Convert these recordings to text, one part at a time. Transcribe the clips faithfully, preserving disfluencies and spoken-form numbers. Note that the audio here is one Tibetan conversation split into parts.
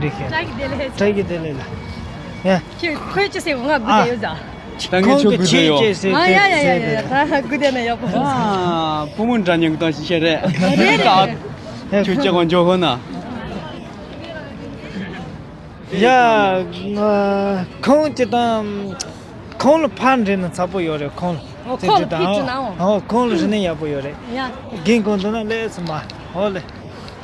འགྲིག་གི། བཀྲ་ཤིས་བདེ་ལེགས། བཀྲ་ཤིས་བདེ་ལེགས་ལ། ཡ། ཁྱོད་ཁོས་ཅི་ཟེར་གོ། ང་སྒུག་བསྡད་ཡོད་ཟ། ད་ངས་ཁྱོད་ཁོང་གི་སྒུག་བསྡད་ཆེད་ཡོད། ཅེས་ཟེར། ཨ་ཡ་ཡ་ཡ་ཡ། ད་སྒུག་བསྡད་ན་ཡག་པོ། ཨ། བུ་མོ་འདྲ་མཉམ་གི་དང་ཤེས་རེད། རེད་རེད། ད་ཁྱོད་ཅག་གང་འཇོག་ཧོ་ན། ཡ། ཁོང་ཅི་དང་། ཁོང་ལ་ཕར་འདྲེན་ན་ཚ་པོ་ཡོད་རེད། ཁོང་ལ། ཨོ། ཁོང་ལ་ཕིག་ཅི་ན་འོ། ཨོ། ཁོང་ལ་རིག་གནས་ཡག་པོ་ཡོད་རེད། ཡ། རྒན་གོང་དུ་ན་ལས་སུ་མ། ཨོ་ལེ།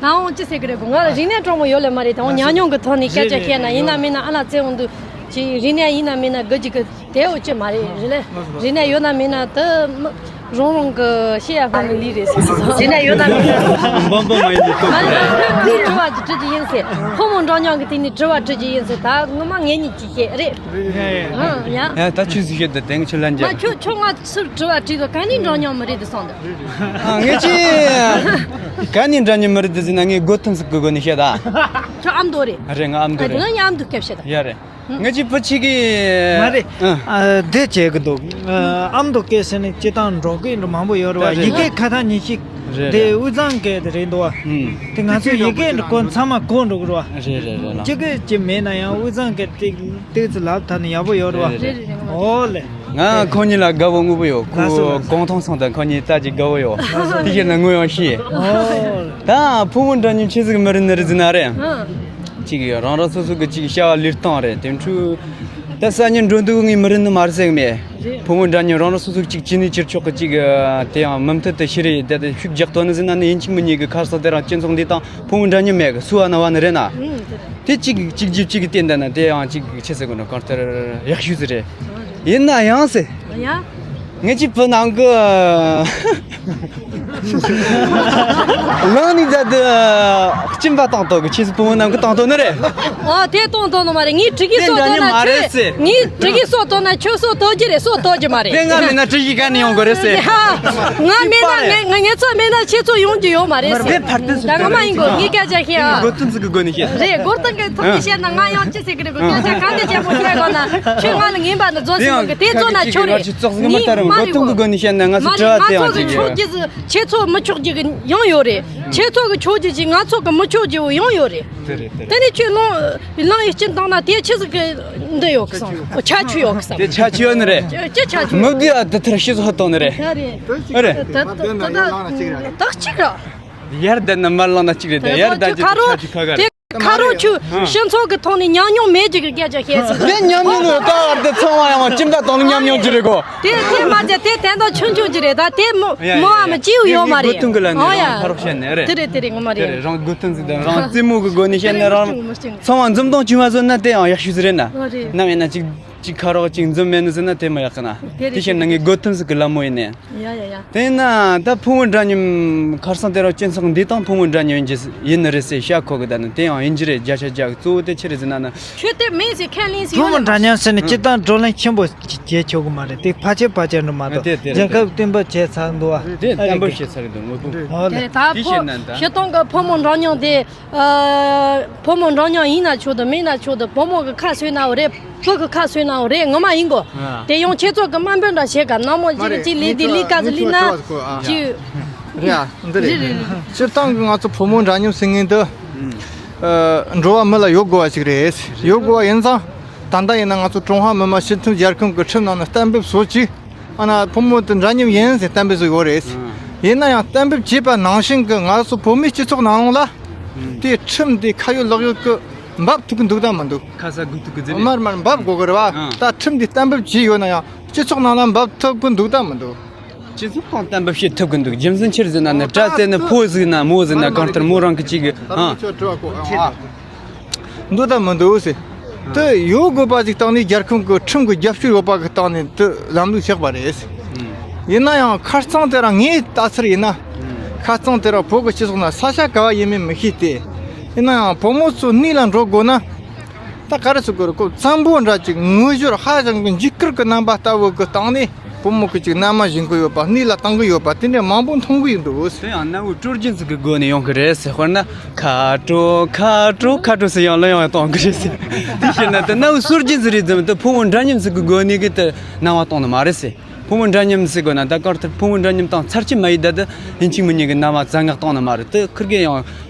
ན་འོང་ཅི་ཟེར་གི་རེད་གོ། ང་ལ་རིག་གནས་སྤྲང་པོ་ཡོད་ལེ་མ་རེད། ད་འོང་ཉམས་མྱོང་གི་ཐོག་ནས་སྐད་ཆ་བཤད་ན། ཡིན་ན་མིན་ན་ཨ་ལ་བཙན་འོང་དུ་ཅི་རིག་གནས་ཡིན་ན་མིན་ན་དགོས་ཀྱི་གི་དེ་འོ་ཅི་མ་རེད། རེད་ལེ། རིག་གནས་ཡོད་ན་མིན་ན་དུ་མི་རང་རང་གི་བཤད་ཡ་སྔ་མི་ལི་རེད་ཟེར། རིག་གནས་ཡོད་ན་མིན་ན། འབོམ་འབོམ་མ་ཡིན་གི་ང་ལ་ད་ཁོས་ངས་དྲི་བ་ཅིག་དྲི་རྒྱུ་ཡིན་ཟེར། ཕོ་མོ་འདྲ་མཉམ་གི་སྟེང་ནས་དྲི་བ་དྲི་རྒྱུ་ཡིན་ཟེར། ད་ངོ་མ་ངེད་གཉིས་ཀྱི་བཤད་རེད། ཨ་ཡ། ཡ། ད་ཁྱོད་ཟིག་བཤད་དེ་དེང་ཁྱོད་ལན་མ་རྒྱག་ཁྱོད་ཁྱོད་ང་ཚུར་དྲི་བ་དྲིས་དོ། ག་ནས་འདྲ་མཉམ་མི་རེད་དེ་སོང་དོ། ཨ། ངས་ཅི། ག་ནས་འདྲ་མཉམ་མི་རེད་དེ་ཟེར་ན། ངས་སྒོ་ཐུམ་ཟིག་གི་སྒོ་ནས་བཤད་ད། ཁྱོད་ཨ་མདོ་རེད། རེད། ང་ཨ་མདོ་རེད། ང་ཨ་མདོ་སྐད་བཤད་ད། ཡ་རེད། ང་ཅི་བུ་ཆིག་གི། མ་རེད། ཨ། ཨ། དེ་བྱེད་གི་འདུག་ཨ། ཨ་མདོ་སྐད་ཟེར་ནས་ཅི་དང་འགྲོ་གི་འགྲོ་མང་པོ་ཡོད་རེད་བ། རེད། ཡི་གེ་ཁ་ཐག་ཉེ་ཤིག་རེད། དེ་རེད། དབུས་གཙང་སྐད་དེ་རེད་འདུག་བ། ཨུམ། དེ་ང་ཚོ་ཡི་གེ་འགྲོ་གོ་ཚང་མ་གོ་འགྲོ་གི་རེད་བ། རེད་རེད་རེད་ལགས། ཅི་གི་ཅི་མེད་ན་ཡང་དབུས་གཙང་སྐད་ཏིག་ཏིག་ཙི་ལབ་ཐུབ་ན་ཡག་པོ་ཡོད་རེད་བ། རེད་རེད། ཨོ་ལེ། ང་ཁོང་གཉིས་ལ་དགའ་བོ་དངོས་པོ་ཡོད། ལགས་སོ། ཁོ་ལགས་སོ། གོང་ཐང་སོང་དང་ཁོང་གཉིས་ལྟ་ཅིག་དགའ་བོ་ཡོད། ལགས་སོ། དེ་བྱས་ན་ངོ་ཡང་ཤེས། ཨོ། ད་ཕོ་མོ་འདྲ་མཉམ་ཆེ་ཟིག་མི་རིགས་ནི་རིགས་ཟིན་ན་རེད། ཨ། ཅིག་རང་རང་སོ་སོ་གི་ཅིག་བྱ་བ་ལས་སྟངས་རེད། དེ་འཕྲུལ་ད་ས་ཉིན་འགྲོ་འདུག་ངས་མི་རིགས་ནི་མ་རེད་ཟེར་གི་མེད། རེད། ཕོ་མོ་འདྲ་མཉམ་རང་རང་སོ་སོ་གི་ཅིག་ཅི་ནས་ཅིར་ཆོག་གི་ཅིག་དེ་ཡང་མུ་མཐུད་དུ་ཤི་རེ་ཡིན། ད་དེ་ཤུགས་རྒྱག་ཐོག་ནི་ཟིན་ན་ནི་ཡིན་གཅིག་མིན་གཉིས་ཀྱི་ཁ་སང་དེ་རང་སྤྱི་ཚོགས་འདི་དང་ཕོ་མོ་འདྲ་མཉམ་མེད་གི་སུ་བ་ན་བ་ནི་རེད་ན། ཨུམ། དེ་རེད། དེ་གཅིག་གཅིག་རྒྱུ་གཅིག་གི་བརྟེན་ད་ན་དེ་ཡང་གཅིག་ཆེ་ཟེར་དགོས་ན་གང་ལྟར་ཡག་ཤོས་ཟིག་རེད། ཡིན་ན་ཡང་ཟེར། ཡ། ངེད་ཀྱི་བུ་ནང་གི་ལང་ནི་ད་དུ་སྐྱིན་པ་བཏང་ཐོག་གི་ཆེས་སུ་བུ་མོ་ནང་གི་བཏང་ཐོག་ནི་རེད། ཨོ། དེ་གཏོང་ཐོག་ནི་མ་རེད། ངས་དྲི་གི་དེ་སོ་འདྲ་ཐོག་ནི་ན་མ་རེད་ཆོས་ཟེར། ངས་དྲི་གི་སོ་ཐོག་ན་ཆོས་སོ་ཐོག་གི་རེད། སོ་ཐོག་གི་མ་རེད། དེ་ང་མིན་ན་དྲི་གི་ག་ནས་ཡོང་གི་རེད་ཟེར། ཡ། ང་མེད་ན་ངས་ངས་ཚོ་མེད་ན་ཁྱེད་ཚོ་ཡོང་རྒྱུ་ཡོད་མ་རེད་ཟེར། ད་ང་མ་ཡིན་གོ། ངས་སྐད་ཆ་བཤད་ཨ། སྒོ་ཐུམ་ཟིག་གི་སྒོ་ནས་བཤད། རེད། སྒོ་ཐུམ་གི་ཐུམ་གི་བཤད་ན་ང་ཡང་ཅི་ཟེར་གི་རེད་གོ། སྐད་ཆ་ག་འདྲ་ཆེན་པོ་བཤད་གོ་ན་ཁྱོད་ང་ལ་ངན་པ་ནི་རྫོགས་སོང་གི། དེ་ཚོ་ན་ཆོག་རེད། ངས་མ་རེད་གོ། མ་རེད། ང་ཚོ་ཁྱོད་ཚོ་གི་ཆོག་རྒྱུ་ཁྱེད་ཚོ་མི་ཆོག་རྒྱུ་གི་ཡང་ཡོད་རེད། ཁྱེད་ཚོ་གི་ཆོག་རྒྱུ་ཅིག་ང་ཚོ་གི་མི་ཆོག་རྒྱུ་ཡང་ཡོད་རེད། དེ་རེད། དེ་རེད། དེ་ནས་ཁྱོད་ལོང་ལང་ཡི་སྐྱིན་བཏང་ན་དེ་ཆི་ཟིག་གི་འདི་ཡོད་གི་སོང་། ཆ་ཆུ་ཡོད་གི་སོང་། དེ་ཆ་ཆུ་ཡོད་ནི་རེད། ཅི་ཆ་ཆུ་མི་བདེ་བ་དེ་ཐར་ཤི་ཚོ་ཧ་གཏོང་ནི་རེད། ད་རེད། ཨ་རེད། ད་ད་ད་ད་གཅིག་ར། ཡར་བསྡད་ན་མར་ལངས་ན་གཅིག་རེད། ད་ཡར་བསྡད་རྒྱུ་དེ་ཆ་ཆུ་ཁ་ཁ་རེད། དེ་ཁ་རོག་ཆུ་སྤྱི་ཚོགས་ཀྱི་ཐོག་ནས་ཉམས་མྱོང་མེད་ཅིག་གི་སྐད་ཆ་བཤད་ཟིན། དེ་ཉམས་མྱོང་ནི་ད་བར་དུ་ཚང་བ་ཡང་སྐྱིན་པ་དང་ཉམས་མྱོང་ཅི་རེད་གོ། དེ་དེ་མ་ཚད་དེ་དན་དང་ཆུང་ཆུང་ཅི་རེད། ད་དེ་མོ་ཡ་མོ་ཡ་ཨ་མ་ཡ་ཅིའུ་ཡོད་མ་རེད། སྒོ་ཐུང་གི་ལ་ནི་ཨོ་ཡ། རང་ཕ་རོགས་བཤད་ནི་རེད། དེ་རེད་དེ་རེད། ངོ་མ་དེ་རེད། རེད། རང་སྒོ་ཐུང་ཟིག་དང་རང་རྩེད་མོ་གི་སྒོ་ནས་བཤད་ནི་རང་ཚང་མ་འཛུམ་མདངས་བྱུང་བ་བཟོ་ན་དེ་ཡང་ཡག་ཤོས་ཟིག་རེད་ན། ཨོ་རེད། ནམ་ཡིན་ན་ཅིག་ཅིག་ཁ་རོག་ཅིག་འཛུམ་མེད་ནི་ཟེར་ན་དེ་མ་ཡག་གི་ན། དེ་རེད། དེ་བཤད་ན་ངའི་སྒོ་ཐུང་ཟིག་གི་ལ་མོ་ཡིན་ནི། ཡ་ཡ་ཡ། དེ་ན་ད་ཕོ་མོ་འདྲ་མཉམ་ཁར་སང་དེ་ར་སྤྱི་ཚོགས་འདི་དང་ཕོ་མོ་འདྲ་མཉམ་ཡིན་གྱི་ཡིན་ནི་རེད་ཟེར་བཤད་གོ་གི། ད་ནི་དེ་ཡང་ཡིན་གྱི་རེད། བརྒྱ་ཆ་བརྒྱ་གི་གཙོ་བོ་དེ་ཆི་རེད་ཟེར་ན་ནི། ཁྱོད་དེ་མིན་ཟེར་ཁས་ལེན་ཟེར་ཕོ་མོ་འདྲ་མཉམ་ཟེར་ནི་སྤྱི་བཏང་བགྲོ་གླེང་ཆེན་པོ་བྱེད་ཆོག་གི་མ་རེད། དེ་ཕལ་ཆེར་ཕལ་ཆེར་འགྲོ་མ་གཏོགས། དེ་དེ་རེད། རྒྱལ་ཁབ་བསྟན་པ་བྱས་ཚར་འདུག་བ། དེ་ཨ་རེད། བསྟན་པ་བྱས་ཚར་འདུག་དངོས་པོ། དེ་རེད། ད་དེ་ཕོ་བཤད་ན་ད། སྤྱི་བཏང་གི་ཕོ་མོ་འདྲ་མཉམ་དེ། ཨ། ཕོ་མོ་འདྲ་མཉམ་ཡིན་ན་ཆོག་དང་མིན་ན་ཆོག་དང་། བུ་མོ་གི་ཁ་གསོས་ནའོ་རེད། བུ་གི་ཁ་གསོས་ནའོ་རེད། ངོ་མ་ཡིན་གོ། ཨ། དེ་ཡང་ཁྱེད་ཚོ་གི་དམའ་འབེབས་འདྲ་བྱེད་ག། ནག་མོ་ཅིག་ཅིག་ལས་དེ་ལས་ཀ་ཟིག་ལས་ན་ཅིག་རེད་ཨ། འདི་རེད། རེད་རེད། སྤྱིར་བཏང་གི་ང་ཚོ་ཕོ་མོ་འདྲ་མཉམ་ཟེར་མཁན་འདི། ཨ། འགྲོ་བ་མི་ལ་ཡོད་དགོས་པ་ཞིག་རེད། ཡོད་དགོས་པ་ཡིན་ཙང་། ད་ལྟ་ཡིན་ན་ང་ཚོ་ཀྲུང་ཧྭ་མི་དམངས་སྤྱི་མཐུན་རྒྱལ་ཁབ་ཀྱི་ཁྲིམས་ནང་ན་གཏན་འབེབས་བཟོ་ཅིག་ཨ་ན་ཕོ་མོ་དེ་འདྲ་མཉམ་ཡིན་ཟེར་གཏན་འབེབས་བཟོས་ཡོད་རེད། ཨང་། ཡིན་ན་ཡང་གཏན་འབེབས་བྱས་པ་ནང་བཞིན་གྱི་ང་ཚོ་བོད་མིའི་སྤྱི་ཚོགས་ནང་ལོགས་ལ། ཨང་། དེའི་ཁྲིམས་དེ་ཁ་ཡོད་ལག་ཡོད་ཀྱི་འབབ་ཐུབ་ཀྱི་འདུག་དང་མི་འདུག་ཁ་ས་དགོས་ཐུབ་ཀྱི་ཟེར། མར་མར་འབབ་དགོས་ཀྱི་རེད་བ། ཨང་། ད་ཁྲིམས་དེ་གཏན་འབེབས་བྱས་ཡོད་ན་ཡང་སྤྱི་ཚོགས་ནང་ལ་འབབ་ཐུབ་ཀྱི་འདུག་དང་མི་འདུག་སྤྱི་ཚོགས་ཁོངས་གཏན་འབེབས་བྱེད་ཐུབ་ཀྱི་འདུག་རྒྱུ་མཚན་ཆི་རེད་ཟེར་ན་ནི། སྐྲ་བཙལ་ནི་ཕོ་ཟིག་ན་མོ་ཟིག་ན་གང་ལྟར་མོ་རང་གི་གཅིག་གི། ཨང་། འདུག་དང་མི་འདུག་ཟེར། དེ་ཡོད་དགོས་པ་ཞིག་བཏང་ནས་རྒྱལ་ཁབ་ཀྱི་ཁྲིམས་ཀྱི་རྒྱབ་སྐྱོར་ཡོད་པ་གི་སྟེང་ནས་དེ་ལམ་ལུགས་ཆགས་པ་རེད། ཡིན་ན་ཡང་ཁ་རྩང་དེ་རང་ངའི་ལྟ་ཚུལ་ཡིན་ན། ཁ་རྩང་དེ་རང་བོད་ཀྱི་སྤྱི་ཚོགས་ནང་ས་ཆ་ག་བ་ཡིན་མིན་མི་ཤེས་ཏེ། ཡིན་ན་ཡང་བུ་མོ་ཚོ་གནས་ལ་འགྲོ་དགོས་ན། ད་ག་རེ་ཟེར་དགོས་རེད། ཁོ་བཙན་པོ་འདྲ་ཅིག་ངུ་ཞོར་ཧ་ཅང་གི་འཇིགས་སྐུལ་གྱི་རྣམ་པ་ལྟ་བུ་གི་སྟེང་ནས། བུ་མོ་གི་ཅིག་མནའ་མ་བཞེངས་གི་ཡོད་པ། གནས་ལ་བཏང་གི་ཡོད་པ། དེ་འདྲ་མང་པོ་མཐོང་གི་ཡོད་འདུག་དེ་ཡང་གནའ་བོའི་སྲོལ་རྒྱུན་ཟིག་གི་སྒོ་ནས་ཡོང་གི་རེད་ཟེར། དཔེར་ན་ཁ་དྲོ་ཁ་དྲོ་ཁ་དྲོ་ཟེར་ཡང་ལོ་ཡང་གཏོང་གི་རེད་ཟེར། དེ་བྱས་ན་དེ་གནའ་བོའི་སྲོལ་རྒྱུན་ཟིག་རེད་ཙམ་དུ་ཕོ་མོ་འདྲ་མཉམ་ཟིག་གི་སྒོ་ནས་གི་དེ་གནང་བ་གཏོང་ནི་མ་རེད་ཟེར། ཕོ་མོ་འདྲ་མཉམ་ཟེར་དགོས་ན་ད་གར་ཐུབ། ཕོ་མོ་འདྲ་མཉམ་དང་ཚར་གཅིག་མ་ཡིན་ད་དེ་ཡིན་གཅིག་མིན་གཉིས་གི་གནང་བ་རྩ་མངགས་གཏོང་ནི་མ་རེད། དེ་ཁིར་གེ་ཡང་།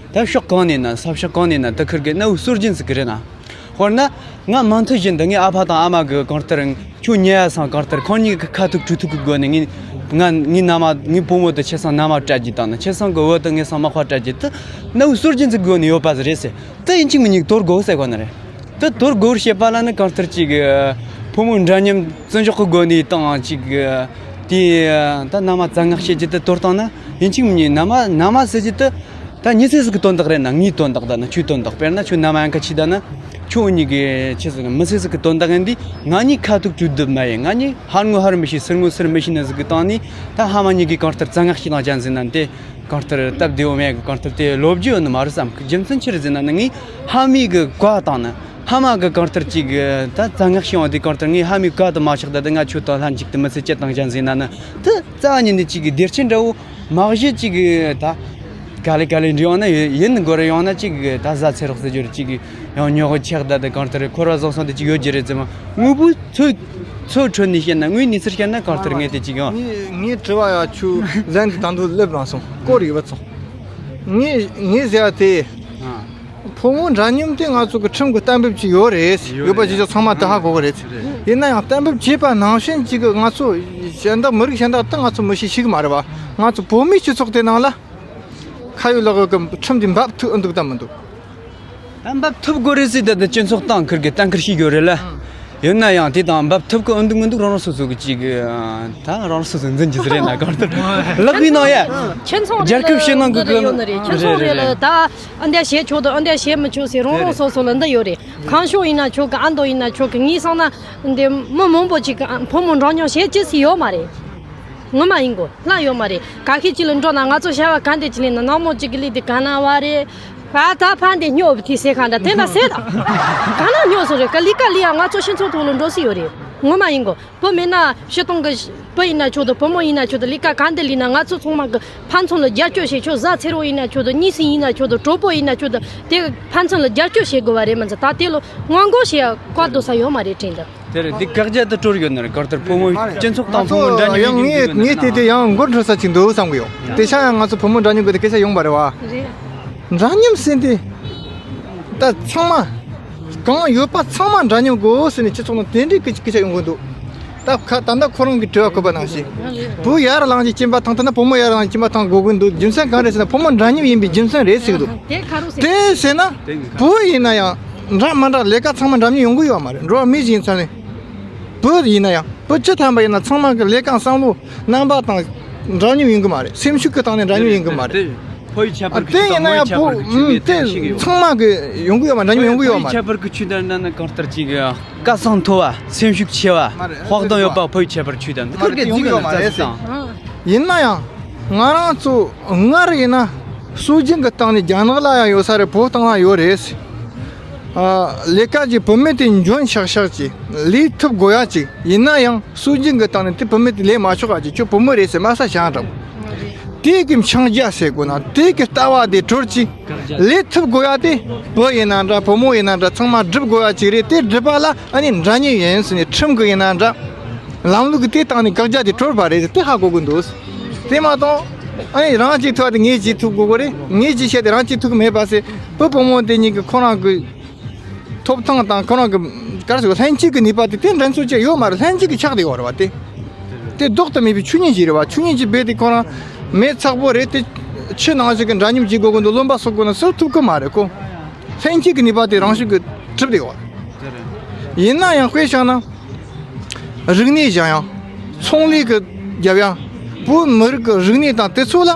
ས་ཕྱོགས་གང་ནས་ན་ས་ཕྱོགས་གང་ནས་ན་དེ་ཁུར་གི་གནའ་བོའི་སྲོལ་རྒྱུན་ཟིག་གི་རེད་ན། དཔེར་ན་ང་མ་མཐུད་བཞིན་དུ་ངའི་ཨ་ཕ་དང་ཨ་མ་གི་གང་ལྟར་ཁྱོད་ཉལ་ཡ་སང་གང་ལྟར་ཁོང་གཉིས་ཀྱི་ཁ་ཐུག་གྲོས་ཐུག་གི་སྒོ་ནས་ངས་ང་ངའི་མནའ་མ་ངའི་བུ་མོ་དེ་ཁྱེད་སང་མནའ་མ་སྤྲད་རྒྱུ་དང་ནི་ཁྱེད་སང་གི་བུ་དེ་ངའི་སང་མག་པ་སྤྲད་རྒྱུ་དེ་གནའ་བོའི་སྲོལ་རྒྱུན་ཟིག་གི་སྒོ་ནས་ཡོད་པ་ཟིག་རེད་ཟེར། དེ་ཡིན་གཅིག་མིན་གཉིས་གཏོར་དགོས་ཟེར་གོ་ནི་རེད། དེ་གཏོར་དགོས་བཤད་པ་ལ་ནི་གང་ལྟར་ཅིག་ཕོ་མོ་འདྲ་མཉམ་བརྩི་འཇོག་གི་སྒོ་ནས་དང་ཅིག་དེ་ད་མནའ་མ་བཙན་མངགས་བྱེད་རྒྱུ་དེ་གཏོར་བཏང་ན་ཡིན་གཅིག་མིན་གཉིས་མནའ་མ་མནའ་མ་ཟེར་རྒྱུ་དེ། ད་མྱི་སེར་ཟིག་གི་དོན་དག་རེད་ན་ངའི་དོན་དག་ད་ན་ཁྱོའི་དོན་དག་དཔེར་ན་ཁྱོད་མནའ་མ་ཡང་ཁ་ཆེ་ད་ན་ཁྱོད་འུ་གཉིས་ཀྱི་ཆི་ཟིག་མི་སེར་ཟིག་གི་དོན་དག་ཡིན་དུས་ང་གཉིས་ཁ་ཐུག་གྲོས་བསྡུར་མ་ཡིན། ང་གཉིས་ཧར་ངོ་ཧར་མི་ཤེས་ཚུར་ངོ་ཚུར་མི་ཤེས་ནི་ཟིག་གི་སྟེང་ནས་ད་ཕ་མ་གཉིས་ཀྱིས་གང་ལྟར་བཙན་མངགས་ཤིག་བཏང་ཅན་ཟིན་ན་དེ་གང་ལྟར་སྟབས་བདེ་བོ་མེད་གི། གང་ལྟར་དེ་ལོབས་རྒྱུ་ཡོད་ནི་མ་རེད་བསམ་གི། རྒྱུ་མཚན་ཅི་རེད་ཟེར་ན་ནི་ངས་ཕ་མའི་གི་བཀའ་བཏང་ནི་ཕ་མ་གི་གང་ལྟར་ཅིག་གི་ད་བཙན་མངགས་ཤིག་བཏང་དུས་གང་ལྟར་ངས་ཕ་མའི་བཀའ་དེ་མ་ཆགས་ད་དེ་ང་ཁྱོད་དང་ལྷན་ཅིག་ཏུ་མི་ཚེ་སྐྱེལ་བཏང་ཅན་ཟིན་ན་ནི་དེ་རྩ་བ་ཉིད་ནས་ཅིག་གི་བདེ་སྐྱིད་འདྲ་བོ། མ་གཞི་གཅིག་གི་ད། ག་ལེ་ག་ལེ་འདྲི་ཡོང་ན་ཡོད་ཡིན་དགོས་རེད། ཡང་ན་གཅིག་གི་ད་བཟའ་ཚེ་རོགས་ཟེར་རྒྱུ་རེད། གཅིག་གི་ཡང་ཉོ་གི་ཆག་ད་དེ་གང་ལྟར་འཁོར་བ་བཟང་སོང་དེ་གཅིག་ཡོད་རྒྱུ་རེད་ཙམ་དངོས་པོའི་ཚོ་ཚོ་ཁྲོད་ནས་བཤད་ན་དངོས་གནས་ཚུལ་བཤད་ན་གང་ལྟར་ངས་དེ་གཅིག་ཡང་ངས་ངས་དྲི་བ་ཡ་ཆུ་ཟན་དེ་དང་དུ་སླེབས་རང་སོང་སྐོར་ཡོད་པ་ཚོ་ངས་ངས་ཟེར་བ་དེ། ཕོ་མོ་འདྲ་མཉམ་དེ་ང་ཚོ་གི་ཁྲིམས་ཀྱི་གཏན་འབེབས་ཅིག་ཡོད་རེད། ཡོད་ཡོད་པ་རེད། ཅིག་ཅིག་ཚང་མ་དེ་ཧ་གོ་གི་རེད། རེད། ཡིན་ན་ཡང་གཏན་འབེབས་བྱས་པ་ནང་བཞིན་ཅིག་གི་ང་ཚོ་གཞན་དག་མི་རིགས་གཞན་དག་ད་ང་ཚོ་མི་ཤེས་ཤེས་གི་མ་རེད་བ། ང་ཚོ་བོད་མིའི་སྤྱི་ཚོགས་དེ་ནང་ལ་ཁ་ཡོད་ལག་ཡོད་གི་ཁྲིམས་དེ་འབབ་ཐུབ་ཨེ་འདུག་ད་མི་འདུག་ད་འབབ་ཐུབ་དགོས་རེད་ཟེར་ད་ལྟ་སྤྱི་ཚོགས་སྟེང་ཁུར་གི་གཏན་འཁེལ་བྱས་ཡོད་རེད་ལ། ཡིན་ན་ཡང་དེ་དང་འབབ་ཐུབ་གི་ཨེ་འདུག་མི་འདུག་རང་རང་སོ་སོ་གི་ཅིག་གི་ད་རང་རང་སོ་སོ་འཛིན་གྱི་ཟེར་རེད་ན་གང་ལྟར་ལག་པའི་ནང་ཡ། ཁྱིམ་ཚང་རེད་རྒྱལ་ཁབ་ཕྱི་ནང་གི་ལ་འདི་ཡོད་ནི་རེད། ཁྱིམ་ཚང་རེད་རེད་ལ་རེད། ད་ཨ་འདྲ་བྱེད་ཆོག་དང་ཨ་འདྲ་བྱེད་མི་ཆོག་ཟེར་རང་རེད་རང་རེད། སོ་སོ་ལ་འདི་ཡོད་རེད། ཁང་ཤོག་ཡིན་ན་ཆོག་གི་ཨ་མདོ་ཡིན་ན་ཆོག་གི་ངས་བསམ་ན་འདི་མི་མང་པོ་ཅིག་གི་ཕོ་མོ་འདྲ་མཉམ་བྱེད་ཅི་སི་ཡོད་མ་རེད། ངོ་མ་ཡིན་གོ་ལ་ཡོད་མ་རེད། ག་ཤེད་ཅིག་ལ་འགྲོ་ན་ང་ཚོ་བྱ་བ་ག་འདྲ་ཅིག་ལས་ན་ནག་མོ་ཅིག་གི་ལས་དེ་ག་ན་བ་རེད། ཕ་ད་ཕ་འདི་སྨྱོ་བ་དེ་ཟེར་ག་འདྲ་དེ་འདྲ་ཟེར་ད་ག་ན་སྨྱོ་སོ་རེད། ག་ལི་ཀ་ལི་ཡ་ང་ཚོ་སྤྱི་ཚོགས་ཐོག་ལ་འགྲོ་སི་ཡོད་རེད། ངོ་མ་ཡིན་གོ་བུ་མེད་ན་སྤྱི་བཏང་གི་བུ་ཡིན་ན་ཆོག་དང་བུ་མོ་ཡིན་ན་ཆོག་དང་ལས་ཀ་ག་འདི་ལས་ན་ང་ཚོ་ཚང་མ་གི་ཕན་ཚུན་ལ་རྒྱབ་སྐྱོར་བྱེད་ཆོག་བཟའ་ཚེ་རོགས་ཡིན་ན་ཆོག་དང་གཉིས་སྲིང་ཡིན་ན་ཆོག་དང་གྲོགས་པོ་ཡིན་ན་ཆོག་དང་དེ་ཕན་ཚུན་ལ་རྒྱབ་སྐྱོར་བྱེད་དགོས་པ་རེད། མི་ཚེ་ད་དེ་ལོ་སྔོན་འགོག་བྱེད་ཡ་བཀག་འདུག་ས་ཡོད་མ་རེད་དྲན་དང་། དེ་རེད། འདི་བཀག་རྒྱ་དེ་སྤྲོར་ཡོད་ནི་རེད། གར་དར་ཕོ་མོ་སྤྱི་ཚོགས་དང་ཕོ་མོ་འདྲ་མཉམ་ཡང་ཡིན་ངས་གྱི་ངས་དེ་དེ་ཡང་མགོ་འཁྲུད་ས་ཅིག་འདུག་བསམ་གི་ཡོད། དེ་ཤ་ཡང་ང་ཚོ་ཕོ་མོ་འདྲ་མཉམ་གི་དེ་སྐད་ཆ་ཡོང་པ་རེད་བ། རེད། འདྲ་མཉམ་ཟེར་དེ། ད་ཚང་མ། གང་ཡོད་པ་ཚང་མ་འདྲ་མཉམ་དགོས་ཟེར་ནས་སྤྱི་ཚོགས་ནང་དེ་འདྲའི་སྐད་ཆ་སྐད་ཆ་ཡོང་གི་འདུག་ད་ཁ་ད་ལྟ་ཁོ་རང་གི་དྲི་བ་བཀོད་པ་ནང་བཞིན། བུ་ཡར་ལངས་ཀྱི་སྐྱིན་པ་ཐང་ཐ་ན་བུ་མོ་ཡར་ལངས་ཀྱི་སྐྱིན་པ་ཐང་དགོས་ཀྱི་འདུག་རྒྱུ་མཚན་གང་རེད་ཟེར་ན་ཕོ་མོ་འདྲ་མཉམ་ཡིན་པའི་རྒྱུ་མཚན་རེད་ཟེར་གི་འདུག་དེ་ཁ་རུ་ཟེར། དེ་ཟེར་ན། བུ་ཡིན་ན་ཡང་། འདྲ་མི་འདྲ་ལས་ཀ་ཚང་མ་འདྲ་མཉམ་ཡོང་གི་ཡོད་མ་རེད། འགྲོ་བ་མི་ཞིག་ཡིན་ཚར་ནས། བུ་ཡིན་ན་ཡང་བུ་སྤྱི་ཐམ་པ་ཡིན་ན་ཚང་མ་གི་ལས་ཀ་བསམ་བློ་རྣམ་པ་དང་འདྲ་མཉམ་ཡིན་གི་མ་རེད། སེམས་ཤུགས་ཀྱི་སྟེང་ནས་འདྲ་མཉམ་ཡིན་གི་མ་རེད། དེ་ཕོ་ཡི་ཁྱད་པར་གྱི་ཆུ་དང་མོ་ཡི་ཁྱད་པར་གྱི་ཆུ་དེ་ཚང་མ་གི་ཡོང་གི་ཡོད་མ་འདྲ་མཉམ་ཡོང་གི་ཡོད་མ་རེད། ཕོ་ཡི་ཁྱད་པར་གྱི་ཆུ་དང་ན་ན་གང་ལྟར་ཅིག་གི་སྐད་གསང་མཐོ་བ་སེམས་ཤུགས་ཆེ་བ་དཔག་གཏོང་ཡོད་པ་ཕོ་ཡི་ཁྱད་པར་ཆུ་དང་ཁུར་གི་རྫིག་ཡོད་མ་རེད་ཟེར། ཡིན་ན་ཡང་ང་རང་ཚོ་སྔར་ཡིན་ན་སྲོལ་རྒྱུན་གྱི་སྟེང་ནས་རྒྱ་ནག་ལ་ཡང་ཡོད་ས་རེད། བོད་སྟེང་ལ་ཡོད་རེད། ལས་ཀ་གྱི་བུད་མེད་དེ་འཇོན་ཤག་ཤག་ཅིག་ལས་ཐུབ་དགོས་ཡ་ཅིག་ཡིན་ན་ཡང་སྲོལ་རྒྱུན་གྱི་སྟེང་ནས་དེ་བུད་མེད་དེ་ལས་མ་ཆོག་ཡ་ཅིག་ཁྱོད་བུ་མོ་རེད་ཟེར་མ་ས་བཞག་འགྲོ། དེ་གི་འཆིང་རྒྱ་ཟེར་དགོས་ན་དེ་གི་ལྟ་བ་དེ་གྲོལ་ཅིག་ལས་ཐུབ་དགོས་ཡ་དེ་བུ་ཡིན་ན་འདྲ་བུ་མོ་ཡིན་ན་འདྲ་ཚང་མ་སྒྲུབ་དགོས་ཡ་ཅིག་རེད། དེ་སྒྲུབ་པ་ལ་ཨ་ནི་འདྲ་མཉམ་ཡིན་ཟེར་ནས་ཁྲིམས་གི་ཡིན་ན་འདྲ། ལམ་ལུགས་ཀྱི་དེ་སྟེང་ནས་བཀག་རྒྱ་དེ་གྲོལ་བ་རེད་དེ་ཧ་གོ་གི་འདུག་དེ་མ་གཏོགས་ཨ་ནི་རང་གཅིག་ཐུབ་པ་དེ་ངས་གཅིག་ཐུབ་དགོས་གི་རེད། ངས་གཅིག་བཤད་དེ་རང་གཅིག་ཐུབ་གི་མེད་པ་ཟེར་བུ་བུ་མོ་དེ་གཉིས་ཀྱི་ཁོ་རང་གི་ཐོབ་ཐང་དང་ཁོ་རང་གི་ག་རེ་ཟེར་ལྷན་སྐྱེས་ཀྱི་ནུས་པ་དེ་དེ་འགྲན་རྩོད་ཅིག་ཡོད་མ་རེད། ལྷན་སྐྱེས་ཀྱི་ཆགས་བསྡད་ཡོད་རེད་བ། དེ་དེ་ལྡོག་ཏུ་མེད་པའི་ཆོས་ཉིད་ཅིག་རེད་བ། ཆོས་ཉིད་ཅིག་རྦད་དེ་ཁོ་རང་མི་ཚགས་པོ་རེད་དེ་ཕྱི་ནང་ཞིག་གི་འདྲ་མཉམ་བྱེད་དགོས་གི་འདུག་རློན་པ་གསོག་དགོས་ན་གསོག་ཐུབ་གི་མ་རེད་ཁོ། ལྷན་སྐྱེས་ཀྱི་ནུས་པ་དེ་རང་ཤུགས་ཀྱིས་གྲུབ་བསྡད་ཡོད་རེད། ཡིན་ན་ཡང་དཔེ་བཞག་ན། རིག་གནས་སྦྱང་ཡང་། ཚོང་ལས་ཀྱི་རྒྱབ་ཡང་། བོད་མི་རིགས་ཀྱི་རིག་གནས་དང་དེ་ཚོ་ལ་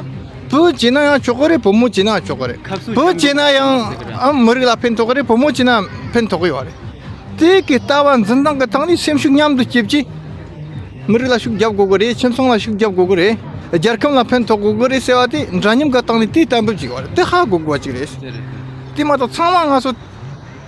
བོད་བྱས་ན་ཡང་ཆོག་གི་རེད། བུ་མོ་བྱས་ན་ཡང་ཆོག་གི་རེད། བོད་བྱས་ན་ཡང་ཨ་མི་རིགས་ལ་ཕན་ཐོགས་གི་རེད། བུ་མོ་བྱས་ན་ཕན་ཐོགས་གི་ཡོད་རེད། དེ་གི་ལྟ་བ་འཛིན་སྟངས་ཀྱི་ཐོག་ནས་སེམས་ཤུགས་མཉམ་དུ་སྐྱེད་ཀྱིས། མི་རིགས་ལ་ཤུགས་རྒྱབ་དགོས་གི་རེད། ཁྱིམ་ཚང་ལ་ཤུགས་རྒྱབ་དགོས་གི་རེད། རྒྱལ་ཁམས་ལ་ཕན་ཐོགས་དགོས་གི་རེད་ཟེར་བ་དེ་འདྲ་མཉམ་གི་སྟེང་ནས་དེའི་གཏན་འབེབས་ཅིག་ཡོད་རེད། དེ་ཧ་གོ་དགོས་པ་ཅིག་རེད། དེ་མ་གཏོགས་ཚང་མ་ང་ཚོ།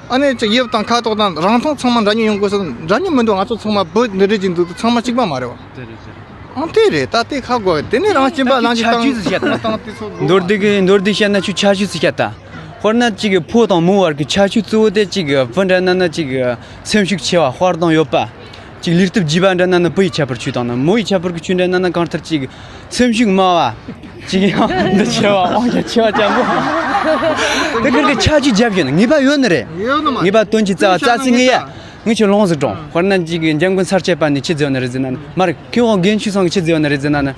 ཨ་ནེ་ཅིག་དབྱིབས་དང་ཁ་དོག་དང་རང་མཐོང་ཚང་མ་འདྲ་མཉམ་ཡོང་དགོས་ཟེར་འདྲ་མཉམ་མི་འདུག་ང་ཚོ་ཚང་མ་བོད་འདི་འདྲ་ཅིག་འདུག་ཚང་མ་གཅིག་པ་མ་རེད་བ། ཨང་དེ་རེད། ད་དེ་ཁ་དགོས་དེ་ནས་རང་སྐྱིན་པ་ལང་ཅིག་ཆ་བཞག་ཟེར་བཤད་ད། མདོར་བསྡུས་ཀྱི་མདོར་བསྡུས་བཤད་ན་ཁྱོད་ཆ་བཞག་ཟེར་བཤད་ད། དཔེར་ན་ཅིག་གི་ཕོ་དང་མོ་བར་གྱི་ཁྱད་ཆོས་གཙོ་བོ་དེ་ཅིག་གི་བུ་འདྲ་ན་ན་ཅིག་གི་སེམས་ཤུགས་ཆེ་བ་དཔའ་གདངས་ཡོད་པ། ཅིག་ལུས་སྟོབས་རྒྱས་པ་འདྲ་ན་ནི་བུ་ཡི་ཁྱད་པར་ཆོས་དང་ནི། མོ་ཡི་ཁྱད་པར་གྱི་ཆོས་འདྲ་ན་ནི་གང་ལྟར་ཅིག་སེམས་ཤུགས་དམའ་བ། ཅིག་ཡང་འདི་ཆེ་བ་དབང་ཆ་ཆེ་བ་ཅན་པོ། དེ་ཁིར་གི་ཆ་རྒྱུས་རྒྱབ་བཞིན་ངེས་པ་ཡོད་ནི་རེད། ཡོད་ནི་མ་རེད། ངེས་པ་དོན་གྱི་རྩ་བ་རྩ་ཚིག་ངེས་ཡ། ངས་ཁྱོད་ལོངས་སུ་དྲངས། དཔེར་ན་ཅིག་འཇམ་མགོན་ས་སྐྱ་པ་ནས་ཆི་ཟེར་ནི་རེད་ཟེར་ན་ནི། མ་རེད། མཁས་དབང་རྒན་ཆོས་ཚང་གིས་ཆི་ཟེར་ནི་རེད་ཟེར་ན་ནི།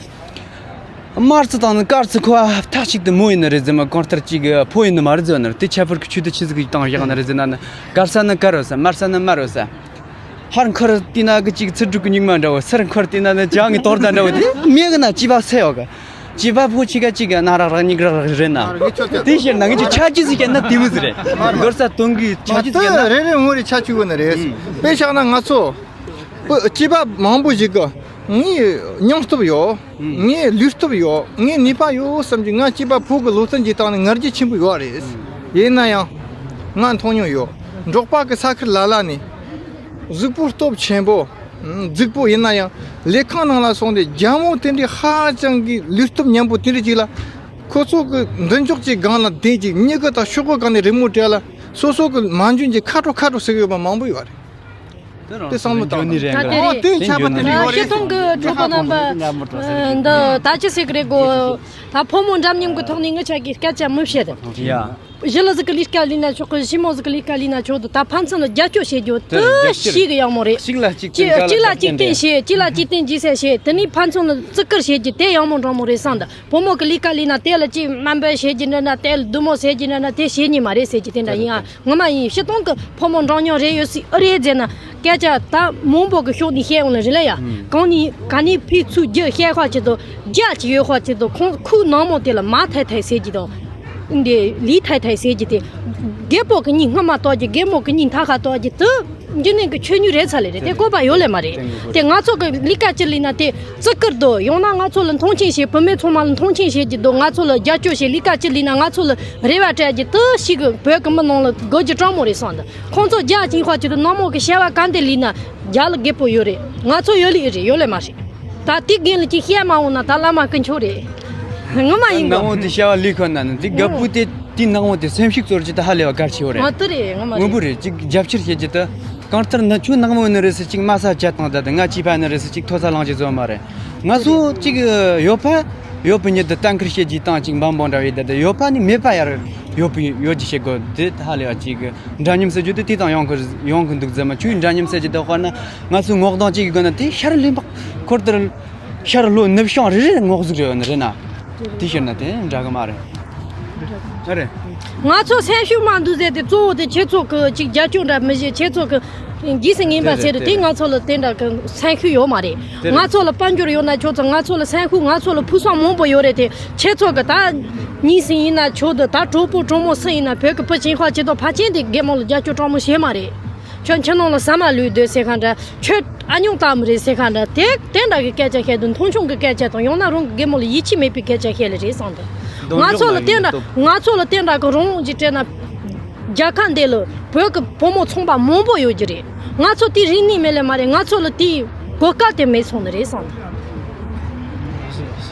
དམར་རྩི་དང་ནི་དཀར་རྩི་ཁོ་མཐའ་གཅིག་ཏུ་མོ་ཡིན་ནི་རེད་ཟེར་མ། གང་ལྟར་ཅིག་ཕོ་ཡིན་ནི་མ་རེད་ཟེར་ནི་རེད། དེ་ཁྱད་པར་གྱི་ཆོས་དེ་ཆི་ཟིག་གིས་བཏང་བཞག་ནི་རེད་ཟེར་ན་ནི། དཀར་ས་ནི་དཀར་རོ་ས། དམར་ས་ནི་དམར་རོ་ས། ཧར་འཁོར་དེ་ན་གི་ཅིག་ཚི་དྲུག་གི་སྙིགས་མ་འདྲ་བོ། ཚུར་འཁོར་དེ་ན་ནི་བྱང་གི་དོར་ཟླ་འདྲ་བོ། དེ་མེད་གི་ན་སྐྱེས་པ་སེ་ཡོད་གི། སྐྱེས་པ་ཕོ་ཆེ་ག་ཅིག་གི་ན་རག་རག་སྙིགས་རག་རག་རེད་ན། དེ་ཤེར་ན་ངས་ཀྱི་ཆ་རྒྱུས་ཟིག་བཤད་ན་དེ་མོ་ཟིག་རེད། མདོར་ས་དོན་གི་ཆ་རྒྱུས་ཟིག་བཤད་ན། རེ་རེ་ངོ་རེ་ཆ་ཆུ་གི་ནི་རེད། དཔེ་བཞག་ན་ང་ཚོ་སྐྱེས་པ་མང་པོ་ཞིག་གི་ངའི་སྙིང་སྟོབས་ཡོད། ངའི་ལུས་སྟོབས་ཡོད། ངའི་ནུས་པ་ཡོད་བསམ་གྱི། ང་སྐྱེས་པ་ཕོ་གི་བློ་བརྟན་གྱི་སྟེང་ནས་ང་རྒྱལ་ཆེན་པོ་ཡོད་རེད། ཡིན་ན་ཡང་ང་མཐོང་མྱོང་ཡོད། འབྲོག་པ་གི་ས་ཁུལ་ལ་ལ་ནས་གཟུགས་པོ་སྟོབས་ཆེན་པོ། གཟུགས་པོ་ཡིན་ན་ཡང་ལས་ཁང་ནང་ལ་སོང་སྟེ་རྒྱ་མོ་དེ་འདྲའི་ཧ་ཅང་གི་ལུས་སྟོབས་ཉམས་པོ་དེ་འདྲ་ཅིག་ལ། ཁོ་ཚོ་གི་མདུན་ཅོག་ཅིག་སྒང་ལ་བསྡད་ཅིག་མྱི་གི་དང་ཤོག་གུ་སྒང་ནས་རི་མོ་བྲིས་ལ། སོ་སོ་གི་མ་འཇོན་གྱི་ཁ་དྲོ་ཁ་དྲོ་ཟེར་གི་ཡོད་པ་མང་པོ་ཡོད་རེད། དེ་བསམ་བློ་བཏང་། ད་དེ་རེད། ཨོ་དེ་ཁྱད་པར་དེ་འདྲ་ཡོད་རེད། སྤྱི་ཚོགས་ཀྱི་གྲོགས་པོ་རྣམ་པ། འདི་ད་ཅི་ཟེར་གི་རེད་གོ། ད་ཕོ་མོ་འདྲ་མཉམ་གྱི་ཐོག་ནས་ངི་ཆ་གི་སྐད་ཆ་མི་བཤད། ཡ། ཞི་ལུ་ཟིག་གི་ལས་ཀ་ལས་ན་ཆོག་གི། ཞི་མོ་ཟིག་གི་ལས་ཀ་ལས་ན་ཆོག་གི། ད་ཕན་ཚུན་ལ་རྒྱབ་སྐྱོར་བྱེད་རྒྱུ་དེ་ཞིག་གི་ཡག་མོ་རེད། གཅིག་ལ་གཅིག་བརྟེན། གཅིག་ལ་གཅིག་བརྟེན་བྱེད། གཅིག་ལ་གཅིག་བརྟེན་རྗེས་ཟེར་བྱེད། དེ་ནས་ཕན་ཚུན་ལ་བརྩི་བཀུར་བྱེད་རྒྱུ་དེ་ཡག་མོ་འདྲ་མོ་རེད་བསམ་འདུག་ཕོ་མོ་གི་ལས་ཀ་ལས་ན་དེ་ལ་ཅིག་དམའ་འབེབས་བྱེད་རྒྱུ་འདྲ་ན། དེ་ལ་བདུད་མོ་ཟེར་རྒྱུ་འདྲ་ན། དེ་བྱེད་ཉན་མ་རེད་ཟེར་རྒྱུ་དེ་འདྲ་ཡིན། ཨ། ངོ་མ་ཡིན། སྤྱི་བཏང་གི་ཕོ་མོ་འདྲ་མཉམ་རེད་ཡོད་སྲིད་ཨེ་རེད་ཟེར་ན། སྐད་ཆ་ད་མང་པོ་གི་ཕྱོགས་ནས་བཤད་འོང་ལ་རེད་ལ་ཡ། གང་ནས་ག་ནས་ཕར་ཚུར་རྒྱུ་བཤད་ཁ་ཆེད་དུ། རྒྱ་ཆེ་ཡོད་ཁ་ཆེད་དུ། ཁོང་ཁུག་ནག་མོ་དེ་ལ་མ་ཐའི་ཐའི་ཟེར་རྒྱུ་དང་། འདི་ལི་ཐའི་ཐའི་ཟེར་རྒྱུ་དེ། རྒད་པོ་གི་སྙིང་སྔ་མ་གཏོགས་རྒྱུ། རྒད་མོ་གི་སྙིང་མཐའ་ཁ་གཏོགས་རྒྱུ་དེ། འཇིག་རྟེན་གྱི་ཆོས་ཉིད་རེད་ཚར་ལེ་རེད། དེ་བཀོད་པ་ཡོད་ལེ་མ་རེད། དེ་ང་ཚོ་གི་ལས་ཀ་ཅི་ལས་ན་དེ་བརྩི་བཀུར་དོ། ཡང་ན་ང་ཚོ་ལ་མཐོང་ཆེན་བྱེད། བུད་མེད་ཚང་མ་ལ་མཐོང་ཆེན་བྱེད་རྒྱུ་དོ། ང་ཚོ་ལ་རྒྱབ་སྐྱོར་བྱེད། ལས་ཀ་ཅི་ལས་ན་ང་ཚོ་ལ་རེ་བ་སྤྲད་རྒྱུ་དེ་ཞིག་གི་བོད་གི་མི་ནང་ལ་དགོས་རྒྱུ་དྲང་མོ་རེད་བསམ་འདུག་ཁོང་ཚོ་རྒྱ་ཅིག་ཧ་ཅི་དུ་ནག་མོ་གི་བྱ་བ་ག་འདི་ལས་ན་རྒྱ་ལ་རྒད་པོ་ཡོད་རེད། ང་ཚོ་ཡོད་ལེ་རེད། ཡོད་ལེ་མ་རེད། ད་དེ་རྒན་ལ་ཅིག་བཤད་མ་འོང་ན་ད་བླ་མ་དཀོན་མཆོག་རེད། ངོ་མ་ཡིན་གོ། ནག་མོ་དེ་བྱ་བ་ལས་ཁོ་ན་ནི་དེ་རྒད་པོ་དེ། དེའི་ནག་མོ་དེ་སེམས་ཤུགས་གཙོར་གྱི་ད་ཧ་ལས་པ་གལ་ཆེ་བོ་རེད། ང་དེ་རེད། ངོ་མ་རེད། དངོས་པོ་རེད། ཅིག་རྒྱབ་སྐྱོར་བྱེད་རྒྱུ་དེ། གང་ལྟར་ན་ཁྱོད་ནག་མོ་ནི་རེད་ཟེར། ཅིག་དམའ་ས་བཅད་བཏང་ད་དེ། ང་སྐྱེས་པ་ནི་རེད་ཟེར། ཅིག་མཐོ་ས་ལངས་རྒྱུ་བཟོ་མ་རེད། ང་ཚོ་ཅིག་ཡོད་པ་ཡོད་པའི་མྱི་དེ་གཏན་འཁེལ་བྱེད་རྒྱུ་དང་། ཅིག་འབའ་འབོ་འདྲ་བའི་དེ་དེ་ཡོད་པ་ནི་མེད་པ་ཡར་ཡོད་པའི་ཡོད་རྒྱུ་བྱེད་དགོས། དེ་ཧ་ལས་པ་ཅིག་འདྲ་མཉམ་ཟེར་རྒྱུ་དེ་དེ་དང་ཡོང་གི་ཡོང་གི་འདུག་ཟེར་མ། ཁྱོད་འདྲ་མཉམ་ཟེར་རྒྱུ་དེ་དཔེར་ན་ང་ཚོའི་ངོ་གདོང་གཅིག་གི་སྒོ་ནས་དེ་ཤར་ལུས་འབག་འཁོར་དེར། ཤར་ལྷོ་ནུབ་བྱང་རེ་རེ་ངོ་ཟིག་རེ་ཡོད་ནི་རེད་ན། དེ་ཤེར་ན་དེ་འདྲ་གི་མ་རེད། ཨ་རེད། ང་ཚོ་སེམས་ཤུགས་མ་འདུག་ཟེར་དེ་གཙོ་བོ་དེ་ཁྱེད་ཚོ་གི་ཅིག་རྒྱབ་སྐྱོར་འདྲ་མི་བྱེད། ཁྱེད་ཚོ་གི་རྗེས་སུ་ངན་པ་དེ་ཟེར་རེད། དེ་དེ་ང་ཚོ་ལ་དེ་འདྲ་གི་སེམས་ཤུགས་ཡོད་མ་རེད། དེ་རེད། ང་ཚོ་ལ་དཔལ་འབྱོར་ཡོད་ན་ཆོག་ཙང་། ང་ཚོ་ལ་སེམས་ཤུགས། ང་ཚོ་ལ་ཕུགས་བསམ་མང་པོ་ཡོད་རེད་དེ། ཁྱེད་ཚོ་གི་ད་ཉིན་སྲིང་ཡིན་ན་ཆོག་འདུག་ད་གྲོགས་པོ་གྲོགས་མོ་སུ་ཡིན་ན་བོད་གི་བུ་ཆེན་ཁ་ཆེ་དོ་ཕ་ཆེན་དེ་རྒན་མོ་ལ་རྒྱབ་སྐྱོར་གྲོགས་མོ་བྱེད་མ་རེད། ཁྱོད་ཁྱིམ་ནང་ལ་ཟ་མ་ལུས་སྡོད་ཟེར་ག་འདྲ། ཁྱོད་ཨ་ཉོག་ལྟ་མི་རེད་ཟེར་ག་འདྲ། དེ་དེ་འདྲ་གི་སྐད་ཆ་བཤད་དུས་མཐོང་ཆུང་གི་སྐད་ཆ་དང་། ཡང་ན་རང་གི་རྒན་མོ་ལ་ཡིད་ཆེས་མེད་པའི་སྐད་ཆ་བཤད་ལེ་རེད་བསམ་འདུག་ང་ཚོ་ལ་དེ་འདྲ། ང་ཚོ་ལ་དེ་འདྲ་གི་རང་གི་སྤྲད་ན། རྒྱལ་ཁབ་འདི་ལ་བོད་ཀྱི་བུ་མོ་ཚོང་པ་མང་པོ་ཡོད་ཀྱི་རེད། ང་ཚོ་དེ་རིག་གནས་མེད་ལེ་མ་རེད། ང་ཚོ་ལ་དེའི་གོ་སྐབས་དེ་མེད་སོང་ནི་རེད་བསམ་འདུག་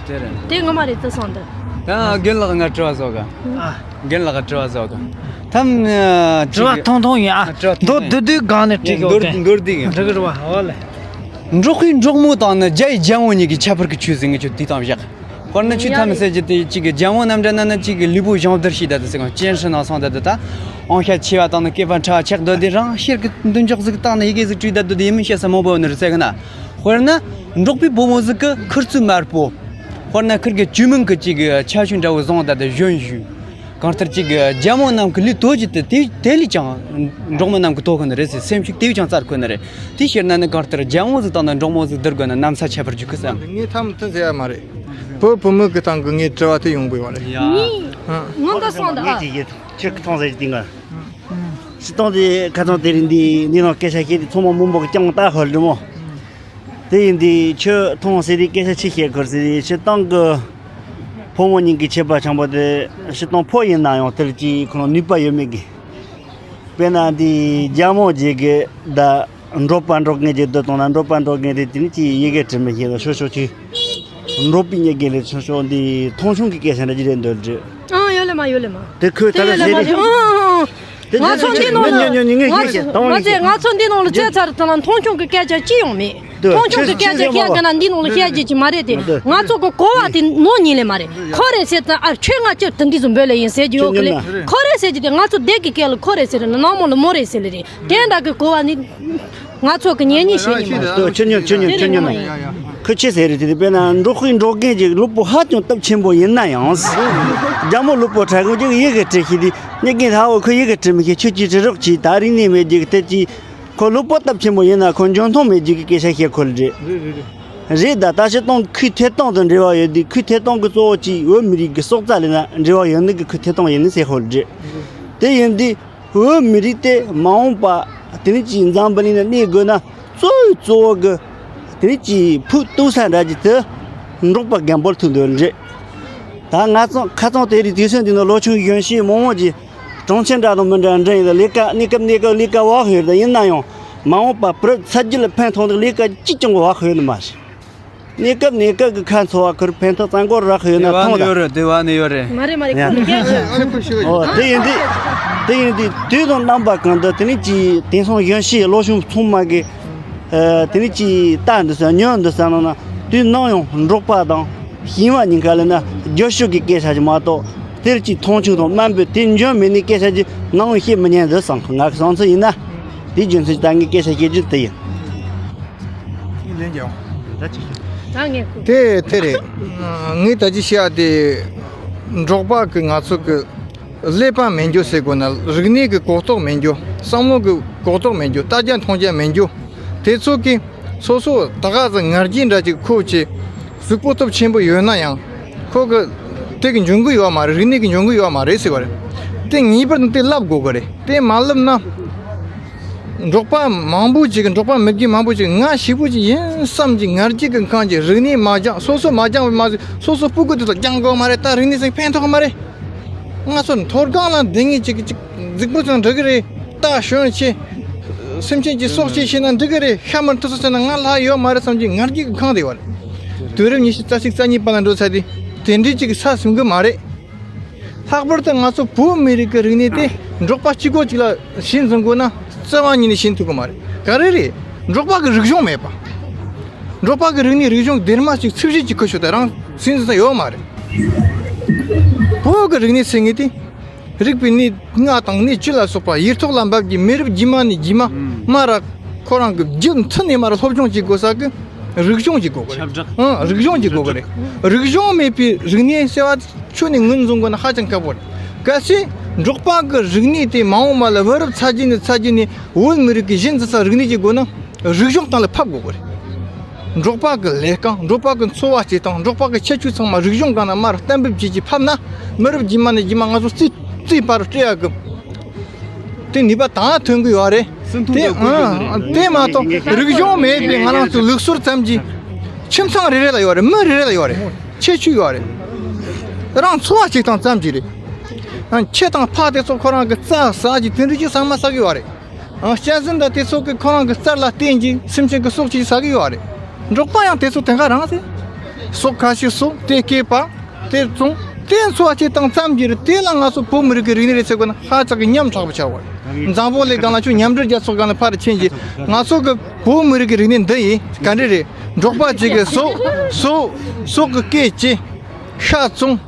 དེ་རེད། དེ་ངོ་མ་རེད་དེ་བསམ་འདུག་ད་རྒན་ལགས་ང་དྲི་བ་བཟོ་ག་ཨ། རྒན་ལགས་དྲི་བ་བཟོ་ག་ཐམ། དྲི་བ་ཐུང་ཐུང་ཡིན་ཨ། དྲི་བ་ཐུང་ཐུང་མདོར་བསྡུས་སྒང་ནས་དྲི་གི། མདོར་བསྡུས་ཡིན། འགྲིག་གི་རེད་བ། འོ་ལེ། འབྲོག་པའི་འབྲོག་མོ་དང་ནི་རྒྱ་ཡི་རྒྱལ་མོ་གཉིས་ཀྱི་ཁྱད་པར་གྱི་ཆོས་ཟིག་ངས་ཁྱོད་དེ་དང་བཞག་དཔེར་ན་ཁྱོད་ཐམ་ཟེར་རྒྱུ་དེ་གཅིག་གི་རྒྱལ་མོ་རྣམས་འདྲ་ན་ནི་གཅིག་གི་ལུས་པོ་སྦྱོང་བརྡར་བྱས་ད་དེ་ཟེར་གང་། སྤྱན་ཧྲི་ནང་སོང་ད་དེ་ད་ཨང་ཤ་ཆེ་བ་དང་ནི་སྐེད་པ་ཕྲ་བ་ཆགས་སྡོད་དེ། རང་ཤེར་གི་མདུན་ཅོག་ཟིག་བཏང་ནས་ཡི་གེ་ཟིག་བྲིས་ད་དེ་དེ་ཡིན་མིན་བཤད་ས་མང་པོ་ཡོད་ནི་རེད་ཟེར་གི་ན། དཔེར་ན་འབྲོག་པའི་བུ་མོ་ཟིག་གི་ཁུར་ཚོས་དམར་པོ། དཔེར་ན་ཁིར་གི་ཇུས་མིན་གི་གཅིག་གི་ཆ་ཤུན་འདྲ་བོ་བཟུང་ད་དེ་གཞོན་ཞུ། གང་ལྟར་གཅིག་གི་རྒྱལ་མོ་རྣམས་ཀྱི་ལུས་དོ་ཅི་སྟེ་དེ་དེ་ལས་ཀྱང་འབྲོག་མོ་རྣམས་ཀྱི་དོ་ཁོ་ནི་རེད་ཟེར། སེམས་ཤུགས་དེ་བས་ཀྱང་རྩ་ཁོ་ནི་རེད། དེ་ཤེར་ན་ནི་གང་ལྟར་རྒྱལ་མོ་ཟིག་དང་ནི་འབྲོག་མོ་ཟིག་བསྡུར་དགོས་ན་གནམ་ས་ཁྱད་པར་འཇུག་གི་བསམ། ངས་ཐམ་དུ་ཟེར་ཡ་མ་རེད། བུ་བུ་མོ་གི་སྟེང་གི་ངའི་དྲི་བ་དེ་ཡོང་དགོས་པ་རེད། ཡ། ངས་ངོ་འདི་སོང་ད་ཨ། ངས་ཅིག་ཡིད་ཆེར་གི་ཐོང་ཟེར་གྱི་དེ་ང་། སྤྱི་བཏང་དེ་ཁ་ཚང་དེ་རིང་འདི་འདི་ནང་སྐད་ཆ་བཤད་དེ་ཚང་མ་མང་པོ་གི་ཀྱང་ལྟ་ཧོལ་འདྲི་མོ། དེ་ཡིན་དུས་ཁྱོད་ཐོང་ཟེར་དུས་སྐད་ཆ་ཆི་བཤད་དགོས་ཟེར་དུས། སྤྱིར་བཏང་གི་ཕོ་མོ་གཉིས་ཀྱི་ཁྱད་པར་ཆེན་པོ་དེ། སྤྱིར་བཏང་ཕོ་ཡིན་ན་ཡང་དེར་ཅིག་ཁོ་རང་ནུས་པ་ཡོད་མེད་ཀྱི། དཔེར་ན་འདི་རྒྱ་མོ་རྗེས་གི་ད་འབྲོག་པ་འབྲོག་ངན་གྱི་སྡོད་དང་ན། འབྲོག་པ་འབྲོག་ངན་དེ་དེ་ནི་ཅིག་ཡི་གེ་བྲི་མི་ཤེས་ལ་ཤོ་ཤོ་ཅིག་འབྲོག་པའི་ཉེ་གེ་ལས་ཆུང་ཆུང་འདི་མཐོང་ཆུང་གི་སྐད་ཆ་འདྲ་ཅིག་རེད་འདོད་རེད། ཨང་། ཡོད་ལེ་མ། ཡོད་ལེ་མ། དེ་ཁོས་ད་དེ་ལ་ཡོད་ལེ་ཟེར་མ། རེད། ཨང་། དེ་ང་ཚོ་འདི་ནང་ལ་ཉོ་ཉོ་ཉོ་ངས་ང་ངས་ཤེས་ང་ཚོ་ང་ཚོས་ང་ཚོ་འདི་ནང་ལ་བཙལ་ཚར་ཐུབ་ན་མཐོང་ཆུང་གི་སྐད་ཆ་ཅི་ཡང་མེད། འདི་མཐོང་ཆུང་གི་ཁྱེད་སྐད་ཆ་ཁྱེད་བཤད་གི་ན་འདི་ནང་ལ་བཤད་རྒྱུ་ཅིག་མ་རེད་དེ། འདི་ང་ཚོ་གི་གོ་བ་དེ་ནོར་ཉིན་ལས་མ་རེད། ཁོ་རེད་ཟེར་ད་ཨ་ཁྱོད་ང་ཅིར་དེ་འདི་ཚོ་འབོད་ལེ་ཡིན་ཟེར་རྒྱུ་ཡོད་གི་ལེ། ཁོ་རེད་ཟེར་རྒྱུ་དེ་ང་ཚོ་བསྡད་གི་སྐད་ལ་ཁོ་རེད་ཟེར་ལེ་ནང་མོ་ལ་མོ་རེད་ཟེར་ལེ་རེད། དེ་འདྲ་གི་གོ་བ་ནི་ང་ཚོ་གི་ཉན་ཉན་བཤད་ཉན་མ་རེད། ཁྱོད་ཉོན་ཁྱོད་ཉོན་ཁྱོད་ཉོན་ན། ཁོ་ཆེ་ཟེར་རེད་དེ་དཔེར་ན་འབྲོག་ཁའི་འབྲོག་རྒན་གྱི་སློབ་བུ་ཧ་ཅང་སྟོབས་ཆེན་པོ་ཡིན་ན་ཡང་། རྒྱ་མོ་སློབ་བུ་ཁྲ་གོ་ཅིག་ཡི་གེ་བྲི་ཤེས་དེ་མྱི་རྒན་ཧ་འོ་ཁོ་ཡི་གེ་བྲི་མི་ཤེས། ཁྱོད་ཀྱིས་བྲི་རོགས་གྱིས། ད་རིག་གནས་མེད་རྒྱུ་གི་དེ་ཀྱིས་ཁོ་སློབ་བུ་སྟོབས་ཆེན་པོ་ཡིན་ན་ཁོ་འཇོན་ཐང་མེད་རྒྱུ་གི་སྐད་ཆ་བཤད་ཁོ་ལ་རེད། རེད་རེད་རེད། རེད་ད་ད་སྤྱིར་བཏང་ཁུལ་ཐད་གཏོང་དང་འབྲེལ་བ་ཡོད་དུས་ཁུལ་ཐད་གཏོང་གི་གཙོ་བོ་གཅིག་བོད་མི་རིགས་ཀྱི་སྲོག་རྩ་ལས་ན་འབྲེལ་བ་ཡོད་ནི་གི་ཁུལ་ཐད་གཏོང་ཡིན་ནི་ཟེར་ཁོ་ལ་རེད། དེ་ཡིན་དུས། བོད་མི་རིགས་དེ་མ་འོངས་པ་དེ་རིང་གི་འཛམ་བུ་གླིང་ན་གནས་དགོས་ན་གཙོ་བོའི་གཙོ་བོ་གི་དེ་རིང་གི་ཕུགས་གཏུག་ས་འདྲ་གི་དེ་འབྲོག་པ་རྒན་པོར་ཐུག་འདོད་རེད། ད་ང་ཚོ་ཁ་ཚང་དེ་རིང་དུས་ཚོད་འདི་ནང་ལོ་ཆུང་གཞོན་སྐྱེས་མང་མང་གིས་གྲོང་ཁྱེར་འདྲ་དང་མི་འདྲ་འདྲ་ཡིན་ལ་ལས་ཀ་གནས་སྐབས་གནས་སྐབས་ལས་ཀ་བག་ཡོད་ད་ཡིན་ན་ཡང་མ་འོངས་པ་བོད་ཚ་རྒྱུད་ལ་ཕན་ཐོགས་འདུག་ལས་ཀ་གཅིག་ཀྱང་བག་ཡོད་ནི་མ་རེད། གནས་སྐབས་གནས་སྐབས་ཀྱི་ཁ་འཚོ་བ་ཁུར་ཕན་ཐོགས་གཙང་སྐོར་རག་ཡོད་ན་ཐོང་ད། ཡོད་རེད་དེ་བ་ནི་ཡོད་རེད། མ་རེད་མ་རེད་ཡ། ཁོང་གི་སྐད་ཆ། ཨོ་དེ་ཡིན་དུས། དེ་ཡིན་དུས་དུས་དང་རྣམ་པ་གང་དུ་དེ་ནི་ཅི་དེང་སང་གཞོན་སྐྱེས་ལོ་ཆུང་ཚང་མ་གི། ཨ་དེ་ནི་ཅི་ལྟ་འདི་ས་ཉོན་འདི་ས་ནང་ན་དུས་ནམ་ཡང་འབྲོག་པ་དང་ཞིང་བ་གཉིས་ཀ་ལ་ན་རྒྱུ་ཤུགས་ཀྱི་སྐད་ཆ་ཅིག་མ་གཏོགས་དེར་ཅི་མཐོང་ཆུང་དང་དམའ་འབེབས་དེ་འཇོན་མེད་ནི་སྐད་ཆ་ཅིག་ནམ་ཡང་བཤད་མི་ཉན་འདི་བསམ་ང་གི་བསམ་ཚུལ་ཡིན་ན་དེའི་རྒྱུ་མཚན་ད་ངས་སྐད་ཆ་བཤད་རྒྱུ་དེ་ཡིན། ད་ངས་གོ། དེ་དེ་རེད། ངས་ད་ཅི་བཤད་ཡ་དེ། འབྲོག་པ་གི་ང་ཚོ་གི་ཀླད་པ་མེད་རྒྱུ་ཟེར་དགོས་ན་རིག་གནས་ཀྱི་གོ་རྟོགས་མེད་རྒྱུ། བསམ་བློ་གི་གོ་རྟོགས་མེད་རྒྱུ། ལྟ་རྒྱ་མཐོང་རྒྱ་མེད་རྒྱུ། དེ་ཚོ་གི་སོ་སོ་ད་ག་ཟེ་ང་རྒྱལ་འདྲ་ཅིག་ཁོ་ཆེ་གཟུགས་པོ་སྟོབས་ཆེན་པོ་ཡོད་ན་ཡང་ཁོ་གི་དེ་གི་འཇོན་གི་ཡོད་མ་རེད། རིག་གནས་གི་འཇོན་གི་ཡོད་མ་རེད་ཟེར་བ་རེད། དེ་ངེས་པར་དུ་དེ་བསླབ་དགོས་གི་རེད། དེ་མ་བསླབ་ན། འབྲོག་པ་མང་པོ་ཅིག་འབྲོག་པ་མི་རྒན་མང་པོ་ཅིག་ང་ཞེ་པོ་ཅིག་ཡིན་བསམ་གྱི་ང་རྒྱལ་གྱི་ཁམས་ཀྱི་རིག་གནས་མ་སྦྱངས། སོ་སོ་མ་སྦྱངས་པ་མ་ཟད་སོ་སོ་སྤུ་གུ་དེ་ཚོ་སྦྱང་དགོས་མ་རེད། ད་རིག་གནས་ཟིག་ཕན་ཐོགས་མ་རེད། ང་ཚོ་མཐོ་སྒང་ལ་འདི་ངེས་ཅིག་ཅིག་རྫིག་པོ་ཅང་འགྲིག་གི་རེད། ད་གཞོན་ཆེ་སེམས་ཅན་གྱི་སྲོག་གཅོད་བྱས་ན་འགྲིག་གི་རེད། ཤ་མར་འཐུ་ས་ཟེར་ན་ང་ལྷག་ཡོད་མ་རེད་བསམ་གྱི་ང་རྒྱལ་གྱི་ཁམས་དེ་ཡོད་རེད། དུས་རབས་ཉི་ཤུ་རྩ་གཅིག་རྩ་གཉིས་པ་ལ་འགྲོ་ཚར་དུས་དེ་འདྲའི་ཅིག་ས་ཟིན་གི་མ་རེད། ལྷག་པར་དུ་ང་ཚོ་བོད་མི་རིགས་ཀྱི་རིག་གནས་དེ་འབྲོག་པ་གཅིག་པོ་གཅིག་ལ་ཤེས་འཛིན་དགོས་ན་རྩ་བ་ཉིད་ནས་ཤེས་ཐུབ་ཀྱི་མ་རེད། ག་རེ་རེད། འབྲོག་པ་གི་རིག་གཞུང་མེད་པ། འབྲོག་པ་གི་རིག་གནས་རིག་གཞུང་སྡེར་མ་གཅིག་ཚིག་གཞི་གཅིག་ཁུ་ཤོ་དེ་རང་ཟིན་ཟིན་ས་ཡོད་མ་རེད། བོད་ཀྱི་རིག་གནས་ཟེར་མཁན་དེ་རིག་པའི་གནས་ལྔ་དང་གནས་བཅུ་ལ་སོགས་པ་ཡིག་ཐོག་ལ་འབབ་ཀྱི་མི་རབས་རྗེས་མ་ནས་རྗེས་མ་མ་ར་ཁོ་རང་གི་རྒྱུད་མཐུད་ནས་མ་ར་སློབ་སྦྱོང་བྱེད་དགོས་ས་གི་རིག་གཞུང་གཅིག་དགོས་གི་རེད། ཁྱབ་བསྒྲགས། ཨང་རིག་གཞུང་གཅིག་དགོས་གི་རེད། རིག་གཞུང་མེད་པའི་རིག་གནས་ཟེར་བ་ཁྱོན་ནས་ངོས་འཛིན་དགོས་ན་ཧ་ཅང་དཀའ་པོ་རེད། གལ་སྲིད་འབྲོག་པ་གི་རིག་གནས་དེ་མ་འོངས་པ་ལ་བུ་རབས་ཚ་རྒྱུད་ནས་ཚ་རྒྱུད་ནས་བོད་མི་རིགས་ཀྱི་གཞི་འཛིན་ས་རིག་གནས་ཅིག་དགོས་ན་རིག་གཞུང་སྟེང་ལ་ཕབ་དགོས་གི་རེད། འབྲོག་པ་གི་ལས་རྐང་འབྲོག་པ་གི་འཚོ་བ་སྐྱེལ་སྟངས་འབྲོག་པ་གི་ཁྱད་ཆོས་ཚང་མ་རིག་གཞུང་སྒང་ན་མར་གཏན་འབེབས་བྱེད་ཀྱི་ཕབ་ན་མི་རབས་རྗེས་མ་ནས་རྗེས་མ་ང་ཚོ་རྩིས་རྩིས་པར་སྤྲད་ཡག་གི་དེ་ནུས་པ་དང་ཐོན་གི་ཡོད་རེད། སུན་ཐུང་དེ་དང་བཀོད་རྒྱུ་ཨང་དེ་རེད། དེ་མ་གཏོགས་རིག་གཞུང་མེད་པའི་ང་རང་ཚོ་ལུགས་སྲོལ་ཙམ་གྱིས་ཁྱིམ་ཚང་རེ་རེ་ལ་ཡོད་རེད། མི་རེ་རེ་ལ་ཡོད་རེད། ཁྱད་ཆོས་ཡོད་རེད། རང་འཚོ་བ་བྱེད་སྟངས་ཙམ་གྱིས་རེད། ཨང་ཁྱི་དང་ཕག་དེ་ཚོ་ཁོ་རང་གི་རྩྭ་ཟ་གི་དེ་འདྲ་ཅིག་ཟ་མ་ཟ་གི་ཡོད་རེད། ཨང་གཅན་གཟན་དང་དེ་ཚོ་གི་ཁོ་རང་གི་རྩར་ལ་བརྟེན་གྱིས་སེམས་ཅན་གི་སྲོག་ཅིག་ཟ་གི་ཡོད་རེད། འབྲོག་པ་ཡང་དེ་ཚོ་དེ་ག་རང་ཟེ། སྲོག་ཁ་ཤས་སྲོག་དེ་སྐྱེས་པ། དེ་བཙོང་། དེ་འཚོ་བ་སྐྱེལ་སྟངས་ཙམ་གྱིས་རེད། དེ་ལ་ང་ཚོ་བོད་མི་རིགས་ཀྱི་རིག་གནས་རེད་ཟེར་དགོས་ན་ཧ་ཅང་གི་ཉམ་ཕྲག་པོ་ཆགས་པ་རེད། འཛམ་བུ་གླིང་སྒང་ལ་ཁྱོད་མཉམ་འབྲེལ་རྒྱལ་ཚོགས་སྒང་ལ་ཕར་ཕྱིན་གྱིས་ང་ཚོ་གི་བོད་མི་རིགས་ཀྱི་རིག་གནས་འདི་ཡིན་ག་འདྲ་རེད། འབྲོག་པ་གཅིག་གི་སྲོག་སྲོག་སྲོག་གི་སྐད་ཅེ། ཤ་བཙོང་།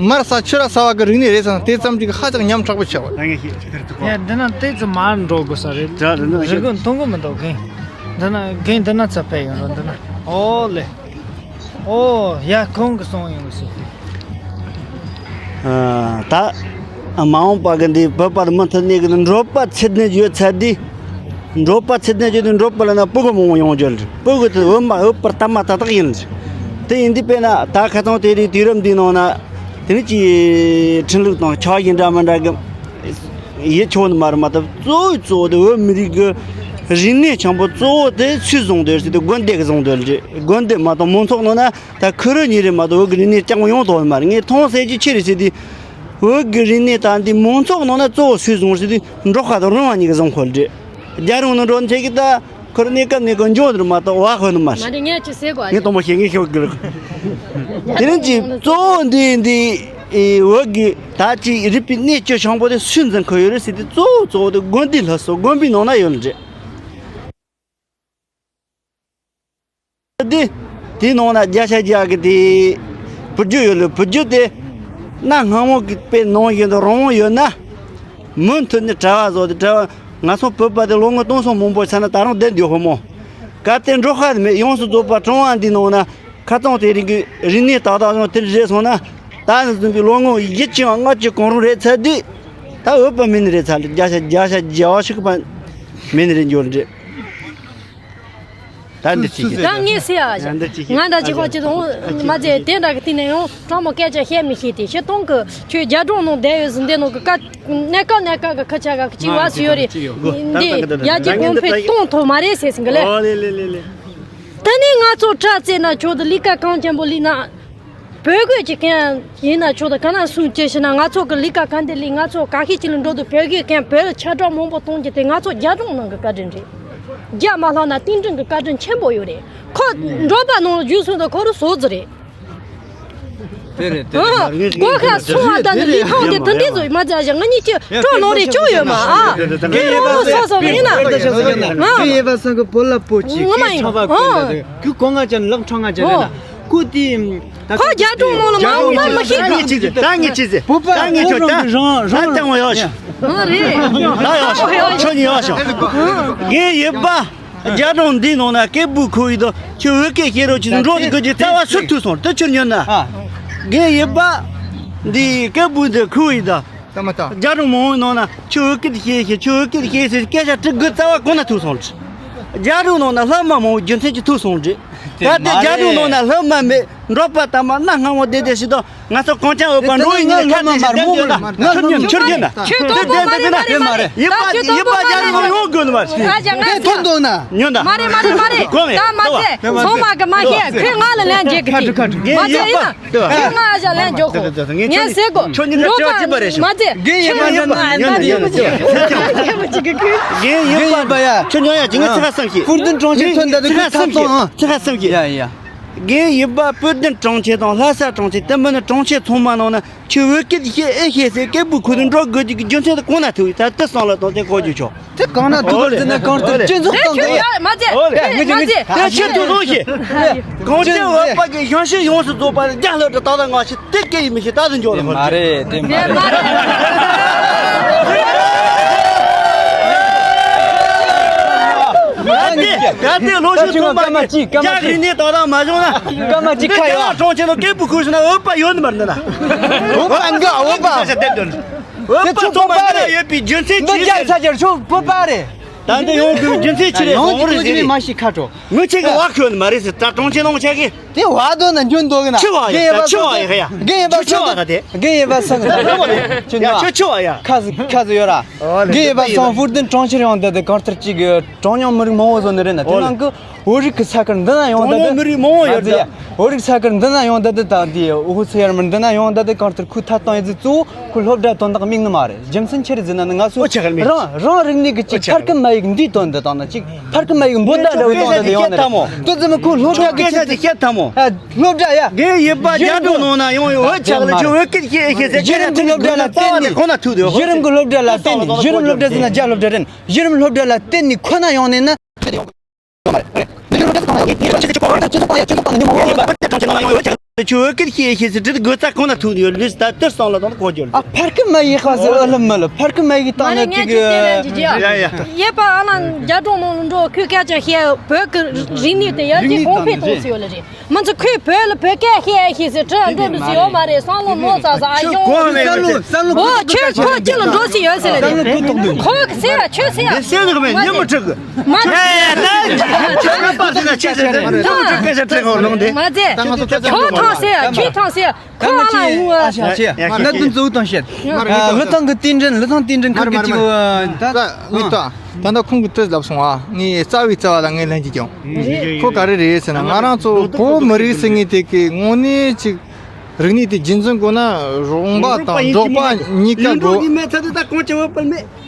མར་ཟ་ཕྱུ་ར་ཟ་བ་གི་རིག་གནས་རེད་ཟེར་ན་དེ་ཙམ་གྱིས་ཧ་ཅང་ཉམ་ཕྲག་པོ་ཆགས་པ་རེད། ད་ངས་ཤེས་ཅི་ལྟར་ཐུག་གོ། ཡ་འདི་ན་དེ་ཙམ་མར་འགྲོ་དགོས་ས་རེད། ད་རེད་ན་རི་ཀོན་མཐོང་གི་མི་འདུག་རྒན། འདི་ན་རྒན་འདི་ན་ཚ་ཕེ་ཡོང་རོགས་འདི་ན། ཨོ་ལེ། ཨོ་ཡ་ཁོང་གི་སོང་ཡོང་གི་སོང་། ཨ་ད་མ་འོངས་པ་གི་འདི་བོད་པ་མུ་མཐུད་ནས་གི་འབྲོག་པ་ཚད་ནས་ཡོད་ཚད་འདི། འབྲོག་པ་ཚད་ནས་ཡོད་འདི་འབྲོག་པ་ལ་ན་སྤུ་གུ་མང་པོ་ཡོང་རྒྱུ་རེད། སྤུ་གུ་དེ་འོད་མ་འོད་པར་ཏག་མ་ཏག་ཏག་ཡིན་རེད། དེ་ཡིན་དུས་དཔེར་ན་ད་ཁ་སང་དེ་རིང་དུས་རབས་འདི་ནང་ན་དེ་རིང་གི་ཁྲིམས་ལུགས་དང་ཆགས་ཡིན་འདྲ་མི་འདྲ་གི་ཡིད་ཆེས་ནི་མ་རེད། མ་གཏོགས་གཙོ་བོའི་གཙོ་བོ་དེ་བོད་མི་རིགས་ཀྱི་རིག་གནས་འཆམ་པོ་གཙོ་བོ་དེ་སུས་བཟུང་འདོད་ཟེར་དུས་དགོན་སྡེ་གིས་བཟུང་འདོད་རེད། དགོན་སྡེ་མ་གཏོགས་མང་ཚོགས་ནང་ན་ད་ཁུ་རུ་ཉིན་རེ་མ་གཏོགས་བོད་ཀྱི་རིག་གནས་ལྕགས་མོ་ཡོང་ཐུབ་ནི་མ་རེད། ངས་མཐོང་ཟེར་རྒྱུ་ཆི་རེད་ཟེར་དུས་བོད་ཀྱི་རིག་གནས་ད་འདི་མང་ཚོགས་ནང་ན་གཙོ་བོ་སུས་བཟུང་ཟེར་དུས་འབྲོག་པ་དང་རོང་བ་གཉིས་ཀྱིས་བཟུང་ཁོ་རེད། རྒྱལ་རོང་ནང་འགྲོ་ནི་ཆེ་གི་ད་ཁུ་རུ་གནས་སྐབས་ནས་ཀྱི་འཇོག་ནི་མ་གཏོགས་བ་ཁོ་ནི་མ་རེད། མ་རེད་ངས་ཅི་ཟེར་དགོས་ངས་དང་པོ་ཤེས་ངས་ཤོད་གི་རེད། དེ་རིང་གི་གཙོ་བོ་འདི་འདི། ཨེ་བོད་ཀྱི་ད་ཅིག་རིག་པའི་གནས་བཅུ་ཆེན་པོ་དེ་སུས་འཛིན་གི་ཡོད་རེད་ཟེར་དུས། གཙོ་བོ་གཙོ་བོ་དེ་དགོན་སྡེ་ལྷ་ས་དགོན་པའི་ནང་ན་ཡོད་ལ་རེད། དེ་དེའི་ནང་ན་བརྒྱ་ཆ་བརྒྱ་གི་དེ་བུ་རྒྱུད་ཡོད་ལ། བུ་རྒྱུད་དེ་གནའ་སྔ་མོ་གི་དཔེ་ནང་བཞིན་དུ་རང་དབང་ཡོད་ན། མུ་མཐུད་ནས་གྲྭ་བ་བཟོ་སྟེ། གྲྭ་བ་ང་ཚོ་བོད་པ་དེ་ལོ་ངོ་སྟོང་ཚོ་མང་པོ་ཆགས་ན་ད་རུང་བསྡད་འདུག་ཧོ་མོ། གལ་ཏེ་འགྲོ་ཁ་མེད། ཡོངས་སུ་རྫོགས་པ་གྲྭ་བ་འདི་ནང་ན་ཁ་རྩང་དེ་རིང་གི་རིག་གནས་ཏག་ཏག་ཡང་དེ་འདྲ་རེད་སོང་ན། ད་ནི་འཛིན་པའི་ལོ་ངོ་བཞི་བཅུ་ལྔ་བཅུ་གང་རུང་རེད་ཚར་དུས། ད་བོད་པ་མིན་ནི་རེད་ཚར་ལ། བརྒྱ་ཆ་བརྒྱ་ཆ་བརྒྱ་ཞིག་པ་མིན་ནི་རེད་འགྱུར་རེད། ད་འདི་ཅིག་གི། ད་ངས་སེ་ཡ་ཞག་ང་འདྲ་ཅིག་ཁོ་ཅི་དང་མ་ཚད་དེ་འདྲ་གི་སྟེང་ནས་ཡང་སྤྲང་མོ་སྐད་ཆ་བཤད་མི་ཤེས་ཏེ། ཤེས་སྟོང་གི་ཁྱོད་རྒྱ་གྲོང་ནང་བསྡད་ཡོད་ཟིན་དེ་ནང་གི་ཀ་གནས་སྐབས་གནས་སྐབས་གི་ཁ་ཆ་ག་གི་ཅིག་བ་སུ་ཡོད་རེད། འདི་ཡ་གྱི་གོང་འཕེལ་གཏོང་ཐུབ་མ་རེད་ཟེར་ཟིན་གི་ལེ། ད་ནི་ང་ཚོ་དྲ་རྩེ་ན་ཁྱོད་དུ་ལི་ཀ་གང་ཅན་པོ་ལི་ན། བོད་གོས་ཀྱི་མཁན་ཡིན་ན་ཆོག་ད་ག་ན་སུ་སྐྱེ་ཤི་ན། ང་ཚོ་གི་ལི་ཀ་ག་འདི་ལི་ང་ཚོ་ག་ཤི་ཅི་ལ་འགྲོ་དུ་བོད་གོས་མཁན་བོད་ལ་ཆ་གྲགས་མང་པོ་གཏོང་རྒྱུ་དེ་ང་ཚོ་རྒྱ་གྲོང་ནང་གི་བཀའ་དྲིན་རེད། རྒྱ་མ་ལྷག་ན་རྟེན་འབྲེལ་གི་བཀའ་དྲིན་ཆེན་པོ་ཡོད་རེད། ཁོ་འགྲོ་པ་ནང་རྒྱུ་སུ་དང་ཁོ་རུ་བཟོ་རྩི་རེད། དེ་རེད་དེ་རེད། སྒོ་ཁ་སོང་བ་ད་ནི་ལི་ཐང་དེ་ད་འདི་བཟོ་མ་ཚ་ཞག་ང་གཉིས་ཀྱི་གྲོགས་ནང་རེ་བཅུག་ཡོད་མ་ཨ། དེ་ལོ་སོ་སོ་མིན་ན། ང་ཡེ་བ་སང་གི་བོད་ལ་པོ་ཅིག་ངོ་མ་ཡིན། ཁྱོད་གོང་ང་ཅན་ལག་ཁྲང་ང་ཅན་རེད་ན། ཁོ་དེ། ཁོ་རྒྱ་གྲོང་མོ་ལ་མ་འོངས་པ་མ་ཤེས་གི། ད་ངས་ཅི་ཟེར། བོད་པ་ད་ངས་ཁྱོད་ད། རང་རང་ད་ཐེངས་བ་ཡོད་ཤོག་ཨ་རེད། ད་ཡོད་ཤོག་ཁྱོད་ཉིད་ཡོད་ཤོག་ངས་ཡིན་པ། རྒྱ་གྲོང་འདི་ནང་ན་སྐད་འབོད་ཁུར་ཡི་དང་། ཁྱོད་བོད་སྐད་བཤད་རོགས་ཅིག་འགྲོ་དགོས་ཀྱི་རྩ་བ་སུ་ཐུག་སོང་། ད་ཁྱོད་ཉོན་ན། ངས་ཡིན་པ། འདི་སྐད་འབོད་འདི་ཁུར་ཡི་དང་། ད་མ་ད། རྒྱ་རུ་མང་བོའི་ནང་ན་ཁྱོད་བོད་སྐད་ཤེས་ཤེས། ཁྱོད་བོད་སྐད་ཤེས་ཟེར་སྐད་ཆ་དྲི་དགོས་རྩ་བ་གང་ན་ཐུག་སོང་རེད། རྒྱ་རུ་ནང་ན་སློབ་མ་མང་བོ་རྒྱུ་མཚན་གྱིས་ཐུག་སོང་རེད། ད་ལྟའི་རྒྱ་རུ་ནང་ན་སློབ་མ་མེད། འབྲོག་པ་དང་མ་གནའ་སྔ་མོ་བསྡད་བསྡད་ཞིག་དང་། ང་ཚོ་གངས་ཅན་འོད་པ་འགྲོ་བའི་ཉིན་ཁ་བསྡད་ཞིག་བསྡད་ཡོད་ན་ཁྱོད་ཉོན་ཁྱོད་ཉོན་ན། ཁྱོད་དོན་པོ་མ་རེད་མ་རེད། ཡིན་པ་ཡིན་པ་རྒྱ་རུ་ནང་ཡོང་དགོས་ནི་མ་རེད། ཨ་ཅག་ང་ཚོ་མཐོང་འདུག་ན་ཉོན་ད། མ་རེད་མ་རེད་མ་རེད། གོ་མེད་ད་མ་ཚད་ཚང་མ་གི་མ་ཤེས་ཁོས་ང་ལ་ལན་རྒྱག་གི་དེ་མ་ཚད་ཡིན་ན། ཁྱོད་ང་ཨ་ཞག་ལན་འཇོག་གོ། ངས་ཟེར་གོ། ཁྱོད་གཉིས་ཀ་འགྲོ་ཅི་པ་རེད་ཤོག་རྒན་ཡིན་པ་ཉོན་དེ་ཉོན་དེ་ཉོན་དེ། རྒན་ཡིན་པ་ཡ། ཁྱོད་ཉོན་ཡ་ཅི་ངས་ཚིག་ཁ་བསམ་ཤེས། ཕུར་དུན་གྲོང་ཁྱེར་ཐོན་ད་དུ་ཚིག་ཁ་བསམ་ཤེས། ཚིག་ཁ་བསམ་ཤེས། ཡ་ཡ། རྒན་ཡིན་པ་ཕུར་དུན་གྲོང་ཁྱེར་དང་ལྷ་ས་གྲོང་ཁྱེར་དེ་མིན་ན་གྲོང་ཁྱེར་ཚང་མ་ནང་ན་ཁྱོད་བོད་སྐད་ཤེས་ཨེ་ཤེས་ཟེར་སྐད་འབོད་ཁུར་དུ་འགྲོ་དགོས་ཀྱི་རྒྱུ་མཚན་དེ་གང་ན་ཐུག་ཡོད། ད་དེ་བསམ་བློ་བཏང་སྟེ་གོ་རྒྱུ་ཆོག་དེ་གང་ན་ཐུག་གི་རེད་ཟེར་ན་གང་ལྟར་སྤྱི་ཚོགས་སྟེང་དུ་ཡ། མ་ཚད་མ་ཚད་ད་ཁྱེད་ཐུག་སོང་ཞེས། གངས་ཅན་འོད་པ་གི་ཞང་ཞུང་ཡོངས་སུ་རྫོགས་པ་རྒྱ་ལྷོ་དྲི་ཏག་ཏག་ང་ཞིག་དེ་སྐད་ཡིག་མི་ཤེས་ད་དུ་འཇོག་ལ་ཧོར་མ་རེད་དེ་མ་རེད། ད་ལྟའི་ལོ་ཤུལ་ཐོན་པ་རྒྱ་རིག་གནས་ཏག་ཏག་མ་བྱུང་ན། སྐར་མ་གཅིག་ཁ་ཡོད། གྲོང་ཁྱེར་ནང་སྐད་འབོད་ཁུར་སོང་ན་འོད་པ་ཡོད་ནི་མ་རེད་ན། འོད་པ་འགའ་འོད་པ། འོད་པ་ཚོགས་པ་འདི་ལ་ཡོད་པའི་རྒྱུ་མཚན་ཅི་རེད། ཚ་ཅར་ཆོག་བོད་པ་རེད། ད་འདི་ཡོང་དགོས་རྒྱུ་མཚན་ཅི་རེད། ཡོང་གི་ཀོ་ཅི་མི་མ་ཤི་ཁ་དྲོ། ངོ་ཆེ་གི་བ་ཁོས་ནི་མ་རེད་ཟེར། ད་གྲོང་ཁྱེར་ནང་ཆ་གི་དེ་བ་དོ་ན་འཇོན་དོ་གི་ན། ཆི་བ་ཡ། ད་ཆི་བ་ཡ་ཡ། རྒན་ཡེ་བ་ཆི་བ་ད་དེ། རྒན་ཡེ་བ་སང་གི་ད་ཆི་བ་ཡ། ཁ་ཟི་ཁ་ཟི་ཡོད་ར། རྒན་ཡེ་བ་སང་ཧྥུར་ཏིན་གྲོང་ཁྱེར་ཡོང་ད་དེ་གང་ལྟར་ཅིག་གྲངས་ཉུང་མི་རིགས་མང་བོ་བཟོ་ནི་རེད་ན། དེ་ནང་གི་བོད་རིགས་ཀྱི་ས་ཁུལ་འདི་ན་ཡོང་ད་དེ། མི་རིགས་མང་བོ་ཡོད་ད། བོད་རིགས་ས་ཁུལ་འདི་ན་ཡོང་ད་དེ་དང་དེ་ཨོ་ཧུ་ཚེ་ཡར་མར་འདི་ན་ཡོང་ད་དེ་གང་ལྟར་ཁོའི་ཐད་གཏོང་ཡོད་ཚེ་གཙོ་བོ་ཁོའི་སློབ་གྲྭ་དོན་དག་དམིགས་ནི་མ་རེད། རྒྱུ་མཚན་ཆི་རེད་ཟེར་ན་ནི་ང་ཚོ་ཨོ་ཆ་ཁར་མེད། རང་རང་རིག་གནས་ཀྱི་ཅིག་ཨོ་ཆ་ཕར་ཁུ་མ་ཡིག་འདིའི་དོན་དུ་དང་ན་ཅིག་ཕར་ཁུ་མ་ཡིག་འབོད་བརྡ་འདྲ་བོ་གཏོང་ད་དེ་ཡོང་ད་ནི་རེད། དེ་ཙམ་མི་ཁོའི་སློབ་གྲྭ་གི་ཆེད་དུ་སློབ་གྲྭ་ཡ། རྒན་ཡིན་པ་རྒྱ་གྲོང་ནང་ན་ཡོང་ཡོད་ཨོ་ཆ་ཁར་ཁྱོད་བོད་སྐད་ཤེས་ཤེས་ཟེར། གཞི་རིམ་གྱི་སློབ་གྲྭ་ལ་བརྟེན་ནས། གཞི་རིམ་གྱི་སློབ་གྲྭ་ལ་བརྟེན་ནས། གཞི་རིམ་སློབ་གྲྭ་ཟེར་ན་རྒྱ་སློབ་གྲྭ་རེད། གཞི་རིམ་སློབ་གྲྭ་ལ་བརྟེན་ནས་ཁོ་ན་ཡོང་ནས་ན། ཁྱོད་བོད་སྐད་ཤེས་ཤེས་ཟེར་དྲི་དགོས་རྩ་ཁོ་ན་ཐུག་ནས་ཡོད་ལུས། ད་དེར་བསམ་བློ་བཏང་ན་གོ་རྒྱུ་རེད། ཨ་ཕར་སྐུ་མ་ཡིག་ཧ་ཟེར་ཨ་ལམ་མ་ལ་ཕར་སྐུ་མ་ཡིག་བཏང་ན་ཅིག་ཡ་ཡ། ཡེ་པ་ཨ་ལ་རྒྱ་གྲོང་ནང་ལ་འགྲོ་ཁོས་སྐད་ཆ་བཤད། བོད་ཀྱི་རིག་གནས་དེ་ཡར་རྒྱས་གོང་འཕེལ་གཏོང་སྲིད་ཡོད་ལ་རེད། མི་ཚོ་ཁོས་བོད་ལ་བོད་སྐད་བཤད་ཤེས་ཟེར་དྲི་འགྲོ་འདུག་སྲིད་ཡོད་མ་རེད། བསམ་བློ་མོ་ཟ་ཟ་ཨ་ཞོ། ཁོ་བསམ་བློ་བསམ་བློ་ཨོ་ཁོ་ཁྱོད་ཁོ་ཅི་ལ་འགྲོ་སྲིད་ཡོད་ཟེར་ལ་རེད། ཁོ་གི་ཟེར་ཡ་ཁྱོད་ཟེར་ཡ། ཟེར་ཟེར་གི་མེད་ཉན་མི་ཁྲིག་གི་མ་ཚད། ཁྱོད་ཁ་པར་ཟེར་ན་ཆི་ཟེར་ཟེར་ནས་ཁྱོད་ཁ་ཤས་ཁྲིག་གི་ལོང་དེ། མ་ཚད། ཁྱོད་ཐང་ཟེར་ཡ་ཁྱོད་ཐང་ཟེར་ཡ། ཁོ་ཨ་ལ་ངུ་ཨ། ལ་དུན་གཙོ་བོ་དང་བཤད། ལི་ཐང་གི་རྟེན་འབྲེལ་ལི་ཐང་རྟེན་འབྲེལ་ཁར་གི་ཅིག་ད་ངས་ད་ད་ལྟ་ཁོང་གི་དུས་ལབ་སོང་ཨ། ངས་རྩ་བའི་རྩ་བ་ལ་ངས་ལན་གཅིག་ཀྱང་། ཁོ་ག་རེ་རེད་ཟེར་ན་ང་རང་ཚོ་བོད་མི་རིགས་ཟེར་མཁན་དེ་གི་དངོས་གནས་ཅིག་རིག་གནས་དེ་རྒྱུན་འཛིན་དགོས་ན་རོགས་པ་དང་འབྲོག་པ་གཉིས་ཀ་དགོས། ཡིན་འགྲོ་ནི་མེད་ཚ་དེ་ད་གང་བྱེད་འོས་པ་མེད།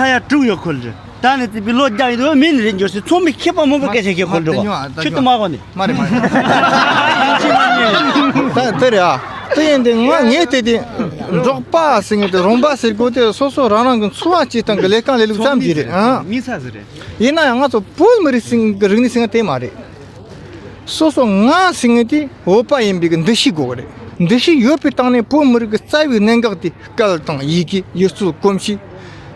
ས་ཡ་དྲུག་ཡོད་ཁུལ་རེད། ད་ནི་དེ་པའི་ལོ་བརྒྱ་ཡོད་མིན་རེད་འགྱུར་སྲིད། ཚོགས་མི་མཁས་པ་མང་པོ་སྐད་ཆ་བཤད་ཁུལ་འགྲོ་བ་ཁྱོད་དུ་མ་གོ་ནི། མ་རེད་མ་རེད། ད་དེ་རེད་ཨ། དེ་ཡིན་དེ་ང་ངས་དེ་དེ་འབྲོག་པ་ཟེར་ངེས་དེ་རོང་པ་ཟེར་དགོས་དེ་སོ་སོ་རང་རང་གི་འཚོ་བ་སྐྱེལ་སྟངས་ཀྱི་ལས་ཀ་ལས་ལུགས་ཙམ་གྱིས་རེད་ཨ། མི་ས་ཟེར་རེད། ཡིན་ན་ཡང་ང་ཚོ་བོད་མི་རིགས་ཟེར་གི་རིག་གནས་ཟེར་ན་དེ་མ་རེད། སོ་སོ་ང་ཟེར་ངེས་དེ་བོད་པ་ཡིན་པའི་གི་འདུ་ཤེས་དགོས་གི་རེད། འདུ་ཤེས་ཡོད་པའི་སྟེང་ནས་བོད་མི་རིགས་ཀྱི་རྩ་བའི་གནད་འགག་དེ་སྐད་དང་ཡི་གེ་ཡུལ་སྲོལ་གོམས་གཤིས།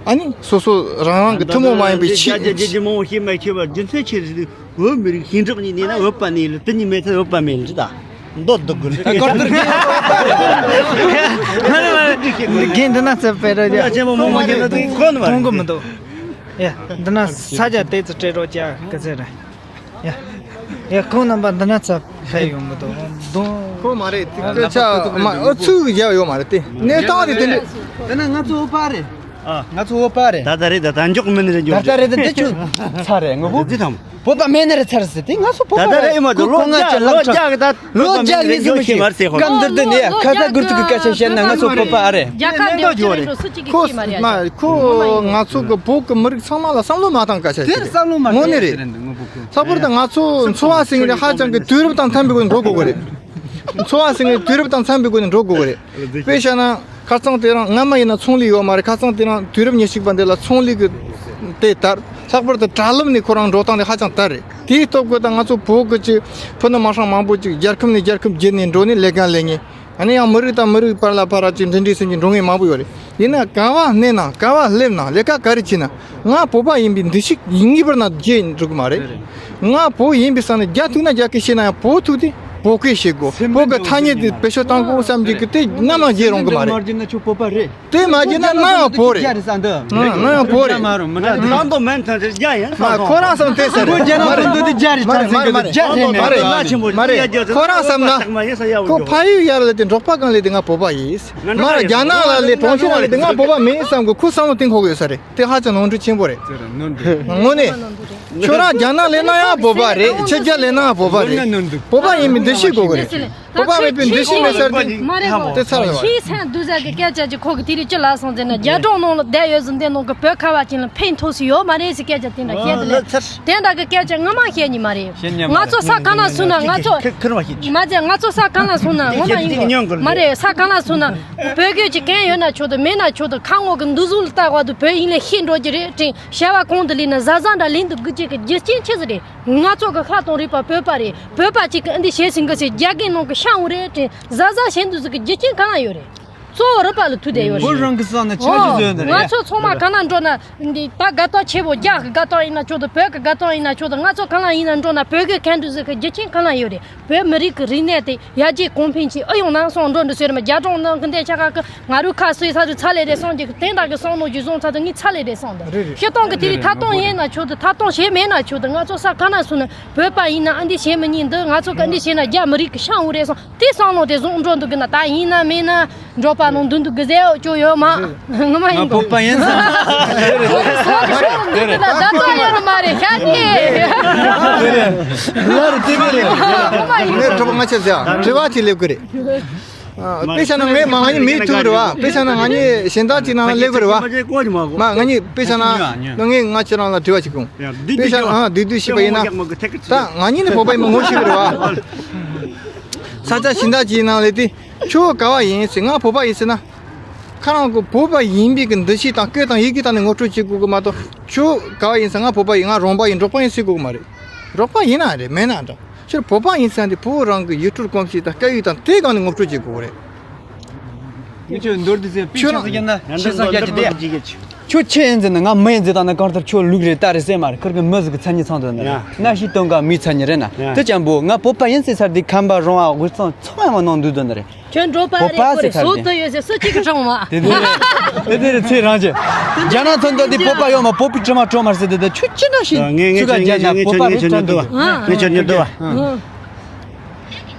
ཨ་ནི་སོ་སོ་རང་རང་གི་ཐུན་མོང་མ་ཡིན་པའི་ཆོས། རྒྱ་རྒྱ་རྒྱ་མང་པོ་ཤེས་མ་ཤེས་པ་རྒྱུ་མཚན་ཆེ་རེད། བོད་མི་རིགས་ཞིང་འབྲོག་གཉིས་ནས་ན་བོད་པ་ནས་ལ་དེ་གཉིས་མེད་ཚེ་བོད་པ་མེད་ལ་ད་མདོ་སྡུག་གི་ལ། སྐོར་དུ་རྒན་འདི་ན་ཚེ་པེ་ར་རྒྱ་ཆེན་པོ་མང་མང་རྒྱ་ལ་དུ་གོ་ནི་མ་མཐོང་གི་མི་འདུག་ཡ་འདི་ན་ས་རྒྱ་དེ་ཚོ་སྤྲད་རོགས་རྒྱ་ག་ཚད་རེད། ཡ། ཡ། ཁོང་རྣམ་པ་འདི་ན་ཚ་ཕེབས་ཡོང་གི་འདུག་གདོང་། ཁོ་མ་རེད་དེ་སྐད་ཆ་མ་ཨུ་ཚུགས་རྒྱག་ཡོད་མ་རེད་དེ་གནས་སྟངས་དེ་དེ་འདྲ། དེ་ན་ང་ཚོ་བོད་པ་རེད། ཨ། ང་ཚོ་བོད་པ་རེད། ད་ལྟ་རེད། ད་ད་མགྱོགས་མིན་རེད་འགྱོ། ད་ལྟ་རེད། ད་འདི་ཆུ་ཚ་རེད་ངོ་བོ། འདི་དང་། བོད་པ་མེད་ན་རེད་ཚར་ཟེར་དེ་ང་ཚོ་བོད་པ་ད་ལྟ་རེད། ཨེ་མ་ཁོ་ལོ་ཁོ་ང་བརྒྱ་ཅག་ལོ་ལག་བརྒྱ་གི་ད་ལོ་བརྒྱ་གི་ཟིན་མི་ཤེས་ག་འདིར་འདི་ནས་ཁ་ས་དགུ་ཐུག་གི་སྐད་ཆ་བཤད་ན་ང་ཚོ་བོད་པ་ཨ་རེད། རྒྱལ་ཁབ་འདི་ཁྱེད་རང་ཚོ་སུ་གཅིག་གིས་ཤེས་མ་རེད། ཁོ་ང་ཚོ་གི་བོད་གི་མི་རིགས་ཚང་མ་ལ་བསམ་བློ་མ་བཏང་སྐད་ཆ་དེ་རེད། དངོས་གནས་རེད། ལྷག་པར་དུ་ང་ཚོ་འཚོ་བ་ཟིན་རེད། ཧ་ཅང་གི་དུས་རབས་དང་འཚམ་པའི་སྒོ་ནས་འགྲོ་དགོས་གི་རེད། འཚོ་བ་ཟིན་རེད། དུས་རབས་དང་འཚམ་པའི་སྒོ་ནས་འགྲོ་དགོས་གི་རེད། དཔེ་བཞག་ན། ཁ་སང་དེ་རིང་སྔ་མ་ཡིན་ན་ཚོང་ལས་ཡོད་མ་རེད། ཁ་སང་དེ་རིང་དུས་རབས་ཉེར་གཅིག་པ་འདི་ལ་ཚོང་ལས་ཀྱི་དེ་དར། ལྷག་པར་དུ་དྲ་ལམ་ནས་ཁོ་རང་འགྲོ་སྟངས་དེ་ཧ་ཅང་དར་རེད། དེའི་སྟོབས་ཀྱིས་ད་ང་ཚོ་བོད་ཀྱི་ཅིག་ཕུ་ནུ་མ་ཧྲང་མང་པོ་ཅིག་རྒྱལ་ཁབ་ནས་རྒྱལ་ཁབ་བརྒྱུད་ནས་འགྲོ་ནས་ལས་ཀ་ལས་ངེས། ཨ་ནི་ཡང་མི་རིགས་དང་མི་རིགས་བར་ལ་བར་ཅིག་འབྲེལ་འདྲིས་ཟིན་གྱི་འགྲོ་ངེས་མང་པོ་ཡོད་རེད། ཡིན་ན་ག་བ་གནས་ན་ག་བ་སླེབས་ན་ལས་ཀ་ག་རེ་བྱས་ན་ང་བོད་པ་ཡིན་པའི་འདུ་ཤེས་ངེས་པར་ན་བརྗེད་འགྲོ་གི་མ་རེད། ང་བོད་ཡིན་པའི་ས་ནས་རྒྱ་ཐུག་ན་རྒྱ་སྐད་བཤད་ན་ཡང་བོད་ཐུག་དུས་བོད་སྐད་བཤད་དགོས། བོད་ཀྱི་ཐ་སྙད་དེ་བེད་སྤྱོད་བཏང་དགོས་བསམ་གྱི་གི་དེ་ནམ་ཡང་བརྗེད་རུང་གི་མ་རེད། དེ་མ་བརྗེད་ན་ནམ་ཡང་བོད་རེད། ནམ་ཡང་བོད་རེད། ཁོ་རང་བསམ་དེ་ཟེར་རེད། མ་རེད་མ་རེད་མ་རེད། ཁོ་རང་བསམ་ན་ཁོ་ཕ་ཡུལ་ཡར་ལ་དེ་འབྲོག་པ་གང་ལས་དེ་ང་བོད་པ་ཡིན། མ་རྒྱ་ནག་ལ་ལས་གྲོང་ཁྱེར་ལ་ལས་དེ་ང་བོད་པ་མིན་བསམ་གི་ཁོ་བསམ་བློ་གཏིང་ཁོག་ཡོད་ས་རེད། དེ་ཧ་ཅང་ནོར་འཁྲུལ་ཆེན་པོ་རེད། དངོས་གནས། ཁྱོད་རང་རྒྱ་ནག་ལས་ན་ཡང་བོད་པ་རེད། ཕྱི་རྒྱལ་ལས་ན་ཡང་བོད་པ་རེད། བོད་པ་ཡིན་པའི་འདུ་ཤེས་དགོས་གི་རེད། བོད་པ་མེད་པའི་འདུ་ཤེས་མེད་ས་རེད། མ་རེད་གོ། དེ་ཚར་བ་ཁྱེད་སེམས་སྡུག་ཟ་གི་སྐད་ཆ་ཅིག་ཁོ་གི་དེ་རིང་ཅི་ལ་སོང་ཟེར་ན་རྒྱ་གྲོང་ནང་ལ་བསྡད་ཡོད་ཟིན་དེ་ནང་གི་བོད་ཁ་བ་ཅན་ལ་ཕན་ཐོགས་སུ་ཡོད་མ་རེད་ཟེར་སྐད་ཆ་དེ་འདྲ་བཤད་དེ་ལས་དེ་འདྲ་གི་སྐད་ཆ་ངོ་མ་བཤད་ཉི་མ་རེད། ང་ཚོ་ས་གང་ལ་སོང་ན་ང་ཚོ་མ་ཟད་ང་ཚོ་ས་གང་ལ་སོང་ན་ངོ་མ་ཡིན་གོ་མ་རེད། ས་གང་ལ་སོང་ན་བོད་སྐད་ཅིག་གང་ཡོད་ན་ཆོག་ཏུ་མེད་ན་ཆོག་ཏུ་ཁ་ངོ་གི་འདུག་ཟུག་ལ་ལྟ་བ་དུ་བོད་ཡིན་ལས་ཤེས་འགྲོ་གི་རེད་དྲན། བྱ་བ་གོང་དུ་ལས་ན་གཟའ་གཟའ་འདྲ་ལེན་དུ་དགུ་གཅིག་གི་རྒྱུ་རྐྱེན་ཆེ་ཟིག་རེད། ང་ཚོ་གི་ཁ་དང་རིག་པ་བོད་པ་རེད། བོད་པ་གཅིག་གི་ཨ་འདི་བྱེད་ཟིན་གི་ཟེར་རྒྱ་རྒན་ནང་གི་ཤ་འུ་རེད་དྲན། གཟའ་གཟའ་གཞན་དུ་ཟིག་གི་རྒྱུ་རྐྱེན་གང་ན་ཡོད་རེད། གཙོ་བོ་རིག་པ་ལ་ཐུག་བསྡད་ཡོད་རེད། བོད་རང་གི་ས་ན་ཆ་ཅི་ཨོ། བཟོས་ནི་ང་རེད། ཚོ་ཚང་མ་གང་ན་འགྲོ་ན་འདི་ད་དགའ་ཏོག་ཆེ་བོ་རྒྱ་གི་དགའ་ཏོག་ཡིན་ན་ཆོག་ཏུ་བོད་གི་དགའ་ཏོག་ཡིན་ན་ཆོག་ཏུ་ང་ཚོ་གང་ལ་ཡིན་ན་འགྲོ་ན་བོད་གི་གང་དུ་ཟིག་གི་རྒྱུ་རྐྱེན་གང་ལ་ཡོད་རེད། བོད་མི་རིགས་ཀྱི་རིག་གནས་དེ་ཡར་རྒྱས་གོང་འཕེལ་གྱིས་ཨེ་ཡོང་ན་སོང་འགྲོ་འདི་ཟེར་མ་རྒྱ་གྲོང་ནང་གི་འདས་ཆ་ཁ་གི་ང་རུ་ཁ་སོས་ཚ་རུ་ཚ་ལེ་རེ་སོང་རྒྱུ་གི་དེང་དག་གི་བསམ་བློ་རྒྱུ་སོང་ཚ་དུ་ངས་ཚ་ལེ་རེ་སོང་འདི་རེད་རེད། ཤི་སྟོང་གི་དེ་རིགས་ཐ་སྟོང་ཡིན་ན་ཆོག་ཏུ་ཐ་སྟོང་བྱེད་མེད་ན་ཆོག་ཏུ་ང་ཚོ་ས་ཁ་ན་སོང་ན་བོད་པ་ཡིན་ན་ཨ་འདི་བྱེད་མི་ཉན་འདི་ང་ཚོ་གི་འདི་བྱེད་ན་རྒྱ་མི་རིགས་ཀྱི་ཤ་འུ་རེ་སོང་དེ་བསམ་བློ་དེ་བཟུང་འགྲོ་འདུག་གི་ན་ད་ཡིན་ན་མིན་ན། འགྲོ་པ་ནང་འདུན་འདུག་གི་ཟེར་ཨོ་ཅོ་ཡོད་མ། ངོ་མ་ཡིན་གོ། ང་བོད་པ་ཡིན་ས། ད་ལྟ་ཡོད་མ་རེད་ཤ་ཉེ། ལར་དེ་གི་རེད། ངོ་མ་ཡིན་ངས་གོ། གྲོགས་ང་ཆེ་ཟེར་དྲི་བ་དེ་སླེབས་གི་རེད། དཔེ་བཞག་ན་ངས་མ་ང་གཉིས་མི་ཐུག་རེད་བ། དཔེ་བཞག་ན་ང་གཉིས་གཞན་དག་ཅིག་ནང་ལ་སླེབས་དགོས་རེད་བ། མ་ང་གཉིས་དཔེ་བཞག་ན་ང་ངས་ང་ཁྱེད་རང་ལ་དྲི་བ་ཞིག་སྐྱོང་། དཔེ་བཞག་ཨ་བདུད་བདུད་ཤེས་པ་ཡིན་ན། ད་ང་གཉིས་ནི་བོད་པ་ཡིན་པ་ངོ་ཤེས་ཀྱི་རེད་བ། ས་ཆ་གཞན་དག་ཅིག་ནང་སླེབས་དུས་ཁྱོད་ག་བ་ཡིན་ཟེར། ང་བོད་པ་ཡིན་ཟེར་ན། ཁྱེད་རང་གི་བོད་པ་ཡིན་པའི་གི་འདུ་ཤེས་དང་སྐད་དང་ཡི་གེ་དང་ནི་ངོ་སྤྲོད་བྱེད་དགོས་གི་མ་གཏོགས། ཁྱོད་ག་བ་ཡིན་ཟེར། ང་བོད་པ་ཡིན། ང་རོང་པ་ཡིན། འབྲོག་པ་ཡིན་ཟེར་དགོས་གི་མ་རེད། རོགས་པ་ཡིན་ན་རེད་མེད་ན་འདྲ། ཕྱིར་བོད་པ་ཡིན་ཟེར་ཏེ་བོད་རང་གི་ཡུལ་སྲོལ་གོམས་གཤིས་དང་སྐད་ཡིག་དང་དེའི་སྒང་ནས་ངོ་སྤྲོད་བྱེད་དགོས་རེད། ཁྱོད་མདོར་བསྡུས་ཟེར་དཔེ་ཆ་ཟེར་ན་ཤེས་སང་རྒྱ་ཆེ་དེ། ཁྱོད་ཆེ་ཡིན་ཟེར་ན་ང་མི་ཡིན་ཟེར་དང་ན་གང་ལྟར་ཁྱོད་ལུག་རེད་རྟ་རེད་ཟེར་མ་རེད། ཁིར་གི་མི་ཟིག་གི་མཚན་ཉིད་ཚང་དུ་ན་རེད། ན་ཤི་སྟོན་ག་མིའི་མཚན་ཉིད་རེད་ན། དེ་ཅང་པོ་ང་བོད་པ་ཡིན་ཟེར་ཚར་དུས་ཁམས་པ་རོང་བ་དབུས་གཙང་ཚང་མ་ཡང་ནང་འདུས་དོན་རེད། ཁྱོད་འགྲོ་པ་རེད་བོད་པ་ཟེར་ཚར་དུས། སོ་ཐུ་ཡོད་ཟེར་སུ་གཅིག་གི་གྲངས་མ། དེ་དེ་རེད། དེ་དེ་རེད་ཚེ་རང་ཅན། རྒྱ་ནག་ཚོ་འདི་དེ་བོད་པ་ཡོད་མ། བོད་པའི་དྲི་མ་དྲོ་མ་ཟེར་དེ་དེ་ཆུ་ཅི་འདྲ་ཞིག་ངས་ངས་ཆུ་ག་ཆུ་རྒྱ་ནག་ངས་བོད་པ་ཆུ་རེད་ངས་ཆུ་དྲན་འདུག་འདུག་ངས་ཆུ་ཉོ་འདུག་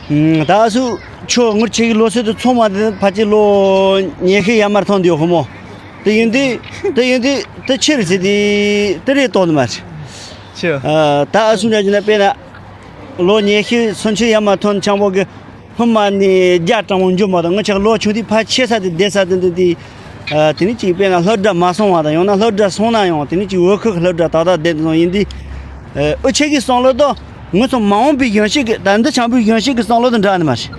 ཨ། ད་སུ་ཁྱོད་ངུར་ཆེ་གི་ལོ་སུ་དུ་ཚོང་མ་དེ་ཕ་ཅི་ལོ་ཉེ་ཤི་ཡ་མར་ཐོན་འདི་ཡོད་ཁོ་མོ། དེ་ཡིན་དེ་དེ་ཡིན་དེ་དེ་ཆེ་རེད་ཟེར་དེ་དེ་རེད་ཏོ་ནི་མ་རེད། ཆེ། ད་སུ་འདྲ་ཅི་ན་དཔེར་ན་ལོ་ཉེ་ཤི་སུན་ཆི་ཡ་མར་ཐོན་ཆང་པོ་གི། སྔོན་མ་ནས་རྒྱ་གྲང་མོ་འཇོམས་པ་དང་། ང་ཅག་ལོ་ཆུང་དུས་ཕ་ཆེ་ས་དེ་བསྡད་ས་དེ་འདི་དེ། དེ་ནི་ཅིག་དཔེར་ན་སློབ་གྲྭ་མ་སོང་བ་དང་། ཡང་ན་སློབ་གྲྭ་སོང་ན་ཡང་དེ་ནི་ཅིག་བོད་ཁུལ་གྱི་སློབ་གྲྭ་ཏག་ཏག་བསྡད་དེ་སོང་ཡིན་དུས། འུ་ཆེ་གི་བསམ་བློ་དང་ངུ་ཚོ་མ་འོངས་པའི་གཞོན་སྐྱེས་ཀྱི་ད་འདི་ཆང་པོའི་གཞོན་སྐྱེས་ཀྱི་བསམ་བློ་དང་འདྲ་ནི་མ་རེད།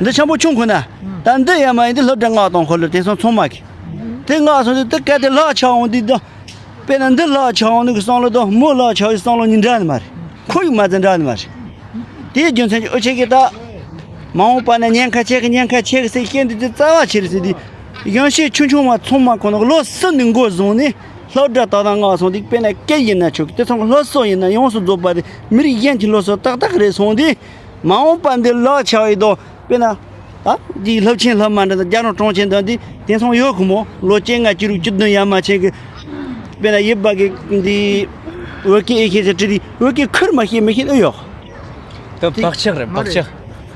འདི་ཆང་པོ་ཆུང་ཁོ་ན་ད་འདི་ཡ་མ་ཡིན་དུས་སློབ་གྲྭ་མངགས་གཏོང་ཁོ་ལ་དེང་སང་ཚང་མ་གི་དེ་མངགས་སོང་དུས་དེ་གལ་ཏེ་ལག་ཆགས་འོང་དུས་དང་། དཔེར་ན་འདི་ལག་ཆགས་འོང་ནི་གི་བསམ་བློ་དང་མོ་ལག་ཆགས་ཡི་བསམ་བློ་གཉིས་འདྲ་ནི་མ་རེད། ཁོར་ཡུག་མ་ཚད་འདྲ་ནི་མ་རེད། དེའི་རྒྱུ་མཚན་གྱིས་འུ་ཆེ་གི་ད་མ་འོངས་པ་ན་ཉེན་ཁ་ཆེ་གི་ཉེན་ཁ་ཆེ་གི་ཟེར་བཤད་འདི་དེ་རྩ་བ་ཆེ་རེད་ཟེར་དུས། གཞོན་སྐྱེས་ཆུང་ཆུང་བ་ཚང་མ་ཁོ་ན་ལོ་གསུམ་ནས་འགོ་བཟུང་ནས་སློབ་གྲྭ་ཏག་ཏག་མངགས་སོང་དུས། དཔེར་ན་སྐད་ཡིན་ན་ཆོག་གི་དེ་ཚང་གི་སློབ་གསོ་ཡིན་ན་ཡོངས་སུ་རྫོགས་པ་དེ་མི་རིགས་གཞན་གྱི་སློབ་གསོ་ཏག་ཏག་རེད་སོང་དུས། མ་འོངས་པ་འདི་ལག་ཆགས་ཡི་དོ། དཔེར་ན། ད་འདིའི་སློབ་ཆེན་སློབ་མ་འདི་དང་རྒྱལ་རོང་གྲོང་ཆེན་འདི་འདི་དེང་སང་ཡོད་ཁོ་མོ། ལོ་བཅོ་ལྔ་བཅུ་དྲུག་བཅུ་བདུན་ཡར་མར་ཆེན་གི། དཔེར་ན་ཡིབ་པ་གི་འདི་བོད་སྐད་ཨེ་ཤེས་ཟེར་དྲི་དུས་བོད་སྐད་ཁུར་མ་ཤེས་མི་ཤེས་ཨེ་ཡོད། ད་བག་ཆགས་རེད་བག་ཆགས།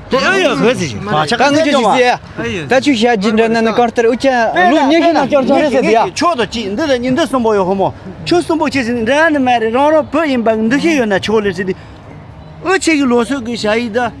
དེ་ཨེ་ཡོད་བོད་ཟེར་ཞིག་བག་ཆགས། ད་ངས་ཅི་ཞིག་ཟེར་ཡ། ད་ཆུ་ཤ་ཇི་འདྲ་ན་ནི་གར་ལྟར་འུ་ཅག་ལོ་ཉི་ཤུ་ན་བསྐྱར་བསྐྱར་རེད་ཟེར་དེ་ཡ། ཆོག་ཏུ་ཅི་འདི་ལ་ཉིན་འདི་གསུམ་པོ་ཡོད་ཁོ་མོ། ཆུ་གསུམ་པོ་ཆེ་ཟེར་ནི་འདྲ་ནི་མ་རེད། རང་རང་བོད་ཡིན་པ་འདུ་ཤེས་ཡོད་ན་ཆོག་ལེ་ཟེར་དུས། འུ་ཆེ་གི་ལོ་སོགས་ཀྱི་ཞ་ཡི་ད།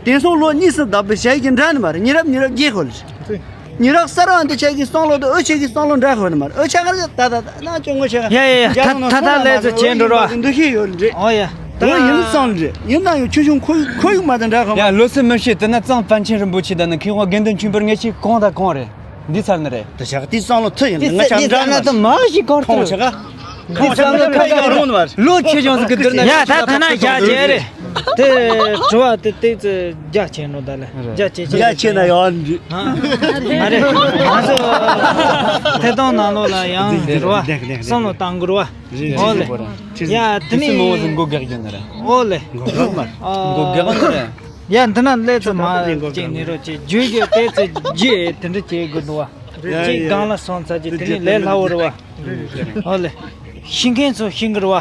དེང་སང་ལོ་གཉིས་སུ་བདག་པའི་ཞ་ཡི་གི་འདྲ་ནི་མ་རེད། ཉི་རབས་ཉི་རབས་རྒྱས་ཁོ་ལ་རེད། ཉི་རབས་གསར་བ་འདི་ཆ་གི་བསམ་བློ་དང་འུ་ཆེ་གི་བསམ་བློ་འདྲ་ཁོ་ནི་མ་རེད། འུ་ཆ་ག་རེ་ད་ད་ད་ན་ཅོ་ངོ་ཆེ་ག་ཡ་ཡ་ཡ། ད་ད་ད་ལས་ཚོ་བྱེད་འགྲོ་ར། འདུ་ཤེས་ཡོད་རེད། ཨོ་ཡ། ད་ཡིན་བསམ་རེད། ཡིན་ན་ཡང་ཆུང་ཆུང་ཁོ་ཁོ་ཡུག་མ་དང་འདྲ་ཁོ་མ། ཡ་ལོ་སུ་མི་ཤེས། དེ་ན་གཙང་པཎ་ཆེན་རིན་པོ་ཆེ་དང་ནི་མཁས་དབང་དགེ་འདུན་ཆོས་འཕེལ་ངེད་ཆེ་གང་དང་གང་རེད། འདི་ཚར་ནི་རེད། དེ་ཞག་དེ་བསམ་བློ་ཐུ་ཡིན་དེ་ང་ཆ་འདྲ་ནི་མ་རེད། མ་ཞིག་གར་ཐོང་ཆ་ག་ཁོང་ཆ་ག་ཁ་ཡག་རུང་ནི་མ་རེད། ལོ་ཆེ་ཆུང་ཟིག་གི་བསྡུར་ན་ཡ་ད་ཐ་ན་རྒྱ་ཆེ་རེད། དེ་དྲི་བ་དེ་ཏོག་ཙམ་རྒྱ་ཆེ་ནོ་ད་ལ་རྒྱ་ཆེ་ཆེ་རྒྱ་ཆེ་ན་ཡང་འདི་མ་རེད། ང་ཚོ་ཐད་གཏོང་ནང་ལོགས་ལ་ཡང་འདི་རུ་བ་བསམ་བློ་བཏང་དགོས་རུ་བ། ཨོ་ལེ། ཡ་དེ་ནི་མོ་ཟིག་མགོ་གེགས་ཀྱི་ནི་རེད། ཨོ་ལེ། མགོ་གེགས་མ་རེད། མགོ་གེགས་ནི་རེད། ཡ་འདི་ན་ལས་ཚོ་མ་ཅིག་ནི་རོ་ཅིག་རྒྱུད་ཀྱི་ཏོག་ཙམ་རྒྱུད་དེ་འདྲ་བྱེད་དགོས་འདུག་བ། ཅིག་སྒང་ལ་སོང་ཚར་གྱི་དེ་ནི་ལས་སླ་བོ་རེད་བ། ཨོ་ལེ། ཤེས་མཁན་ཚོ་ཤེས་གི་རེད་བ།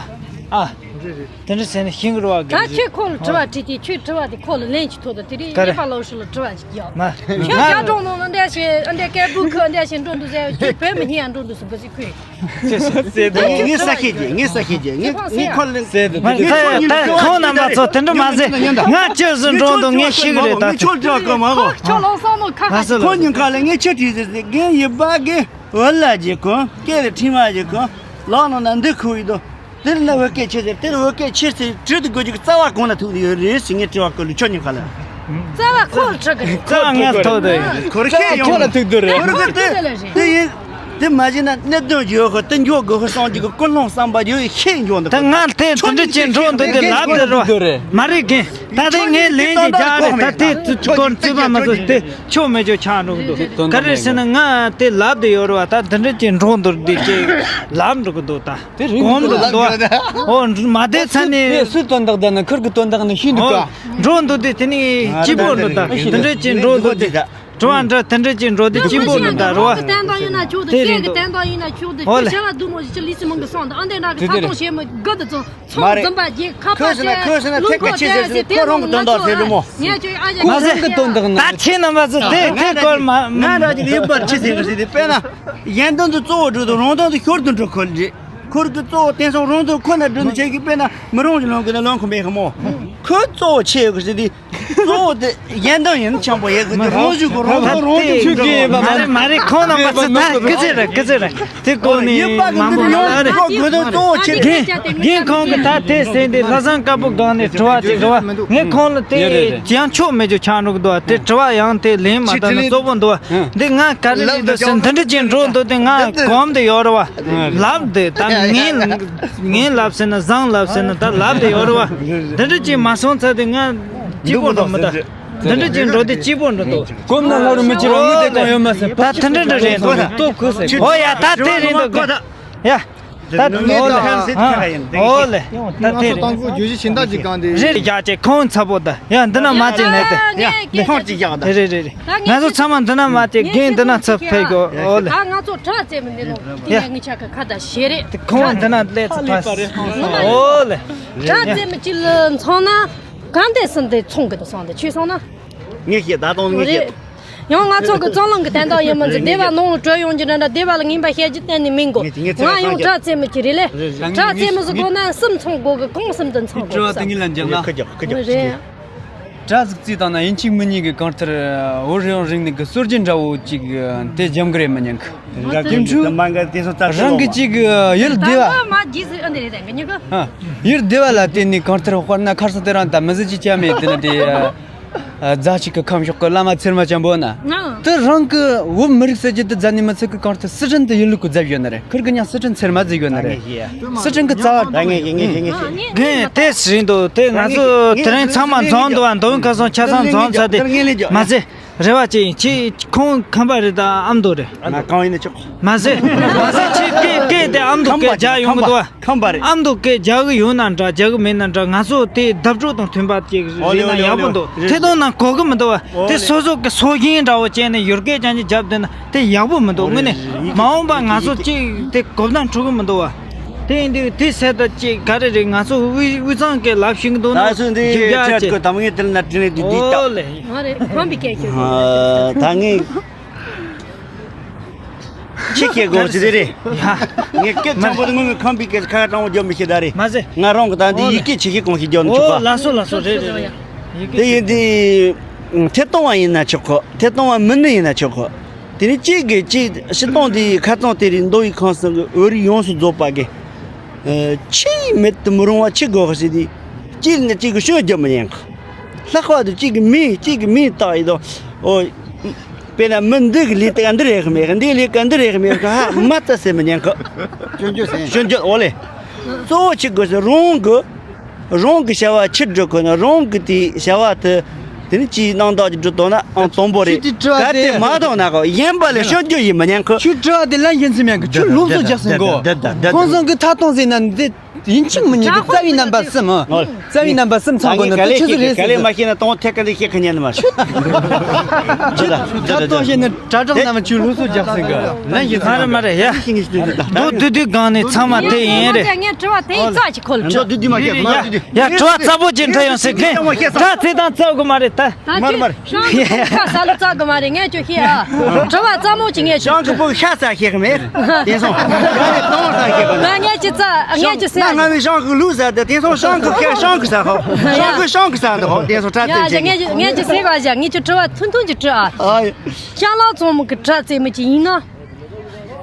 ཨ། དེ་འདྲ་ཟེར་ནས་ཤེས་གི་རེད་བ། ད་ཁྱེད་ཁོ་ལ་དྲི་བ་དྲིས་ཏེ་ཁྱོད་དྲི་བ་དེ་ཁོ་ལ་ལན་ཅིག་ཐོབ་དང་། དེ་རིང་གཉེར་པ་ལགས་སུ་ལ་དྲི་བ་ཅིག་རྒྱག་མ། ཁྱོད་རྒྱ་གྲོང་ནང་ལ་འདྲ་ཞིག་འདྲ་སྐད་སྦུག་ཁུ་འདྲ་ཞིག་འགྲོ་འདུག་ཟེར། ཁྱོད་བོད་མི་སྙིང་འགྲོ་འདུག་ཟེར་བ་ཞིག་ཁུ། ངས་ས་ཁྱེད་ཀྱི་ངས་ས་ཁྱེད་ཀྱི་ངས་ངས་ཁོ་ལ་ཟེར་དུ་མ་རེད། ད་ཁོང་རྣམ་པ་ཚོ་དེ་འདྲ་མ་ཟེར། ང་ཅི་བཟོ་འགྲོ་འདུག་ངས་ཤེས་གི་རེད། ད་ཁྱོད་ལོག་སོང་ནོ་ཁ་ཁ་ཁོ་ཉིན་ཁ་ལ་ངས་ཆི་བྲིས་ཟེར་ཟེར། རྒན་ཡིན་པ་གི་འོ་ལ་ཇི་གོ་སྐད་ལ་ཁྲིམས་མ་ཇི་གོ་ལག་ནང་ན་འདི་ཁུ་ཡི་དོ། དེར་ན་བོད་སྐད་ཆེ་ཟེར། དེར་བོད་སྐད་ཆེ་ཟེར་དྲི་དུ་དགོས་ཀྱི་རྩ་བ་གང་ན་ཐུག་ཡོད་རེད་ཟེར། ངས་དྲི་བ་བཀོད་ལ་ཁྱོད་ཉིན་ཁ་ལ། རྩ་བ་ཁོ་ལ་ཁྲི་གི་རེད། རྩ་བ་ངས་ཐོག་ཏུ་ཡིན། ཁོར་ཁྱེད་ཡོང་ཁྱོད་ལ་ཐུག་དུ་རེད། ཁོར་གི་དེ་དེ་ཡིན། དེ་མ་བྱས་ན་གནད་དོན་ཡོད་ཁོ་དེ་འཇོག་དགོས་ཁོ་སོང་ཅིག་གི་ཀུན་སློང་བསམ་པ་ཡོད་ཤེས་འཇོག་འདུག་ད་ང་དེ་དེ་འདྲ་ཅིག་འགྲོ་འདུག་དེ་ལབ་དེ་རོ་མ་རེད་གིན། ད་དེ་ངས་ལན་ཅིག་རྒྱག་རེད། ད་དེ་ཚུ་སྐོར་རྩིས་པ་མ་ཚོ་དེ་ཆོ་མེད་ཆོ་ཆགས་འགྲོ་གི་འདུག་ག་རེ་ཟེར་ན་ང་དེ་ལབ་དེ་ཡོད་རེད་བ། ད་དེ་འདྲ་ཅིག་འགྲོ་འདུག་དེ་ཅིག་ལབ་འགྲོ་གི་འདུག་ད། དེ་རིང་གོམ་གི་རུ་འདུག་འདུག་ཨོ་མ་དེ་ཚ་ནི། དེ་སུས་དོན་དག་ད་ན་ཁུར་གི་དོན་དག་ནི་ཤིན་ཏུ་ཨོ་དཀའ། འགྲོ་འདུག་དེ་དེ་ནི་སྐྱིད་པོ་འགྲོ་ད་དེ་འདྲ་ཅིག་འགྲོ་འདུག་དེ་དྲི་བ་འདྲ་དེ་འདྲ་ཅིག་འགྲོ་དེ་སྐྱིད་པོ་འགྲོ་ད་རོ། དེ་རིང་འདུག་དེ་རིང་འདུག་ཁྱོད་དེ་ཞེ་བ་སྡུག་མོ་ཞིག་ཅི་ལི་སི་མང་གི་སོང་ད་ཨ་འདྲ་ན་གི་ད་དོང་ཞེ་མ་དགའ་ད་ཚོ་ཚོང་འཛིན་པ་རྒྱལ་ཁ་པར་ཆེ་ལུང་ཁོ་ཆེ་ཟེར་དེ་ཁོ་རང་གི་དོན་དག་ཟེར་རེད་མོ། ཁོ་རང་གི་དོན་དག་ན་ད་ཁྱེད་རྣམ་པ་ཚོ་དེ་དེ་སྐོར་མ་ང་རང་གི་ཡིན་པར་ཆི་ཟེར་གི་ཟེར་དེ་དཔེར་ན། གཞན་དོན་དུ་གཙོ་བོ་སྒྲུབ་དང་རང་དོན་དུ་ཤོར་དུ་འགྲོ་ཁོ་རེད། ཁོར་གི་གཙོ་བོ་དེང་སང་རང་དོན་ཁོ་ན་སྒྲུབ་ནི་བྱེད་ཀྱི་དཔེར་ན་མི་རང་གི་ལོན་གི་ན་ལོན་ཁོ་མེད་ཁ་མོ། ཁོས་གཙོ་བོ་ཆེ་ཡོད་གི་ཟེར་དུས། གཙོ་བོ་དེ་གཞན་དོན་ཡིན་ཆང་པོ་ཡོད་གི་དེ་རང་བཞིན་གོ་རང་བཞིན་རང་བཞིན་ཆོས་ཀྱི་ཡིན་པ་མ་རེད་མ་རེད། ཁོང་རྣམ་པ་ཚོ་ད་སྐུ་ཚེ་རེད་སྐུ་ཚེ་རེད། དེ་གོ་ནས་ཡིན་པ་མང་པོ་ཡོད་རེད། ཁོ་དགོས་དོན་གཙོ་བོ་ཆེ་རྒན་རྒན་ཁོང་གི་ད་དེ་ཟེར་དེ་ལྷ་བཟང་དཀར་པོ་སྒང་ནས་དྲི་བ་དེ་དྲི་བ་ངས་ཁོང་ལ་དེ་ཡང་ཆོག་མེད་རྒྱུ་ཆགས་འགྲོ་གི་འདུག་དེ་དྲི་བ་ཡང་དེ་ལན་མ་བཏང་ན་གཙོ་བོ་འདུག་འདི་ང་ག་རེ་ཡིན་འདུག་ཟེར་འདི་འདྲ་ཅིག་འགྲོ་འདུག་དེ་ང་གོམ་དེ་ཡོད་རེད་བ། ལབ་དེ་ད་ངས་ངས་ལབ་ཟེར་ན་བཟང་ལབ་ཟེར་ན་ད་ལབ་དེ་ཡོད་རེད་བ། འདི་འདྲ་ཅིག་མ་སོང་ཚར་དེ་ང་སྐྱིད་པོ་འགྲོ་མི་ད། འདི་འདྲ་ཅིག་འགྲོ་དེ་སྐྱིད་པོ་འགྲོ་འདུག་གོམ་ན་ལྷ་རུ་མི་ཅི་རང་ངུ་དེ་གང་ཡོད་མ་ཟེར། ད་དེ་འདྲ་འདྲ་རེད་འདུག་ཏོ་ཁུ་ཟེར། ཨོ་ཡ་ད་དེ་རེད་འདུག་ཡ། ད་ཨོ་ལེ། ཨོ་ལེ། ད་དེ་རེད། ང་ཚོ་བརྗོད་གཞི་ཞིང་ཐག་ཅིག་གང་དེ། རེད་རྒྱ་ཆེ་ཁོང་ཚ་པོ་ད་ཡ་འདི་ན་མ་ཅིག་ནས་དེ་ཡ། ཁོང་ཅིག་ཡག་ད། རེད་རེད་རེད། ང་ཚོ་ཚང་མ་འདི་ན་མ་ཅིག་རྒན་འདི་ན་ཚབ་ཕེབས་གོ་ཨོ་ལེ། ད་ང་ཚོ་དྲག་རྩེད་མོ་འདི་ལོ་དེ་ཡ་ངི་ཆ་ག་ཁ་ད་ཞེ་རེད། དེ་ཁོང་འདི་ན་སླེབས་ཚུལ་ཕ་ཨོ་ལེ། དྲག་རྩེད་མོ་ཅིག་ལ་མཚོན་ན། གང་དེ་སུན་དེ་ཚོང་གི་དུ་སོང་དེ་ཆོས་སོང་ན། ངས་བཤད་ད་དུང་ངས་བཤད། ཡང་ང་ཚོ་གི་རྩོད་གླེང་གི་དན་རྟགས་ཡིན་མིན་ཚོ་སྡེ་བ་ནང་ལ་བྲོས་ཡོང་རྒྱུ་འདྲ་འདྲ་སྡེ་བ་ལ་ངན་པ་བཤད་རྒྱུ་གཏན་ནས་མིན་གོ། ང་ཡང་དྲག་རྩེད་མོ་ཅིག་རེད་ལེ། དྲག་རྩེད་མོ་ཟིག་དགོས་ན་གསུམ་ཚོང་དགོས་གི་གང་གསུམ་དུ་ཚོང་དགོས་གི་ས། ཁུ་རྒྱག་ཁུ་རྒྱག་རེད། དྲག་ཟིག་རྩིས་བཏང་ན་ཡིན་གཅིག་མིན་གཉིས་ཀྱི་གང་ལྟར་བོད་རང་རིག་གནས་ཀྱི་སྲོལ་རྒྱུན་འདྲ་བོ་ཅིག་དེ་འཇམ་གི་རེད་མི་ཉན་གི། རང་གི་ཅིག་ཡུལ་སྡེ་བ་ལ་བརྟེན་ནས་གང་ལྟར་དཔེར་ན་ཁར་ས་དེ་རང་ད་མི་ཟི་ཅི་ཅ་མེད་དེ་ན་དེ། རྫ་ཆུ་གི་ཁམས་ཕྱོགས་ཀྱི་བླ་མ་ཚེར་མ་ཅན་པོ་ན། དེ་རང་གི་བོད་མི་རིགས་ཟེར་རྒྱུ་དེ་རྫ་ནས་མི་ཚེ་གི་གང་ལྟར་སི་ཁྲོན་དུ་ཡིན་ལུགས་གི་རྫ་ཡོད་ན་རེད། ཁིར་གི་ཉག་སི་ཁྲོན་ཚེར་མ་ཟིག་ཡོད་ན་རེད། སི་ཁྲོན་གི་རྩ་བ། རྒན་དེ་སྲིད་འདུག་དེ་ང་ཚོ་དེ་རིང་ཚང་མ་འཛོམས་འདུག་བ། མདོ་དབུས་ཁམས་གསུམ་ཆ་ཚང་འཛོམས་ཚར་དེ་མ་ཚད་རེ་བ་ཅན་ཁྱེད་ཁོང་ཁམས་པ་རེད་ད་ཨ་མདོ་རེད། ང་གང་ཡིན་ན་ཆོག་མ་ཟད་མ་ཟད་ཁྱེད་སྐད་སྐད་དེ་ཨ་མདོ་སྐད་རྒྱག་ཡོང་གི་འདུག་བ། ཁམས་པ་རེད། ཨ་མདོ་སྐད་རྒྱག་གི་ཡོད་ན་འདྲ་རྒྱག་གི་མེད་ན་འདྲ་ང་ཚོ་དེ་བརྡ་སྤྲོད་དང་མཐུན་པ་ཅིག་རེད་ན་ཡག་པོ་འདུག་ཐད་གཏོང་ནང་གོ་གི་མི་འདུག་བ། དེ་སོ་སོ་གི་སྲོལ་རྒྱུན་འདྲ་བོ་བྱས་ནས་ཡུལ་སྐད་ཅན་གྱི་རྒྱབ་བསྡད་ན་དེ་ཡག་པོ་མི་འདུག་དངོས་གནས་མ་འོངས་པ་ང་ཚོ་གཅིག་དེ་གོ་བརྡ་འཕྲོད་གི་མི་འདུག་བ། དེ་ཡིན་དུས་དེ་ཟེར་ད་ཅིག་ག་རེ་རེད། ང་ཚོ་དབུས་དབུས་གཙང་སྐད་ལབ་ཤེས་གི་འདུག་ན་ད་སུ་འདི་རྒྱུ་རྒྱ་ཆེ་ཆེ་གི་དམ་ངེས་དེ་ན་དྲིན་ལས་དུས་དུས་ཨོ་ལེ། ང་རེད་ཁམས་པའི་སྐད་ཤོད་ད་ངས། ཆི་ཁྱེད་དགོངས་ཟེར་དེ་རེད། ཡ། ངས་སྐད་ཆེན་པོ་དེ་ངོ་མའི་ཁམས་པའི་སྐད་ཁ་ཁ་དྲང་བོ་རྒྱོབ་མི་ཤེས་ད་རེད། མ་ཟེར། ང་རང་གི་ད་འདི་ཨོ་ཡི་ལེ། སྐད་ཆི་ཁྱེད་གོང་ཞིག་རྒྱོབ་ནི་ཆོག་ཨོ་པ། ལགས་སོ་ལགས་སོ་རེད་རེད་རེད། ཡི་གེ་དེ་ཡིན་དེ། ཐད་གཏོང་བ་ཡིན་ན་ཆོག་གོ། ཐད་གཏོང་བ་མིན་ནི་ཡིན་ན་ཆོག་གོ། དེ་ནི་གཅིག་གིས་གཅིག་སྤྱི་སྟོང་དེའི་ཁ་རྩང་དེ་རིང་མདོ་དབུས་ཁམས་གསུམ་གྱི་བོད་རིགས་ཡོངས་སུ་རྫོགས་པ་གི། ཆེས་མེད་དུ་མི་རུང་བ་ཆི་དགོས་ཟེར་དུས། གཅིག་ནས་གཅིག་གི་སྐྱོན་བརྗོད་མི་ཉན་གི། ལྷག་པར་དུ་གཅིག་གི་མིང་གཅིག་གི་མིང་བཏགས་ཡིན་དོ། ཨོ། དཔེར་ན་མི་འདི་གི་ལས་ཀ་འདི་རེད་གི་མེད་གི། འདི་གི་ལས་ཀ་འདི་རེད་གི་མེད་གི། ཧ་མ་ད་ཟེར་མི་ཉན་གི། སྐྱོན་བརྗོད་ཟེར། སྐྱོན་བརྗོད་ཨོ་ལེ། གཙོ་བོ་ཆི་དགོས་ཟེར་རང་གི། རང་གི་བྱ་བ་ཆི་སྒྲུབ་དགོས་ན་རང་གི་དེ་བྱ་བ་དེ། དེ་ནི་ཅིའི་སྣང་དག་ཅིག་སྒྲུབ་དོ་ན་ཨང་དང་པོ་རེད། ཁྱོད་དེ་དྲི་བ་གལ་ཏེ་དེ་མ་དང་ན་གོ་གཞན་པ་ལ་སྐྱོན་བརྗོད་ཡིན་མི་ཉན་གི། ཁྱོད་དྲི་བ་དེ་ལན་ཡིན་ཚུལ་མེད་གི། ཁྱོད་སློབ་གསོ་རྒྱག་སྲིད་གོ། ཁོང་ཚང་གི་ཐ་དང་ཟེར་ན་འདི་ཡིན་གཅིག་མིན་གཉིས་ཀྱི་རྩ་བའི་རྣམ་པ་གསུམ། རྩ་བའི་རྣམ་པ་གསུམ་ཚང་དགོས་ན་དེ་ཆི་ཟིག་རེད་ཟེར། ག་ལེ་མ་ཤེས་ན་དང་ཐད་ཀ་འདི་ཤེས་ཁ་ཉན་ནི་མ་རེད། ཁྱོད་ཐ་དང་ཞེས་ནི་དྲ་གྲགས་རྣམས་ཁྱོད་སློབ་གསོ་རྒྱག་སྲིད་གི། ལན་ཞིག་མ་རེད་མ་རེད་ཡ། མདོ་བདུད་འདུལ་སྒང་ནས་ཚང་མ་དེ་ཡིན་རེད། ངས་དྲི་བ་དེ་ཡིན་རྩ་ཅིག་ཁོ་ལ་དྲི། མདོ་བདུད་འདུལ་མ་ཤེས། མདོ་བདུད་འདུལ། ཡ་དྲི་བ་རྩ་པོ་ཅིག་འདྲི་ཡོང་ཟེར་གི། དྲི་བ་ཚིག་དང་རྩ་དགོས་མ་རེད་ད། མར་མར། ཤང་གི་ཕོ་ཁ་ས་ལ་བཙག་གི་མ་རེད། ངས་ཁྱོད་ཤེས་ཨ། དྲི་བ་རྩ་མོ་ཅིག་ངས་ཁྱོད། ཤང་གི་ཕོ་ཤ་ས་ཤེས་གི་མེད། དེ་སོང་། ཡ་རེད་དང་ས་ཤེས་གི་མེད། ང་ངས་ཅི་ཙ་ངས་ཅི་ཟེར། ང་ངའི་ཤང་གི་ལུག་ཟ་དེ་དེ་སོང་། ཤང་གི་ཁ་ཤང་གི་ས་ཧོ། ཤང་གི་ཤང་གི་ས་འདི་ཧོ། དེ་སོང་། དྲ་ཡ་ཚན་ཅན་ངས་ངས་ཅི་ཟེར་ག་བཞག་ངས་ཁྱོད་དྲི་བ་ཐུང་ཐུང་ཅིག་དྲི་ཨ། ཨ་ཡ། ཅ་ལག་བཙོང་མི་གི་དྲ་རྩེད་མོ་ཅིག་ཡིན་ན།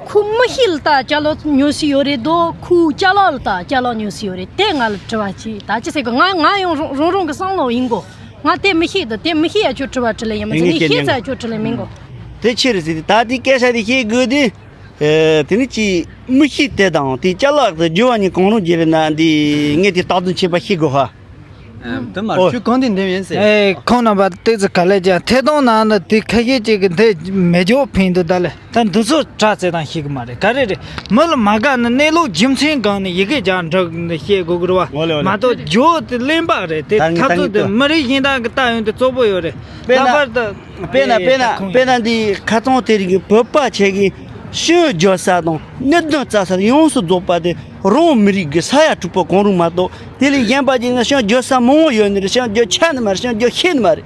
ཁོ་མི་ཤེས་ལ་ད་ཅ་ལག་ཉོ་སྲིད་ཡོད་རེད་དོ། ཁོ་ཅ་ལག་ལ་ད་ཅ་ལག་ཉོ་སྲིད་ཡོད་རེད། དེ་ང་ལ་དྲི་བ་ཅིག་ད་ཅི་ཟེར་གི། ང་ང་ཡང་རང་རང་རང་གི་བསམ་བློ་ཡིན་གོ། ང་དེ་མི་ཤེས་དོ། དེ་མི་ཤེས་ཡ་ཁྱོད་དྲི་བ་དྲི་ལེ་ཡིན་མ་ཟད། ངས་ཤེས་ཚ་ཁྱོད་དྲི་ལེ་མིན་གོ། དེ་ཆི་རེད་ཟེར་དུས་ད་དེ་སྐད་ཆ་དེ་བཤད་དགོས་དུས། ཨེ། དེ་ནི་ཅི་མི་ཤེས་དེ་དང་དེ་ཅ་ལག་དེ་རྒྱུ་བ་གཉིས་གང་རུང་བརྗེ་རེད་ན་འདི་ངས་དེ་བཏགས་དོན་ཆེན་པ་ཤེས་དགོས་ཧ། དེ་མ་ཨོ། ཁྱོད་གང་དེ་འདེམས་ཡིན་ཟེར། ཨེ། ཁོང་རྣམ་པ་ཏོག་ཙམ་ག་ལེར་ཀྱང་ཐད་གཏོང་ནང་ན་དེ་ཁ་ཤས་ཅིག་གིས་འདི་མེ་སྒྱོགས་ཕིང་འདུག་ད་ལེ། ད་འདི་ཚོ་དྲ་རྩེད་སྟངས་ཤེས་གི་མ་རེད། ག་རེ་རེད། མི་ལ་མ་དགའ་ན་གནས་ལུགས་རྒྱུ་མཚན་སྒང་ནས་ཡི་གེ་རྒྱག་འདྲ་ནས་བཤད་དགོས་གི་རེད་བ། ཨོ་ལེ་ཨོ་ལེ། མ་གཏོགས་སྒྱོགས་དེ་གླེན་པ་རེད། དེ་ད་ངས་འཐབ་རྩོད་དེ་ད་ངས་མི་རིགས་གཞན་དག་གི་ལྟ་ཡོང་དུས་བཙོག་པོ་ཡོད་རེད། ལྷག་པར་དུ། དཔེར་ན་དཔེར་ན་དཔེར་ན་འདི་ཁ་རྩང་དེ་རིང་གི་བོད་པ་ཆེ་གི་ཤིང་སྒྱོགས་ས་དང་གནད་དོན་རྩ་ས་ཡོངས་སུ་རྫོགས་པ་དེ་རང་མི་རིགས་ཀྱི་ས་ཡ་དྲུག་པོ་གང་རུང་མ་གཏོགས། དེ་ལས་གཞན་པ་ཅིག་ན་ཤིང་སྒྱོགས་ས་མང་བོ་ཡོད་ནི་རེད། ཤིང་སྒྱོགས་ཆ་ནི་མ་རེད། ཤིང་སྒྱོགས་ཤེས་ནི་མ་རེད།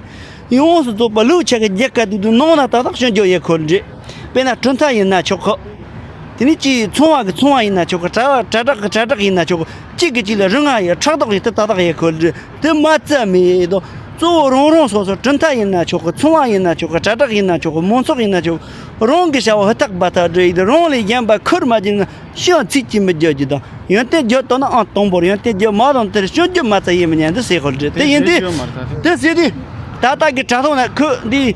ཡོངས་སུ་རྫོགས་པ་ལུག་ཆ་གི་རྒྱལ་ཁ་དུ་དུ་ནང་ན་ཏག་ཏག་ཤིང་སྒྱོགས་ཡོད་ཁོ་རེད། དཔེར་ན་གྲུ་མཐའ་ཡིན་ན་ཆོག་གི། དེ་ནས་ཅིག་ཚོང་བ་གི་ཚོང་བ་ཡིན་ན་ཆོག་གི། གྲྭ་བ་གྲྭ་གྲགས་གི་གྲྭ་གྲགས་ཡིན་ན་ཆོག་གི། གཅིག་གིས་གཅིག་ལ་རུང་བ་ཡི་ཕྲག་དོག་ཡི་དེ་ཏག་ཏག་ཡི་ཁོ་ལ་དེ་མ་རྩ་མེད་དོ། གཙོ་བོ་རང་རང་སོ་སོ་གྲུབ་མཐའ་ཡིན་ན་ཆོག་གི། ཚོང་བ་ཡིན་ན་ཆོག་གི། གྲྭ་གྲགས་ཡིན་ན་ཆོག་གི། མང་ཚོགས་ཡིན་ན་ཆོག་གི། རང་གི་བྱ་བ་ཧུར་ཐག་འབད་ཐག་སྒྲུབ་ཡི་དེ། རང་ལས་གཞན་པ་ཁུར་མ་བྱེད་ན་ཤི་ཡང་ཚིག་གཅིག་མི་བརྗོད་རྒྱུ་དང་། ཡོན་ཏན་བརྗོད་ཐུབ་ན་ཨང་དང་པོར། ཡོན་ཏན་བརྗོད་མ་དང་དེར་སྐྱོན་བརྗོད་མ་རྩ་ཡིན་མི་ཉན་འདི་ཟེར་ཁོ་ལ་དྲིས། དེ་ཡིན་དུས་དེ་ཟེར་དུས་ད་ལྟ་གི་དྲ་ཐོག་ན་ཁོས་འདི་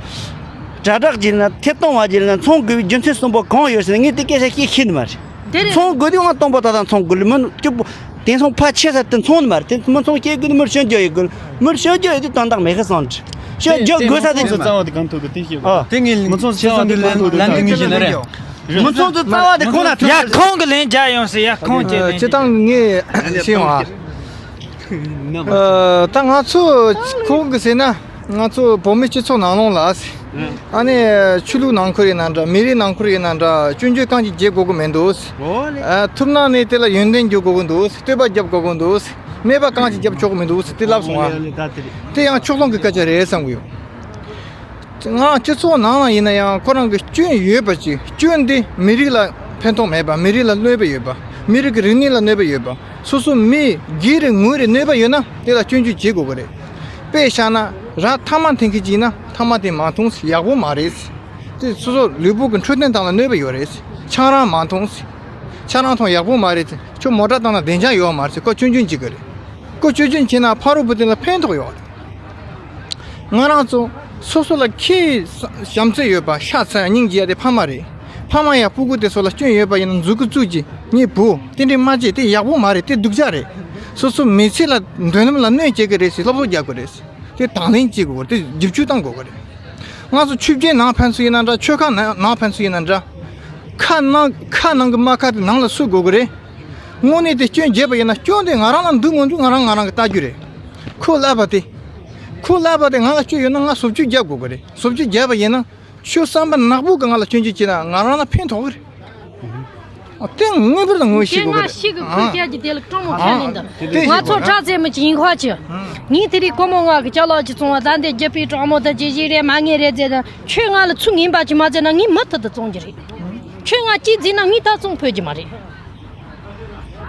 གྲྭ་གྲགས་ཀྱི་ན་ཐད་གཏོང་བ་ཀྱི་ན་ཚོང་དགོས་པའི་རྒྱུ་མཚན་གསུམ་པོ་གང་ཡོད་ཟེར་ན། ངས་དེ་སྐད་ཆ་བཤད་ཤེས་ནི་མ་རེད། དེ་རེད། ཚོང་དགོས་དུས་ཨང་དང་པོ་ད་ལྟ་ཚོང་དགོས་ལ། མི་སྐྱིད་པོ་དེང་སང་ཕལ་ཆེ་ས་དེ་ཚོང་ནི་མ་རེད། དེ་མི་ཚོང་སྐྱེལ་དགོས་ནི། མིར་སྐྱོན་བརྗོད་ཡོད་དགོས། མིར་སྐྱོན་བརྗོད་ཡོད་དུས་དོན་དག་མེད་ཁ་སང་དྲི་སྐྱོན་བརྗོད་དགོས་ས་དེ། མི་ཚོང་ཚོགས་རྩ་བ་དེ་གང་ཐུབ་ཀྱི་དེ་ཤེས་དགོས། ཨ། དེ་ངས་མི་ཚོང་ཚོགས་རྩ་བ་དེ་ལན་ལན་དེ་ངས་བྱས་ན་རེད། མི་ཚོང་ཚོགས་རྩ་བ་དེ་ཁོང་ལ་ཐུག་ཡ་ཁོང་གི་ལན་རྒྱག་ཡོང་ཟེར། ཡ་ཁོང་ཀྱི་ལན། སྤྱི་བཏང་ངས་ཤེས་ཡོང་ཨ། ཨ། ད་ང་ཚོ་ཁོང་གི་ཟེར་ན། ང་ཚོ་བོད་མི་སྤྱི་ཚོགས་ནང་ལོགས་ལ། ཨ་ནི་ཆོས་ལུགས་ནང་ཁུལ་ཡིན་ན་འདྲ། མི་རིགས་ནང་ཁུལ་ཡིན་ན་འདྲ། སྐྱོན་བརྗོད་གང་ཅི་བྱེད་དགོས་ཀྱི་མི་འདུག་ཨ། ཐུབ་ན་ནི་དེ་ལ་ཡོན་ཏན་བརྗོད་དགོས་ཀྱི་འདུག་བསྟོད་པ་རྒྱབ་དགོས་ཀྱི་འདུག་སྨད་པ་གང་ཅི་རྒྱབ་ཆོག་གི་མི་འདུག་དེ་ལབ་སོང་ཨ། དེ་ཡང་ཕྱོགས་ལྷུང་གི་སྐད་ཆ་རེད་བསམ་གྱི་ཡོད། ང་སྤྱི་ཚོགས་ནང་ལ་ཡིན་ན་ཡང་ཁོ་རང་གི་སྐྱོན་ཡོད་པ་ཅིག་སྐྱོན་འདི་མི་རིགས་ལ་ཕན་ཐོགས་མེད་པ། མི་རིགས་ལ་གནོད་པ་ཡོད་པ། མི་རིགས་ཀྱི་རིག་གནས་ལ་གནོད་པ་ཡོད་པ། སོ་སོ་མི་སྒེར་རེ་ངོས་རེ་གནོད་པ་ཡོད་ན་དེ་ལ་སྐྱོན་བརྗོད་བྱེད་དགོས་ཀྱི་རེད། དཔེ་བཞག་ན་ར་ཐ་མག་འཐེན་མཁན་ཅིག་ཡིན་ན་ཐ་མག་དེ་མ་འཐུང་ཡག་པོ་མ་རེད། དེ་སོ་སོ་ལུས་པོ་གི་འཕྲོད་བསྟེན་སྟངས་ལ་གནོད་པ་ཡོད་རེད། ཆང་རག་མ་འཐུང་། ཆང་རག་འཐུང་ཡག་པོ་མ་རེད། ཁྱོད་མོ་ཊ་བཏང་ན་བདེ་འཇགས་ཡོད་མ་རེད། ཁོ་སྐྱོན་བརྗོད་བྱེད་ཀྱི་རེད། ཁོ་སྐྱོན་བརྗོད་བྱས་ན་ཕ་རོལ་པོ་དེ་ལ་ཕན་ཐོགས་ཡོད་རེད། ང་རང་ཚོ་སོ་སོ་ལ་ཁྱེད་བྱམས་བརྩེ་ཡོད་པ། ཤ་ཚ་ཡ་སྙིང་རྗེ་ཡ་དེ་ཕ་མ་རེད། ཕ་མ་ཡ་སྤུ་གུ་དེ་ཚོ་ལ་སྐྱོན་ཡོད་པ་ཡིན་ན་མཛུབ་གུ་བཙུགས་ཀྱིས་ངའི་བུ་དེ་འདྲས་མ་བྱེད། དེ་ཡག་པོ་མ་རེད། དེ་སྡུག་ཅག་རེད། སོ་སོ་མི་ཚེ་ལ་མདུན་ལམ་ལ་གནོད་བྱེད་ཀྱི་རེད་ཟེར་སློབ་གསོ་རྒྱག་དགོས་རེད། དེ་དང་ལེན་བྱེད་དགོས་རེད། དེ་བསྒྱུར་བཅོས་གཏང་དགོས་ཀྱི་རེད། ང་ཚོ་ཆོས་བརྒྱུད་ནང་ཕན་ཚུན་ཡིན་ན་འདྲ། ཆོལ་ཁ་ནང་ནང་ཕན་ཚུན་ཡིན་ན་འདྲ། ཁ་ནང་ཁ་ནང་གི་རྨ་ཁ་དེ་ནང་ལ་བསུ་དགོས་ཀྱི་རེད། དངོས་གནས་དེ་སྐྱོན་བརྗོད་པ་ཡིན་ན་སྐྱོན་དེ་ང་རང་ལ་འདུག་མི་འདུག་ང་རང་ང་རང་གིས་ལྟ་རྒྱུ་རེད། ཁོས་ལབ་པ་དེ། ཁོས་ལབ་པ་དེ་ང་ལ་སྐྱོན་ཡོད་ན་ང་བཟོ་བཅོས་རྒྱག་དགོས་ཀྱི་རེད། བཟོ་བཅོས་བརྒྱབ་པ་ཡིན་ན་ཁྱོད་བསམ་པ་ནག་པོ་གིས་ང་ལ་སྐྱོན་བརྗོད་བྱས་ན་ང་རང་ལ་ཕན་ཐོགས་ཀྱི་རེད། ཨ། དེ་ངེས་པར་དུ་ངོས་ཤེས་དེ་དགོས་ང་ཀྱི་རེད། ཤི་གི་ཨ། ཁུལ་རྒྱལ་གྱི་དེ་ལ་སྤྲང་མོ་ཨ། ཁས་ལེན་དང་། དེ་ང་ཚོ་དྲག་རྩེད་མོ་ཅིག་ཡིན་ཁ་ཅིག་ངས་དེ་རིང་སྒོར་མོ་ལྔ་གི་ཅ་ལག་ཅིག་བཙོང་བ་ད་འདི་རྒྱུ་སྤུས་སྤྲང་མོ་དང་ཇི་ཞིག་རེད། མ་ངེས་རེད་ཟེར་དང་། ཁྱོད་ང་ལ་ཚུར་ངན་པ་ཅིག་མ་བྱས་ན་ངས་མུ་མཐུད་དུ་བཙོང་རྒྱུ་རེད། ཁྱོད་ང་གཅིག་བརྫིས་ན་ངས་ད་བཙོང་ཕོད་ཀྱི་མ་རེད།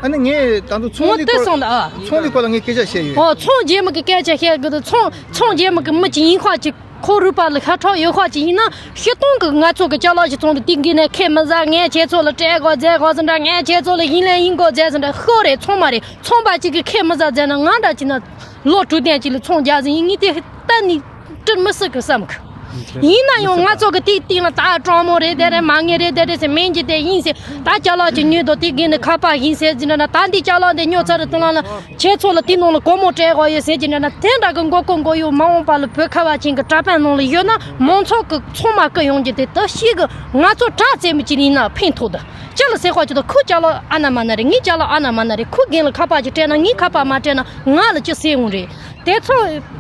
ཨ་ནི་ངས་ད་དུང་ཚོང་ངོ་ལས་དེ་སྐོར་སོང་ད་ཨ། ཚོང་ལས་སྐོར་ལ་ངས་སྐད་ཆ་བཤད་ཡོད། ཨོ་ཚོང་རྒྱལ་མོ་གི་སྐད་ཆ་བཤད་གི་འདུག་ཚོང་ཚོང་རྒྱལ་མོ་གི་མི་ཅིག་ཡིན་ཁ་ཅིག་ཁོ་རུས་པ་ལ་ཤ་ཁྲག་ཡོད་ཁ་ཅིག་ཡིན་ན་སྤྱིར་བཏང་གི་ང་ཚོ་གི་ཅ་ལག་ཅིག་བཙོང་དུས་དེ་གི་ནས་ཁས་མི་བཟའ། ངས་ཁྱེད་ཚོ་ལ་སྤྲད་དགོས་མཛད་དགོས་ཟེར་འདྲ། ངས་ཁྱེད་ཚོ་ལ་ཡིན་ལན་ཡིན་དགོས་མཛད་ཟེར་འདྲ། ཤོར་རེད། ཚོང་མ་རེད། ཚོང་པ་ཅིག་གི་ཁས་མི་བཟའ་མཛད་ན་ང་འདྲ་ཅིག་ན་ལོ་དྲུག་བདུན་ཅིག་ལ་ཚོང་རྒྱག་ཟིན་ཡིན། ངས་དེ་གཏན་ནས་སྤྲད་མི་སྲིད་གི་བསམ་གི་ཡིན་ན་ཡང་ང་ཚོ་གི་དེའི་སྟེང་ལ་ད་སྤྲང་མོ་རེད་དེ་རེད། མ་ངེས་རེད་དེ་རེད་ཟེར། མིང་གི་དེ་ཡིན་ཟེར། ད་ཅ་ལག་ཅིག་ཉོས་དོ་དེ་གི་ནས་ཁ་པར་ཡིན་ཟེར་ཟིན་འདྲ་ན། ད་འདི་ཅ་ལག་འདི་ཉོ་ཚར་རེད། དེ་ལ་ན་ཁྱེད་ཚོ་ལ་དེ་ནང་ལ་སྒོར་མོ་སྤྲད་དགོས་ཡོད་ཟེར་གྱི་འདྲ་ན། དེ་འདྲ་གི་མགོ་སྐོར་མགོ་གཡོག་མ་འོངས་པ་ལ་བོད་ཁ་བ་ཅན་གི་གྲྭ་པ་ནང་ལ་ཡོད་ན་མང་ཚོགས་གི་ཚང་མ་གི་ཡོང་རྒྱུ་དེ་ད་ཤེས་གི་ང་ཚོ་དྲག་རྩེད་མོ་ཅིག་ཡིན་ན་ཕན་ཐོགས་ད། ཅི་ལ་ཟེར་དཔེ་ཆ་ད་ཁོའི་ཅ་ལག་ཨ་ན་མ་ན་རེད། ངའི་ཅ་ལག་ཨ་ན་མ་ན་རེད། ཁོའི་རྒན་ལ་ཁ་པར་ཅིག་སྤྲད་ན་ངའི་ཁ་པར་མ་སྤྲད་ན་ང་ལ་ཅི་ཟེར་འོང་རེད། དེ་ཚོ་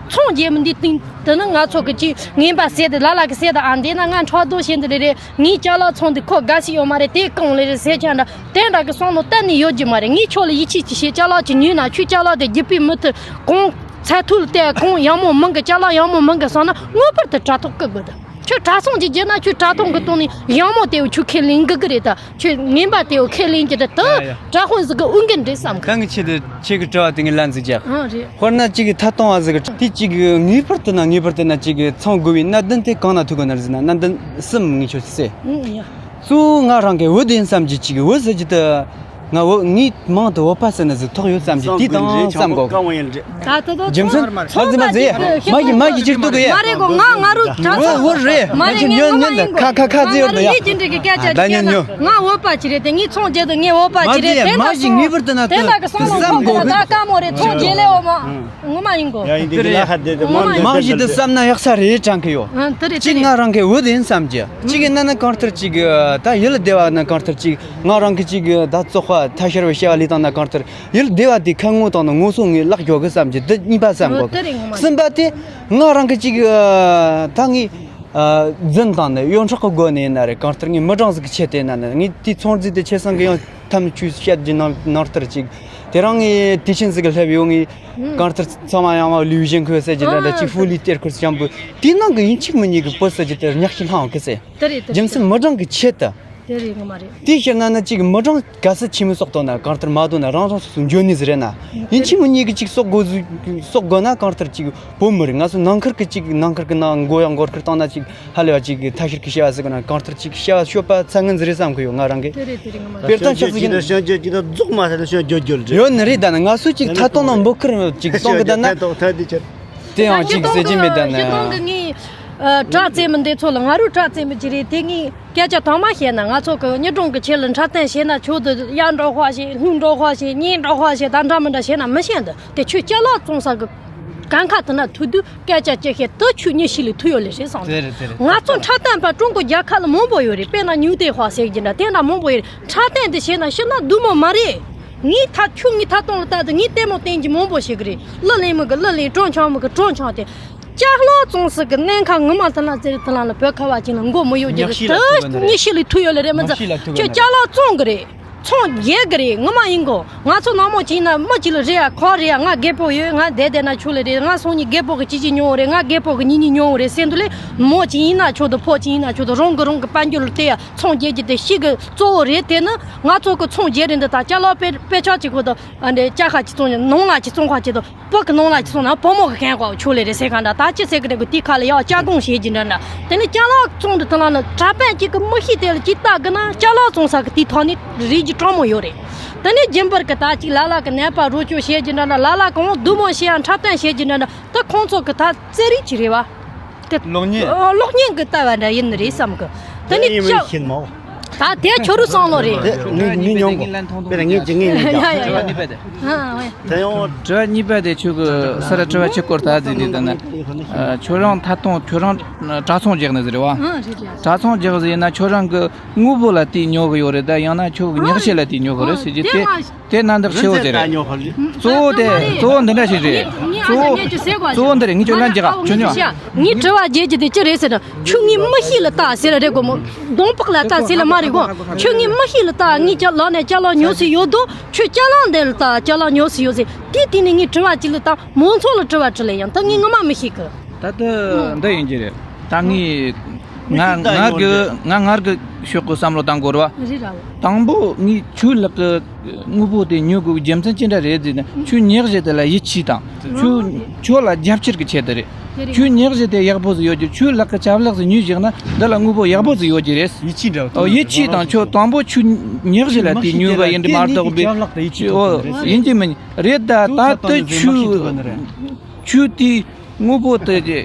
ཚོང་རྒྱག་མི་འདི་སྟེང་དེ་ནི་ང་ཚོ་གི་ཅིག་ངན་པ་ཟེར་དེ་ལ་ལ་གི་ཟེར་དང་། ཨ་འདི་ན་ང་ཕྲག་དོག་བྱེད་འདི་རེད་རེད། ངའི་ཅ་ལག་ཚོང་འདི་ཁོ་དགའ་ཞིག་ཡོད་མ་རེད། དེ་གང་ལས་རེད་ཟེར་ཀྱང་འདྲ། དེ་འདྲ་གི་བསམ་བློ་གཏན་ནས་ཡོད་ཀྱི་མ་རེད། ངས་ཁྱོད་ལ་ཡིད་ཆེས་ཅིག་བྱེད། ཅ་ལག་ཅིག་ཉོས་ན་ཁྱོད་ཅ་ལག་དེ་རྒྱུ་སྤུས་མུ་མཐུད་གོང་ཚད་མཐོ་ལ་བལྟས། གོང་ཡག་མོ་མང་གི་ཅ་ལག་ཡག་མོ་མང་གི་བསམ་ན་ངེས་པར་དུ་དྲ་ཐོག་བཀོད་དགོས་ད། ཁྱོད་དྲ་ཚོང་ཅིག་བརྒྱབ་ན་ཁྱོད་དྲ་ཐོག་གི་སྟེང་ནས་ཡག་མོ་དེ་ཁྱོད་ཁས་ལེན་དགོས་ཀྱི་རེད་ད། ཁྱོད་ངན་པ་དེ་ཁས་ལེན་གྱི་རེད་ད། ཡ་ཡ། དྲ་དཔོན་ཟིག་གི་འོས་འགན་རེད་བསམ་གི་ད་ངས་ཁྱེད་དེ་ཁྱེད་ཀྱི་དྲི་བ་དེ་ངས་ལན་ཟིག་རྒྱག་ཨང་རེད། དཔེར་ན་གཅིག་གི་ཐད་གཏོང་བ་ཟིག་གི་དེ་གཅིག་གི་ངེས་པར་དུ་ན་ངེས་པར་དུ་ན་གཅིག་གི་ཚོང་དགོས་པའི་གནད་དོན་དེ་གང་ན་ཐུག་གི་ན་རེད་ཟེར་ན། གནད་དོན་གསུམ་ངས་ཁྱོད་ཟེར། ཨང་ཡ། གཙོ་བོ་ང་རང་གི་བུ་དེ་ཡིན་བསམ་གྱི་གཅིག་གི་བུ་ཟེར་གྱི་དེ། ང་བུ་ངའི་མིང་དུ་བོད་པ་ཟེར་ན་ཟིག་ཐོགས་ཡོད་བསམ་གྱི་དེ་དང་བསམ་གོ། ད་ད་ད་རྒྱུ་མཚན་ཚོང་མ་ཟིག་མ་ཟིག་མ་གི་མ་གི་ཅིག་ཏུ་གི་ཡ། མ་རེད་གོ། ང་ང་རུ་དྲ་ཚོང་བུ་རེད། མ་རེད། ངས་ངོ་མ་ཡིན་གོ། ཁ་ཁ་ཁ་ཟིག་ཡོད་ཡ། ད་ཉན་ཉོ། ང་བོད་པ་ཅིག་རེད་དེ། ངས་ཚོང་རྒྱག་དུས་ངས་བོད་པ་ཅིག་རེད། དེ་འདྲ་སོང་ད་ཀ་མོ་རེད། ཚོང་རྒྱག་ལེ་འོ་མ། ངོ་མ་ཡིན་གོ། ཡ་ཡིན་དེ་ལ་ཧ་དེ་དེ་མང་མང་ཞིག་ཏུ་བསམ་ན་ཡག་ས་རེད་དྲན་གི་ཡོད། ཨ་དེ་རེད། གཅིག་ང་རང་གི་བུ་དེ་ཡིན་བསམ་གྱི། གཅིག་གི་ན་ན་གང་ལྟར་གཅིག་གི་ད་ཡུལ་སྡེ་བ་ན་གང་ལྟར་གཅིག་ང་རང་གི་གཅིག་གི་ད་བཙོག་པ་ཐ་ཤལ་བའི་བྱ་བ་ལས་དང་ན་གང་ལྟར་ཡུལ་སྡེ་བ་དེ་ཁ་ངོ་དང་ན་ངོ་སོ་ངས་ལག་འཇོག་གི་བསམ་གྱི། འདི་གཉིས་པ་བསམ་གོ། ཨ་དེ་རེད། ངོ་མ་གསུམ་པ་དེ་ང་རང་གི་གཅིག་ད་ངས་ཨ་རྫུན་དང་ནི་ཡོན་ཁྲག་གི་སྒོ་ནས་ཡིན་ན་རེད། གང་ལྟར་ངས་མི་གྲངས་ཟིག་གི་ཆེད་དུ་ཡིན་ན་ནི། ངས་དེའི་ཚོང་རྫས་དེ་ཆེ་སང་གི་ཡང་ཐམས་ཅད་བཤད་རྒྱུ་ནང་ནང་ལྟར་ཅིག་དེ་རང་ངས་དུས་ཆེན་ཟིག་གི་སླེབས་ཡོང་ངས། ཨང་། གང་ལྟར་ཚང་མ་ཡང་བ་ལུས་བཞིན་ཁོས་ཟེར་གྱི་འདྲ་འདྲ་ཅིག་ཧྥུ་ལི་གཏེར་ཁུར་ཞམ་པོ་དེའི་ནང་གི་ཡིན་གཅིག་མིན་གཉིས་ཀྱི་བུ་ཟེར་གྱི་དེ་ཉག་ཤི་ལྷང་གི་ཟེར། དེ་རེད་དེ་རེད། རྒྱུ་མཚན་མི་གྲངས་ཀྱི་ཆེད་དུ། དེ་རེད། ངོ་མ་རེད། དེའི་ཕྱིར་ན་ནི་ཅིག་མི་གྲངས་ག་ཚོད་ཆེན་མོ་གསོག་ཐུབ་ན་གང་ལྟར་མ་འདོད་ན་རང་རང་སོ་སོ་འཇོན་ནུས་ཟིག་རེད་ན། ཡིན་ཆེན་མོ་གཉིས་ཀྱི་ཅིག་གསོག་དགོས་ཟིག་གསོག་དགོས་ན་གང་ལྟར་ཅིག་བོད་མི་རིགས་ང་ཚོ་ནང་ཁུལ་གྱི་ཅིག་ནང་ཁུལ་གྱི་ནང་མགོ་ཡང་མགོ་ཁུར་བཏང་ན་ཅིག་ཧ་ལས་པ་ཅིག་ཐ་ཤལ་གྱི་བྱ་བ་ཟིག་གི་ན་གང་ལྟར་ཅིག་བྱ་བ་སྤྱོད་པ་ཚད་ངན་ཟིག་རེད་བསམ་གི་ཡོད་ང་རང་གི། དེ་རེད། དེ་རེད། ངོ་མ་རེད། དཔེར་བཏང་ཆ་ཟིག་ཡིན་ན་ཤོད་རྒྱུ་ཅིག་ད་རྫོགས་མ་ཐལ་ཤོད་རྒྱུ་རྒྱུ་རེད། ཡོད་ནི་རེད། ད་ནི་ང་ཚོས་ཅིག་ཐད་གཏོང་ནང་འབོད་སྐུལ་ཅིག་གཏོང་གི་ད་ན། ཐད་གཏོང་ཐད་དེ་ཁྱེར། དེ་ཡང་ཅིག་ཟེར་གྱི་མེད་ད་ནི། སྤྱིར་བཏང་གི་ངས་ཨ་དྲ་རྩེད་མོ་འདི་ཚོ་ལ་ང་རང་དྲ་རྩེད་མོ་ཅིག་རེད། དེ་ངས་སྐད་ཆ་ཐོག་མ་བཤད་ན། ང་ཚོ་གི་གཉིས་གྲོང་གི་ཆེད་ལ་འཁྲབ་སྟོན་བྱས་ན་ཆོག་འདུག་གཡག་འདྲ་བ་བྱས། ལྷུན་འདྲ་བ་བྱས། གཉན་འདྲ་བ་བྱས། ད་འདྲ་མི་འདྲ་བྱས་ན་མི་ཤེས་འདུག་དེ་ཁྱོད་ཅ་ལག་བཙོང་ས་གི་གན་ཁ་དེ་ན་ཐུག་དུས་སྐད་ཆ་ཅིག་བཤད། དེ་ཁྱོད་མྱི་ཤི་ལས་ཐུག་ཡོད་ལེ་རེད་བསམ། དེ་རེད། དེ་རེད། ང་ཚོ་འཁྲབ་སྟོན་པ་ཀྲུང་གོ་རྒྱལ་ཁབ་ལ་མང་པོ་ཡོད་རེད། དཔེར་ན་ཉུང་བསྡད་ཧྭ་ཟེར་གྱི་འདྲ། དེ་འདྲ་མང་པོ་ཡོད་རེད། འཁྲབ་སྟོན་འདི་བྱས་ན་ཤི་ན་སྡུག་མོ་མ་རེད། ངའི་ཐ་ཁྱོད་ངའི་ཐ་གཏོང་ལ་ལྟ་དུས་ངས་ལྟད་མོ་བསྟན་གྱི་མང་པོ་ཞིག་རེད། གླུ་ལེན་མི་གི་གླུ་ལེན། སྤྲོ་འཆམ་མི་གི་སྤྲོ་འཆམ་སྟེ། ཅ་ལག་བཙོང་ས་གི་གནས་ཁང་ངོ་མ་དེ་ལ་ཟེར། དེ་ལ་ལ་བོད་ཁ་བ་ཅན་ལ་མགོ་མི་གཡོག་རྒྱུ་དེ་ཉག་ཤི་ལ་ཐུག་ཡོད་ནི་རེད། མི་ཚོ་ཉི་ཤུ་ལས་ཐུག་ཡོད་ལེ་རེད། མི་ཚོ་ཉག་ཤི་ལ་ཐུག་ཁྱོད་ཡོད་ཅ་ལག་བཙོང་གི་རེད། ཚོང་རྒྱག་གི་རེད། ངོ་མ་ཡིན་གོ། ང་ཚོ་ནང་མོ་ཅིག་ཡིན་ན་མི་གཅིག་ལ་རེད་ཡ། ཁོ་རེད་ཡ། ང་རྒད་པོ་ཡོད། ང་བསྡད་བསྡད་ན་ཆོག་ལེ་རེད། ང་སང་ཉིན་རྒད་པོ་གི་གཅིག་གཅིག་ཉོ་རེད། ང་རྒད་པོ་གི་གཉིས་གཉིས་ཉོ་རེད་ཟེར་འདུག་ལེ། མོ་ཅིག་ཡིན་ན་ཆོག་འདུག་ཕོ་ཅིག་ཡིན་ན་ཆོག་འདུག་རང་གི་རང་གི་དཔལ་འབྱོར་ལ་བལྟས་ཡ། ཚོང་རྒྱག་རྒྱུ་དེ་ཤི་གི་གཙོ་བོ་རེད། དེ་ནི་ང་ཚོ་གི་ཚོང་རྒྱག་རེད་འདི་དང་ཅ་ལག་དཔེ་དཔེ་ཆ་གཅིག་གོ་དང་ཨ་འདྲས་ཅ་ཁ་གཅིག་བཙོང་ནང་ལ་གཅིག་བཙོང་ཁ་གཅིག་དང་། བུ་གི་ནང་ལ་གཅིག་བཙོང་ན་བུ་མོ་གི་གན་གོ་ཆོག་ལེ་རེད་ཟེར་ག་འདྲ། ད་ཅི་ཟེར་གི་རེད་གོ། དེ་ཁ་ལ་ཡག་ཅ་གོང་བྱེད་ཀྱི་འདྲ་འདྲ། དེ་ནི་ཅ་ལག་བཙོང་དུ་དེ་ལ་ནི་འཁྲབ་སྟོན་གཅིག་གི་མི་ཤེས་དེ་ལ་ཅིག་ལྟ་གི་ན་ཅ་ལག་བཙོང་ས་གི་དེའི་ཐོག་ནས་རིགས་ཀྱི་གྲོགས་མོ་ཡོད་རེད། དེ་ནི་རྒྱུན་པར་གི་ད་ཅིག་ལ་ལ་གི་ནད་པ་རོགས་སྐྱོར་བྱེད་ཀྱི་འདྲ་འདྲ། ལ་ལ་གི་འོང་སྡུག་མོ་བྱེད་ཡ་འཁྲབ་སྟོན་བྱེད་ཀྱི་འདྲ་འདྲ། ད་ཁོང་ཚོ་གི་ད་རྩེད་རིགས་ཅིག་རེད་བ། དེ་གློག་བརྙན། ཨོ། གློག་བརྙན་གི་ལྟ་བ་འདྲ་ཡིན་ནི་རེད་བསམ་གི། དེ་ནི་ཡིན་མིན་ཤག་ཤེས་མོ། ད་དེ་ཁྱོད་རུ་བསམ་བློ་རེད། དེ་ངས་ངས་མྱོང་གོ། དཔེར་ན་ངས་ཅི་ངས་ངས་ཡ་ཡ་ཡ་ཡ། ཨ་ཨ། དེ་ཡང་དྲི་བ་གཉིས་པ་དེ་ཁྱོད་ཀྱི་སར་དྲི་བ་གཅིག་སྐོར་ད་ཟིག་དེ་ད་ན། ཨ། ཁྱོད་རང་ཐད་གཏོང་ཁྱོད་རང་གྲྭ་ཚང་རྒྱག་ནི་ཟིག་རེད་བ། ཨ་རེད་རེད། གྲྭ་ཚང་རྒྱག་ཟིག་ཡིན་ན་ཁྱོད་རང་གི་དངོས་པོ་ལ་དེ་ཉོ་གི་ཡོད་རེད། ད་ཡང་ན་ཁྱོད་ཀྱི་ཉག་ཕྱེད་ལ་དེ་ཉོ་གི་རེད་ཟེར་གྱི་དེ། དེ་ང་དེ་ནང་འདི་ཆེ་བོ་དེ་རེད། གཙོ་བོ་དེ་གཙོ་བོ་འདི་འདྲ་ཞིག་རེད། གཙོ་བོ་གཙོ་བོ་འདི་རེད། ངས་ཁྱོད་ལན་རྒྱག་ཁྱོད་ཉོ། ངས་དྲི་བ་བརྗེད་ཀྱི་དེ་ཅི་རེད་ཟེར་ན། ཁྱོད་ངའི་མི་ཤེས་ལ་ལྟ་ཟེར་ར་རེད་གོ་མོ། གདོང་པགས་ལ་ལྟ་ཟེར་ལ་མ་རེད་གོ། ཁྱོད་ངའི་མི་ཤེས་ལ་ལྟ། ངས་ཅ་ལག་ནས་ཅ་ལག་ཉོ་སྲིད་ཡོད་དོ། ཁྱོད་ཅ་ལག་འདི་ལ་ལྟ། ཅ་ལག་ཉོ་སྲིད་ཡོད་ཟེར། དེའི་སྟེང་ནས་ངས་དྲི་བ་གཅིག་ལ་ལྟ། མང་ཚོགས་ལ་དྲི་བ་དྲི་ལ་ཡང་ད་ངས་ངོ་མ་མི་ཤེས་གི། ད་ལྟ་འདི་ཡིན་གྱི་རེད། ད་ངས་ང་ང་གི་ང་ངར་གི་ཕྱོགས་གི་བསམ་བློ་བཏང་དགོས་རེད་བ། རེད་ར། དང་པོ་ངས་ཁྱོད་ལག་གི་དངོས་པོ་དེ་ཉོ་དགོས་རྒྱུ་མཚན་ཅི་འདྲ་རེད་ཟེར་ན། ཁྱོད་ཉག་གཞི་དེ་ལ་ཡིད་ཆེས་དང་། ཁྱོད་ཁྱོད་ལ་རྒྱབ་སྐྱོར་གི་ཆེད་དུ་རེད། ཁྱོད་ཉག་གཞི་དེ་ཡག་པོ་ཟིག་ཡོད་རྒྱུ། ཁྱོད་ལག་གི་ཅ་ལག་ཟིག་ཉོས་བཞག་ན་འདི་ལ་དངོས་པོ་ཡག་པོ་ཟིག་ཡོད་རྒྱུ་རེད། ཡིད་ཆེས་འདྲ་བོ། ཨོ། ཡིད་ཆེས་དང་། ཁྱོད་དང་པོ་ཁྱོད་ཉག་གཞི་ལ་དེ་ཉོས་པ་ཡིན་དུས་མ་གཏོགས་པའི། ཨོ། ཡིན་གྱི་མིན་རེད། ད་ད་ལྟ་ཁྱོད་ཁྱོད་དེ་དངོས་པོ་དེ་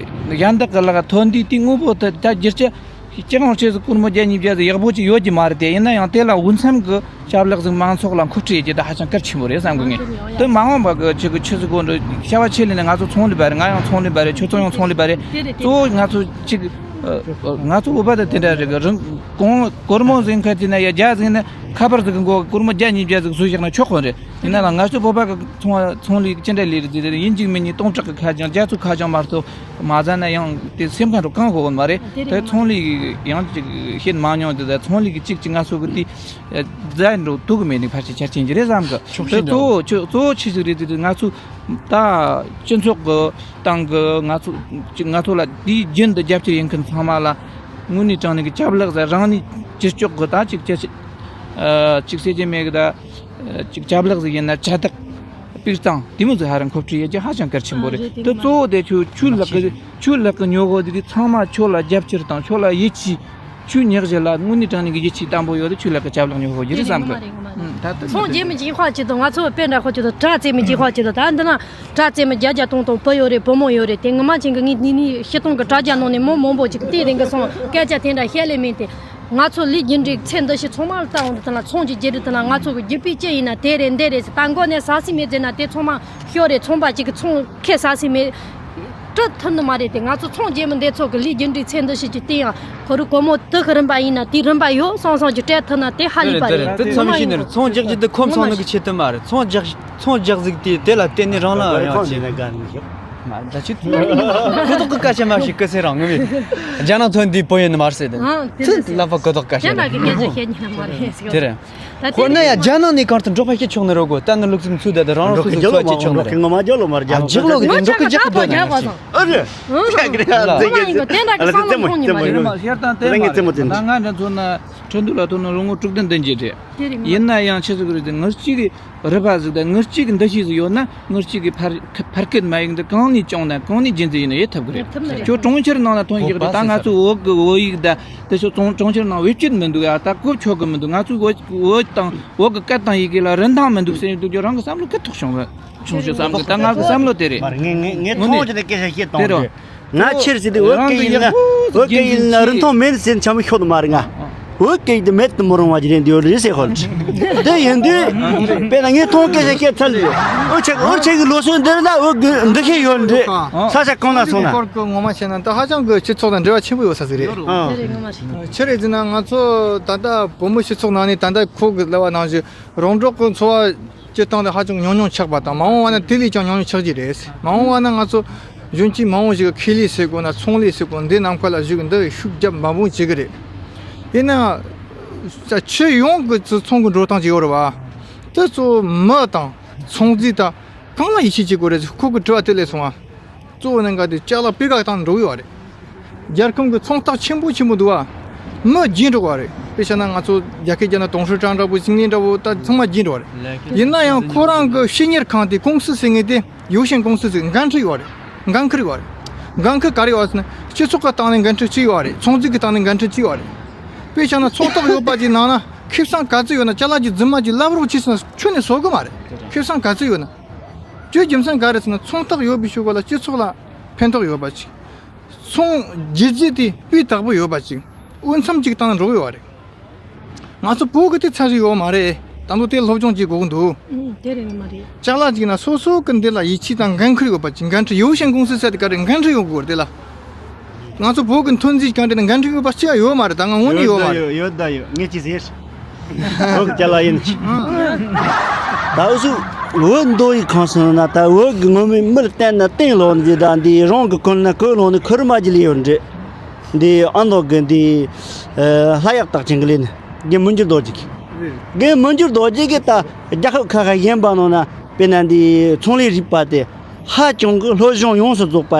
གཞན་དག་གི་ལག་ཐོན་དུས་དེ་དངོས་པོ་དེ་ད་བསྒྱུར་བཅོས། སྤྱི་ཡོངས་ཆེད་དུ་སྒོར་མོ་བརྒྱ་ཉིས་བརྒྱ་ཟིག་ཡག་པོ་ཅིག་ཡོད་ཀྱི་མ་རེད་དེ། ཡིན་ན་ཡང་དེ་ལ་འོས་འཚམ་གྱི་ཞབས་ལག་ཟིག་མང་ཚོགས་ལ་མཁོ་སྤྲོད་བྱེད་རྒྱུ་དེ་ཧ་ཅང་གལ་ཆེན་པོ་རེད་བསམ་གི་ངས། དེ་མ་འོངས་པ་གི་ཆེད་གི་ཆུ་ཟིག་གོ་འདྲ་བྱ་བ་ཆེ་ལས་ནས། ང་ཚོ་ཚོང་ལས་པ་རེད། ང་ཡང་ཚོང་ལས་པ་རེད། ཁྱོད་ཚོ་ཡང་ཚོང་ལས་པ་རེད། གཙོ་བོ་ང་ཚོ་ཅིག་ང་ཚོ་བོད་པ་དང་དེ་འདྲ་རེད་གི། རང་གོང་སྒོར་མོ་ཟིག་ཁ་ཅིག་ན་ཡ་བརྒྱ་ཟིག་ན་ཁ་པར་ཟིག་གི་མགོ་སྒོར་མོ་བརྒྱ་ཉིས་བརྒྱ་ཟིག་བཟོས་བཞག་ན་ཆོག་གོ་རེད། ཡིན་ན་ལ་ང་ཚོ་བོད་པ་གི་ཚོང་ཚོང་ལས་ཅི་འདྲ་ལས་རེད་ཟེར། ཡིན་གཅིག་མིན་གཉིས་སྟོང་ཕྲག་གི་ཁ་བྱང་རྒྱ་མཚོ་ཁ་བྱང་མ་གཏོགས་མ་ཟ་ན་ཡང་དེ་སེམས་ཁ་འགྲོ་གང་གོ་གི་མ་རེད། དེ་ཚོང་ལས་ཡང་ཅིག་བཤད་མ་མྱོང་དེ། ད་ཚོང་ལས་གི་གཅིག་གཅིག་ང་ཚོ་གི་དེ་རྫ་འགྲོ་ཐུག་གི་མེད་ནི་ཕལ་ཆེར་ཆ་རྐྱེན་གྱི་རེད་བསམ་གི། དེ་གཙོ་བོ་ཆུ་གཙོ་བོ་ཆི་ཟིག་རེད་དེ། ང་ཚོ་ད་སྤྱི་ཚོགས་གི་སྟེང་གི་ང་ཚོ་ང་ཚོ་ལ་དེའི་རྒྱུན་དུ་རྒྱབ་སྐྱོར་ཡིན་མཁན་ཚང་མ་ལ་དངོས་གནས་དྲང་གནས་ཀྱི་ཅ་ལག་ཟེར། རང་ནས་ཅི་ལྕོགས་གི་ད་ཅིག་ཅི་ཅིག་ཅིག་ཟེར་གྱི་མེད་གི། ད་ཅིག་ཅ་ལག་ཟིག་ཡིན་ན་ཆ་དག་སྤུས་གཙང་དེ་མོ་ཟིག་ཧ་རང་མཁོ་སྤྲོད་ཡེད་རྒྱུ་ཧ་ཅང་གལ་ཆེན་པོ་རེད། དེ་གཙོ་བོ་དེ་ཁྱོད་ཁྱོད་ལག་གི་ཁྱོད་ལག་གི་ཉོ་གོ་དེ་གི་ཚང་མ་ཁྱོད་ལ་རྒྱབ་སྐྱོར་དང་ཁྱོད་ལ་ཡིད་ཆེས། ཁྱོད་ཉག་གཞི་ལ་དངོས་གནས་དྲང་གནས་ཀྱི་ཡིད་ཆེས་དམ་པོ་ཡོད་དུས་ཁྱོད་ལག་གི་ཅ་ལག་ཉོ་གོ་རྒྱུ་རེད་བསམ་གི། ད་ལྟ་ཚོང་རྒྱག་མི་རྒྱག་ཁ་ཅིག་དང་། ང་ཚོ་དཔེ་འདྲ་ཁོ་ཅིག་དང་དྲ་རྩེད་མི་རྒྱག་ཁ་ཅིག་དང་། ད་འདི་ན་དྲ་རྩེད་མི་བརྒྱ་བརྒྱ་སྟོང་སྟོང་བུ་ཡོད་རེད། བུ་མོ་ཡོད་རེད། དེ་ངོ་མ་ཅན་གི་ངའི་ནི་ནི་སྤྱིར་བཏང་གི་དྲ་རྒྱ་ནང་ནས་མི་མང་པོ་ཅིག་དེ་རིང་གི་སོང་སྐད་ཆ་དེ་འདྲ་བཤད་ལེ་མིན་ཏེ། ང་ཚོ་ལས་རྒྱུ་འབྲས་ཚེ་འདི་ཕྱི་ཚང་མ་ལ་ལྟ་འོང་དུས་ད་ལ་ཚོང་ཅིག་རྒྱག་དུས་ད་ལ་ང་ཚོ་གི་རྒྱུ་སྤུས་ཅི་ཡིན་ན་དེ་རེད་འདི་རེད་ཟེར། ད་མགོ་ནས་ཟ་སྲིད་མེད་ཟེར་ན་དེ་ཚང་མ་ཤོར་རེད། ཚོང་པ་ཅིག་གི་ཚོང་ཁེ་ཟ་སྲིད་མེད། སྤྲོད་ཐུབ་ནི་མ་རེད་དེ། ང་ཚོ་ཚོང་རྒྱག་མི་འདི་ཚོ་གི་ལས་རྒྱུ་འབྲས་ཚེ་འདི་ཕྱི་ཅིག་བལྟས་ཡང་ཁོ་རུ་སྒོར་མོ་དུ་གི་རིན་པ་ཡིན་ན་དེའི་རིན་པ་ཡོད་སོང་སོང་ཅིག་སྤྲད་ཐུབ་ན་དེ་ཧ་ལས་པ་རེད། དེ་ཚང་མས་ཤེས་ནི་རེད། ཚོང་རྒྱག་རྒྱུ་འདི་ཁོམ་སོང་ནི་གི་ཆེད་དུ་མ་རེད། ཚོང་རྒྱག་ཚོང་རྒྱག་ཟིག་དེ་དེ་ལ་བརྟེན་ནས་རང་ལ་ཡང་ཅིག་ད་ཅི་ཐུབ་གོ་ཐོག་གི་སྐད་ཆ་མ་ཞིག་གི་སེ་རང་ངི་རྒྱ་ནག་ཐོན་དུས་བོད་ཡིན་ནི་མ་རེད་ཟེར་ཏེ། ཨ་དེ་ཚོ་ལབ་པ་གོ་ཐོག་སྐད་ཆ་རྒྱ་ནག་གི་སྐད་ཆ་བཤད་ཉན་མ་རེད་ཟེར། དེ་རེད། ད་དེ་ཁོ་ན་ཡ་རྒྱ་ནག་ནས་གང་དུ་འགྲོ་ཕ་ཤེས་ཆོག་ནི་རོ་གོ། ད་ནི་ལུགས་སེམས་ཚུལ་ད་དེ་རང་རང་སོ་སོ་འཚོ་བྱེད་ཆོག་ནི་རེད། ངོ་མ་རྒྱ་ལོ་མར་རྒྱ་ལོ་ལོ་གི་འགྲོ་གི་རྒྱག་གི་འདུག་ནི་རེད། ཨ་རེད། ཁྱེད་རང་དེ་འགྲོ་གི་རྒྱག་གི་འདུག་ནི་རེད། ལ་དེ་མོ་དེ་འདྲ་གི་བསམ་བློ་གཏོང་ཉན་མ་རེད། ལ་ངས་རྩེད་མོ་དེ་འདྲ། ང་འདྲ་མཚོན་ན་ཁྲིན་ཏུ་ལ་ཐོན་ནས་ལོ་ངོ་དྲུག་བདུན་བདུན་གྱི་རེད། དེ་རེད། ཡིན་ན་ཡང་ཆི་ཟིག་རེད་དེ་ངར་གཅིག་གི་རི་པ་ཟིག་དང་ངར་གཅིག་གི་འདུ་ཤེས་ཟིག་ཡོད་ན་ངར་གཅིག་གི་ཕར་ཕར་སྐད་མ་ཡིན་དེ་གང་ནས་བྱུང་ན་གང་ནས་རྒྱུན་འཛིན་ཡིན་ན་ཡེ་ཐབས་ཀྱི་རེད། ཡེ་ཐབས་ནི་རེད། ཁྱོད་གྲོང་ཁྱེར་ནང་ལ་ཐོན་ཡོད་རེད། ད་ང་ཚོ་བོད་གི་བོད་ཡིག་ད་དེ་ཚོ་གྲོང་གྲོང་ཁྱེར་ནང་བེད་སྤྱོད་མི་འདུག་ཨ། ད་གོ་ཆོད་གི་མི་འདུག་ང་ཚོ་བོད་བོད་དང་བོད་གི་སྐད་དང་ཡི་གེ་ལ་རིན་ཐང་མི་འདུག་ཟེར་འདུག་རྒྱུ་རང་གི་བསམ་བློ་ཁ་ཐོག་བྱུང་བ་བྱུང་ཞིག་བསམ་གི། ད་ང་གི་བསམ་བློ་དེ་རེད། མར་ངས་ངས་ངས་དངོས་གནས་མཐོང་ཆེ་ནས་སྐད་ཆ་བཤད་དེ་གཏོང་རོགས། རེད། ང་ཕྱིར་ཟེར་དུས་བོད་སྐད་ཡིན་ན་བོད་སྐད་ཡིན་ན་རིན་ཐང་མེད་ཟེར་འཆམ་ཤོད་མ་རེད་ང་། བོད་སྐད་དེ་མེད་དུ་མི་རུང་བ་ཅིག་རེད་འདི་ཡོད་རེད་ཟེར་ཧོལ། དེ་ཡིན་དུས་དཔེར་ན་ངས་མཐོང་སྐད་ཆ་བཤད་ཚར་ལ་ཡོད། འུ་ཆེ་འུ་ཆེ་གི་ལོ་སོན་འདིར་ན་བོད་གི་འདི་ཤེས་ཡོད་རེད། ཨ། ས་ཆ་གང་ལ་སོང་ན། སྐོར་གི་ངོ་མ་བཤད་ན་ད་ཧ་ཅང་གི་སྤྱི་ཚོགས་དང་འབྲེལ་བ་ཆེན་པོ་ཡོད་ས་ཟིག་རེད། ཨ། དེ་རེད་ངོ་མ་རེད། ཆི་རེད་ཟེར་ན་ང་ཚོ་ད་ལྟ་བོད་མི་སྤྱི་ཚོགས་ནང་ནས་ད་ལྟ་ཁོ་གི་ལབ་པ་ནང་བཞིན་རོང་འབྲོག་གི་འཚོ་བ་སྤྱིར་བཏང་དུ་ཧ་ཅང་ཉུང་ཉུང་ཆགས་པ་དང་། མ་འོངས་པ་ན་དེ་ལས་ཀྱང་ཉུང་ཉུང་ཆགས་ཀྱི་རེད། མ་འོངས་པ་ན་ང་ཚོ་གཞོན་སྐྱེས་མང་བོ་ཞིག་གིས་ཁེ་ལས་ཟེར་དགོས་ན་ཚོང་ལས་ཟེར་དགོས་འདི་ནམ་མཁའ་ལ་བཞུགས་འདི་ཤུགས་རྒྱབ་མ་འབུངས་བྱེད་ཀྱི་རེད། ཡིན་ན་ས་ཆུ་ཡོངས་ཀྱི་ཚོ་ཚོང་གི་འགྲོ་སྟངས་ཅིག་ཡོད་རེད་བ། དེ་ཚོ་མི་དང་ཚོང་རྫས་དང་གང་ལ་ཡིད་ཆེས་བྱེད་དགོས་རེད་ཟེར་ཁོ་གི་དྲི་བ་དེ་སླེབས་སོང་བ། གཙོ་བོ་ནི་འགའ་དེ་ཅ་ལག་སྤུས་ཀ་བཏང་འགྲོ་གི་ཡོད་རེད། རྒྱལ་ཁམས་ཀྱི་ཚོང་རྟགས་ཆེན་པོ་ཆེན་པོ་འདུག་བ། མི་རྒྱས་འགྲོ་གི་ཡོད་རེད། དཔེ་བཞག་ན་ང་ཚོ་རྒྱ་སྐད་རྒྱབ་ན་ཏུང་ཧྲི་ཀྲང་འདྲ་པོ་ཅིང་ལི་འདྲ་པོ་ད་ཚང་མ་རྒྱས་འགྲོ་གི་ཡོད་རེད། ཡིན་ན་ཡང་ཁོ་རང་གི་ཕྱི་གཉེར་ཁང་དེ་ཀུང་སི་ཟེར་མཁན་དེ་ཡོ་ཤན་ཀུང་སི་ཟེར་འགན་འཁྲི་ཡོད་རེད། འགན་འཁུར་ཡོད་རེད། འགན་འཁུར་ག་རེ་ཡོད་ཟེར་ན་སྤྱི་ཚོགས་ཀྱི་སྟེང་ནས་འགན་འཁྲི་གཅིག་ཡོད་རེད། ཚོང་རྫས་ཀྱི་སྟེང་ནས་འགན་འཁྲི་གཅིག་ཡོད་རེད། དཔེ་བཞག་ན་ཚོང་རྟགས་ཡོད་པ་ཅིག་ནང་ན་ཁེ་བཟང་ག་ཚོད་ཡོད་ན་ཅ་ལག་གི་རྫུན་མ་ཅིག་ལབ་རོགས་བྱས་ཟེར་ན་ཁྱོན་ནས་བཟོ་གི་མ་རེད། ཁེ་བཟང་ག་ཚོད་ཡོད་ན། དེའི་རྒྱུ་མཚན་ག་རེ་ཟེར་ན་ཚོང་རྟགས་ཡོད་པའི་ཤུགས་ལ་སྤྱི་ཚོགས་ལ་ཕན་ཐོགས་ཡོད་པ་ཅིག་ཚོང་རྒྱུ་རྫས་དེ་སྤུས་དག་པོ་ཡོད་པ་ཅིག་འོས་འཚམ་ཅིག་བཏང་ན་འགྲོ་གི་ཡོད་རེད། ང་ཚོ་བོད་གི་དེ་ཚད་ཞིག་ཡོད་མ་རེད། ད་དུང་དེ་སློབ་སྦྱོང་བྱེད་དགོས་ཀྱི་འདུག་ཨུམ། དེ་རེད་ནི་མ་རེད། ཅ་ལག་ཅིག་ན་སོ་སོ་གི་འདི་ལ་ཡིད་ཆེས་དང་འགན་འཁུར་ཡོད་པ་ཅིག་འགན་འཁྲི་ཡོ་ཤན་ཀུང་སི་ཟེར་དེ་ག་རེ་འགན་འཁྲི་ཡོད་དགོས་རེད་དེ་ལ། ང་ཚོ་བོད་གི་ཐོན་རྫས་གང་དེ་ན་འགན་འཁྲི་ཡོད་པ་ཅིག་ཡོད་མ་རེད། ད་ང་དངོས་གནས་ཡོད་མ་རེད། ཡོད་ད་ཡོད་ངས་ཅི་ཟེར། བོད་ཀྱི་ལ་ཡིན་གྱི། ད་འུ་ཚོ་བོད་མདོ་ཡི་ཁང་སོང་ན་ད་བོད་ཀྱི་ངོ་མའི་མིར་བསྟན་ན་སྟེང་ལོག་འདི་ད་འདི་རང་གི་ཀུན་ན་ཀོ་ལོང་ནི་ཁུར་མ་གྱི་ལས་ཡོད་འདྲེ། འདི་ཨ་མདོ་གི་འདི་ལྷ་ཡག་རྟགས་ཅན་གྱི་ལས་ནི་རྒན་མི་འགྱུར་རྡོ་རྗེ་གི། རྒན་མི་འགྱུར་རྡོ་རྗེ་གི་ད་རྒྱལ་ཁབ་ཁ་ཁ་གཞན་པ་ནང་ན་དཔེར་ན་འདི་ཚོང་ལས་རིག་པ་དེ། ཧ་ཅང་གི་སློབ་སྦྱོང་ཡོངས་སུ་རྫོགས་པ་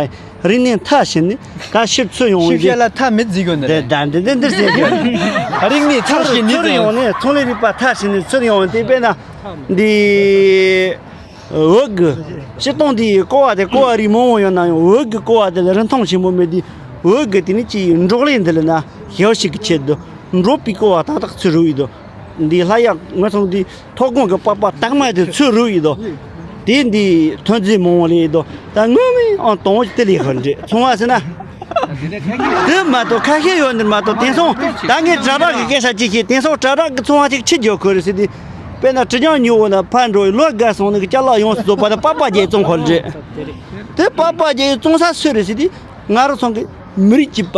རིག་གནས་མཐར་ཕྱིན་ནས་ད་ཕྱིར་ཚུར་ཡོང་ཤེས་བྱ་ལ་མཐའ་མེད་ཟིག་ཡོད་ནི་རེད། ད་འདི་འདི་འདིར་ཟེར་རྒྱུ། རིག་གནས་མཐར་ཕྱིན་ནི་ཚུར་ཡོང་ནས་ཚོང་ལས་རིག་པ་མཐར་ཕྱིན་ནས་ཚུར་ཡོང་དེ་དཔེར་ན་འདི་བོད་གི་སྤྱིར་བཏང་འདི་ཀོ་བ་དེ་ཀོ་བ་རིགས་མང་བོ་ཡོད་ན་ཡང་བོད་གི་ཀོ་བ་དེ་ལ་རིན་ཐང་ཆེན་པོ་མེད་དུས་བོད་གི་དེ་ནི་ཅིག་འབྲོག་ལས་འདི་ལ་ན་ཞབས་ཞུ་གི་ཆེད་དུ་འབྲོག་པའི་ཀོ་བ་ཏག་ཏག་ཚུར་རུ་ཡི་དོ། འདི་ལྷ་ཡག་ང་ཚོ་འདི་ཐོག་ཁོངས་ཀྱི་པགས་པ་དག་མ་དེ་ཚུར་རུབ་ཡི་དོ། དེ་འདི་ཐོན་རྫས་མང་བ་ལས་ཡི་དོ། ད་ངོ་མའི་ཨང་དང་བོ་དེ་ལས་ཧོན་རེད་ཚོང་བ་ཟེར་ན། དེ་མ་གཏོགས་ཁ་ཤས་ཡོད་འདིར་མ་གཏོགས་དེང་སང་ད་ངས་དྲ་གྲགས་ཀྱི་སྐད་ཆ་ཅིག་བཤད། དེང་སང་དྲ་གྲགས་ཀྱི་ཚོང་བ་ཅིག་ཕྱི་རྒྱག་ཁོ་རེད་ཟེར་དུས། དཔེར་ན་དྲི་ལྗང་ཉོ་འོ་ན་ཕར་འགྲོ་ཡི་ལོ་དགའ་སོང་ནི་གི་ཅ་ལག་ཡོངས་སུ་རྫོགས་པ་དང་པགས་པ་རྒྱག་བཙོང་ཁོ་རེད། དེ་པགས་པ་རྒྱག་ཡི་བཙོང་ས་སུ་རེད་ཟེར་དུས། ང་རང་ཚོ་གི་མི་རིགས་གཅིག་པ།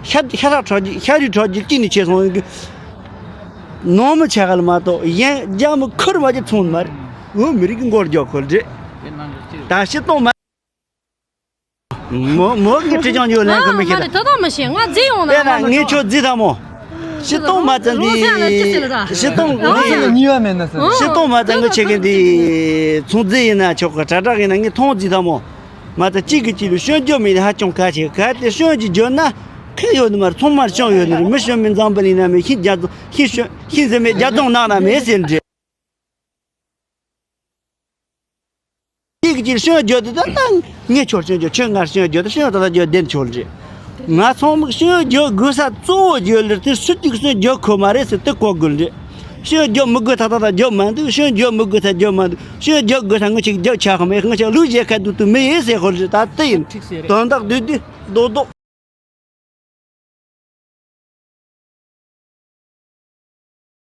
ཤ་ཤ་ཁྲག་ཁྲག་རྒྱུད་ཤ་རུས་ཁྲག་རྒྱུད་གཅིག་ནས་ཆད་སོང་གི། ནང་མི་ཆ་ག་ལ་མ་གཏོགས་གཞན་རྒྱ་མི་ཁུར་མ་གྱི་ཚོང་མ་རེད། འོ་མི་རིགས་ཀྱི་མགོར་རྒྱག་ཁུལ་རེད། ད་ཤི་སྟོང་མ། མོ་མོ་གི་དྲི་ལྗང་ཡོད་ལན་ཁུར་མི་ཤེས་ད། དེ་དག་མི་ཤེས། ང་རྫི་ཡོང་ན་དཔེར་ན་ངས་ཁྱོད་རྫི་ད་མོ། ཤི་སྟོང་མ་ཙམ་འདི་ཤི་སྟོང་འདི་ཉི་བ་མེད་ན་ཟེར། ཤི་སྟོང་མ་ཙམ་གི་ཆེ་གི་འདི་ཚོང་རྫི་ཡིན་ན་ཆོག་གི་དྲ་གྲགས་ཡིན་ན་ངས་མཐོང་རྫི་ད་མོ། མ་ད་གཅིག་གིས་གཅིག་ལ་སྐྱོན་བརྗོད་མེད་ནི་ཧ་ཅང་ཁ་ཆེ། གལ་ཏེ་སྐྱོན་གྱིས་བརྗོད་ན་ཁེ་ཡོད་ནི་མ་རེད། ཚང་མར་སྐྱོན་ཡོད་ནི་རེད། མི་སྐྱོན་མེད་འཛམ་བུ་གླིང་ན་མེད། ཤིང་རྒྱ་རྫོང་ཤིང་སྐྱོན་ཤིང་འཛིན་མེད་རྒྱ་རྫོང་ནགས་ན་མེད་ཟེར་འདྲི། གཅིག་གིས་གཅིག་ལ་སྐྱོན་བརྗོད་དེ་ད་ད་ངས་ཁྱོད་སྐྱོན་བརྗོད། ཁྱོད་ངར་སྐྱོན་བརྗོད་དེ་སྐྱོན་ད་ད་བརྗོད་བདེན་ཆོག་རེད། ང་ཚང་མ་སྐྱོན་བརྗོད་དགོས་ས་གཙོ་བོ་བརྗོད་ལེར་དེ་སུ་གཅིག་སྐྱོན་བརྗོད་ཁོ་མ་རེད་ཟེར་དེ་གོ་དགོས་རེད། སྐྱོན་བརྗོད་མི་དགོས་ད་ད་ད་བརྗོད་མ་འདུག་སྐྱོན་བརྗོད་མི་དགོས་ད་བརྗོད་མ་འདུག་སྐྱོན་བརྗོད་དགོས་ད་ངི་ཅིག་བརྗོད་ཆ་ཁ་མེད། ངི་ཅིག་ལུགས་བཞེས་ཁ་འདུག་ཏུ་མི་ཡིན་ཟེར་ཁོ་རེད། ད་དེ་ཡིན་དོན་དག་བསྡུས་བསྡུས་རྡོག་རྡོག་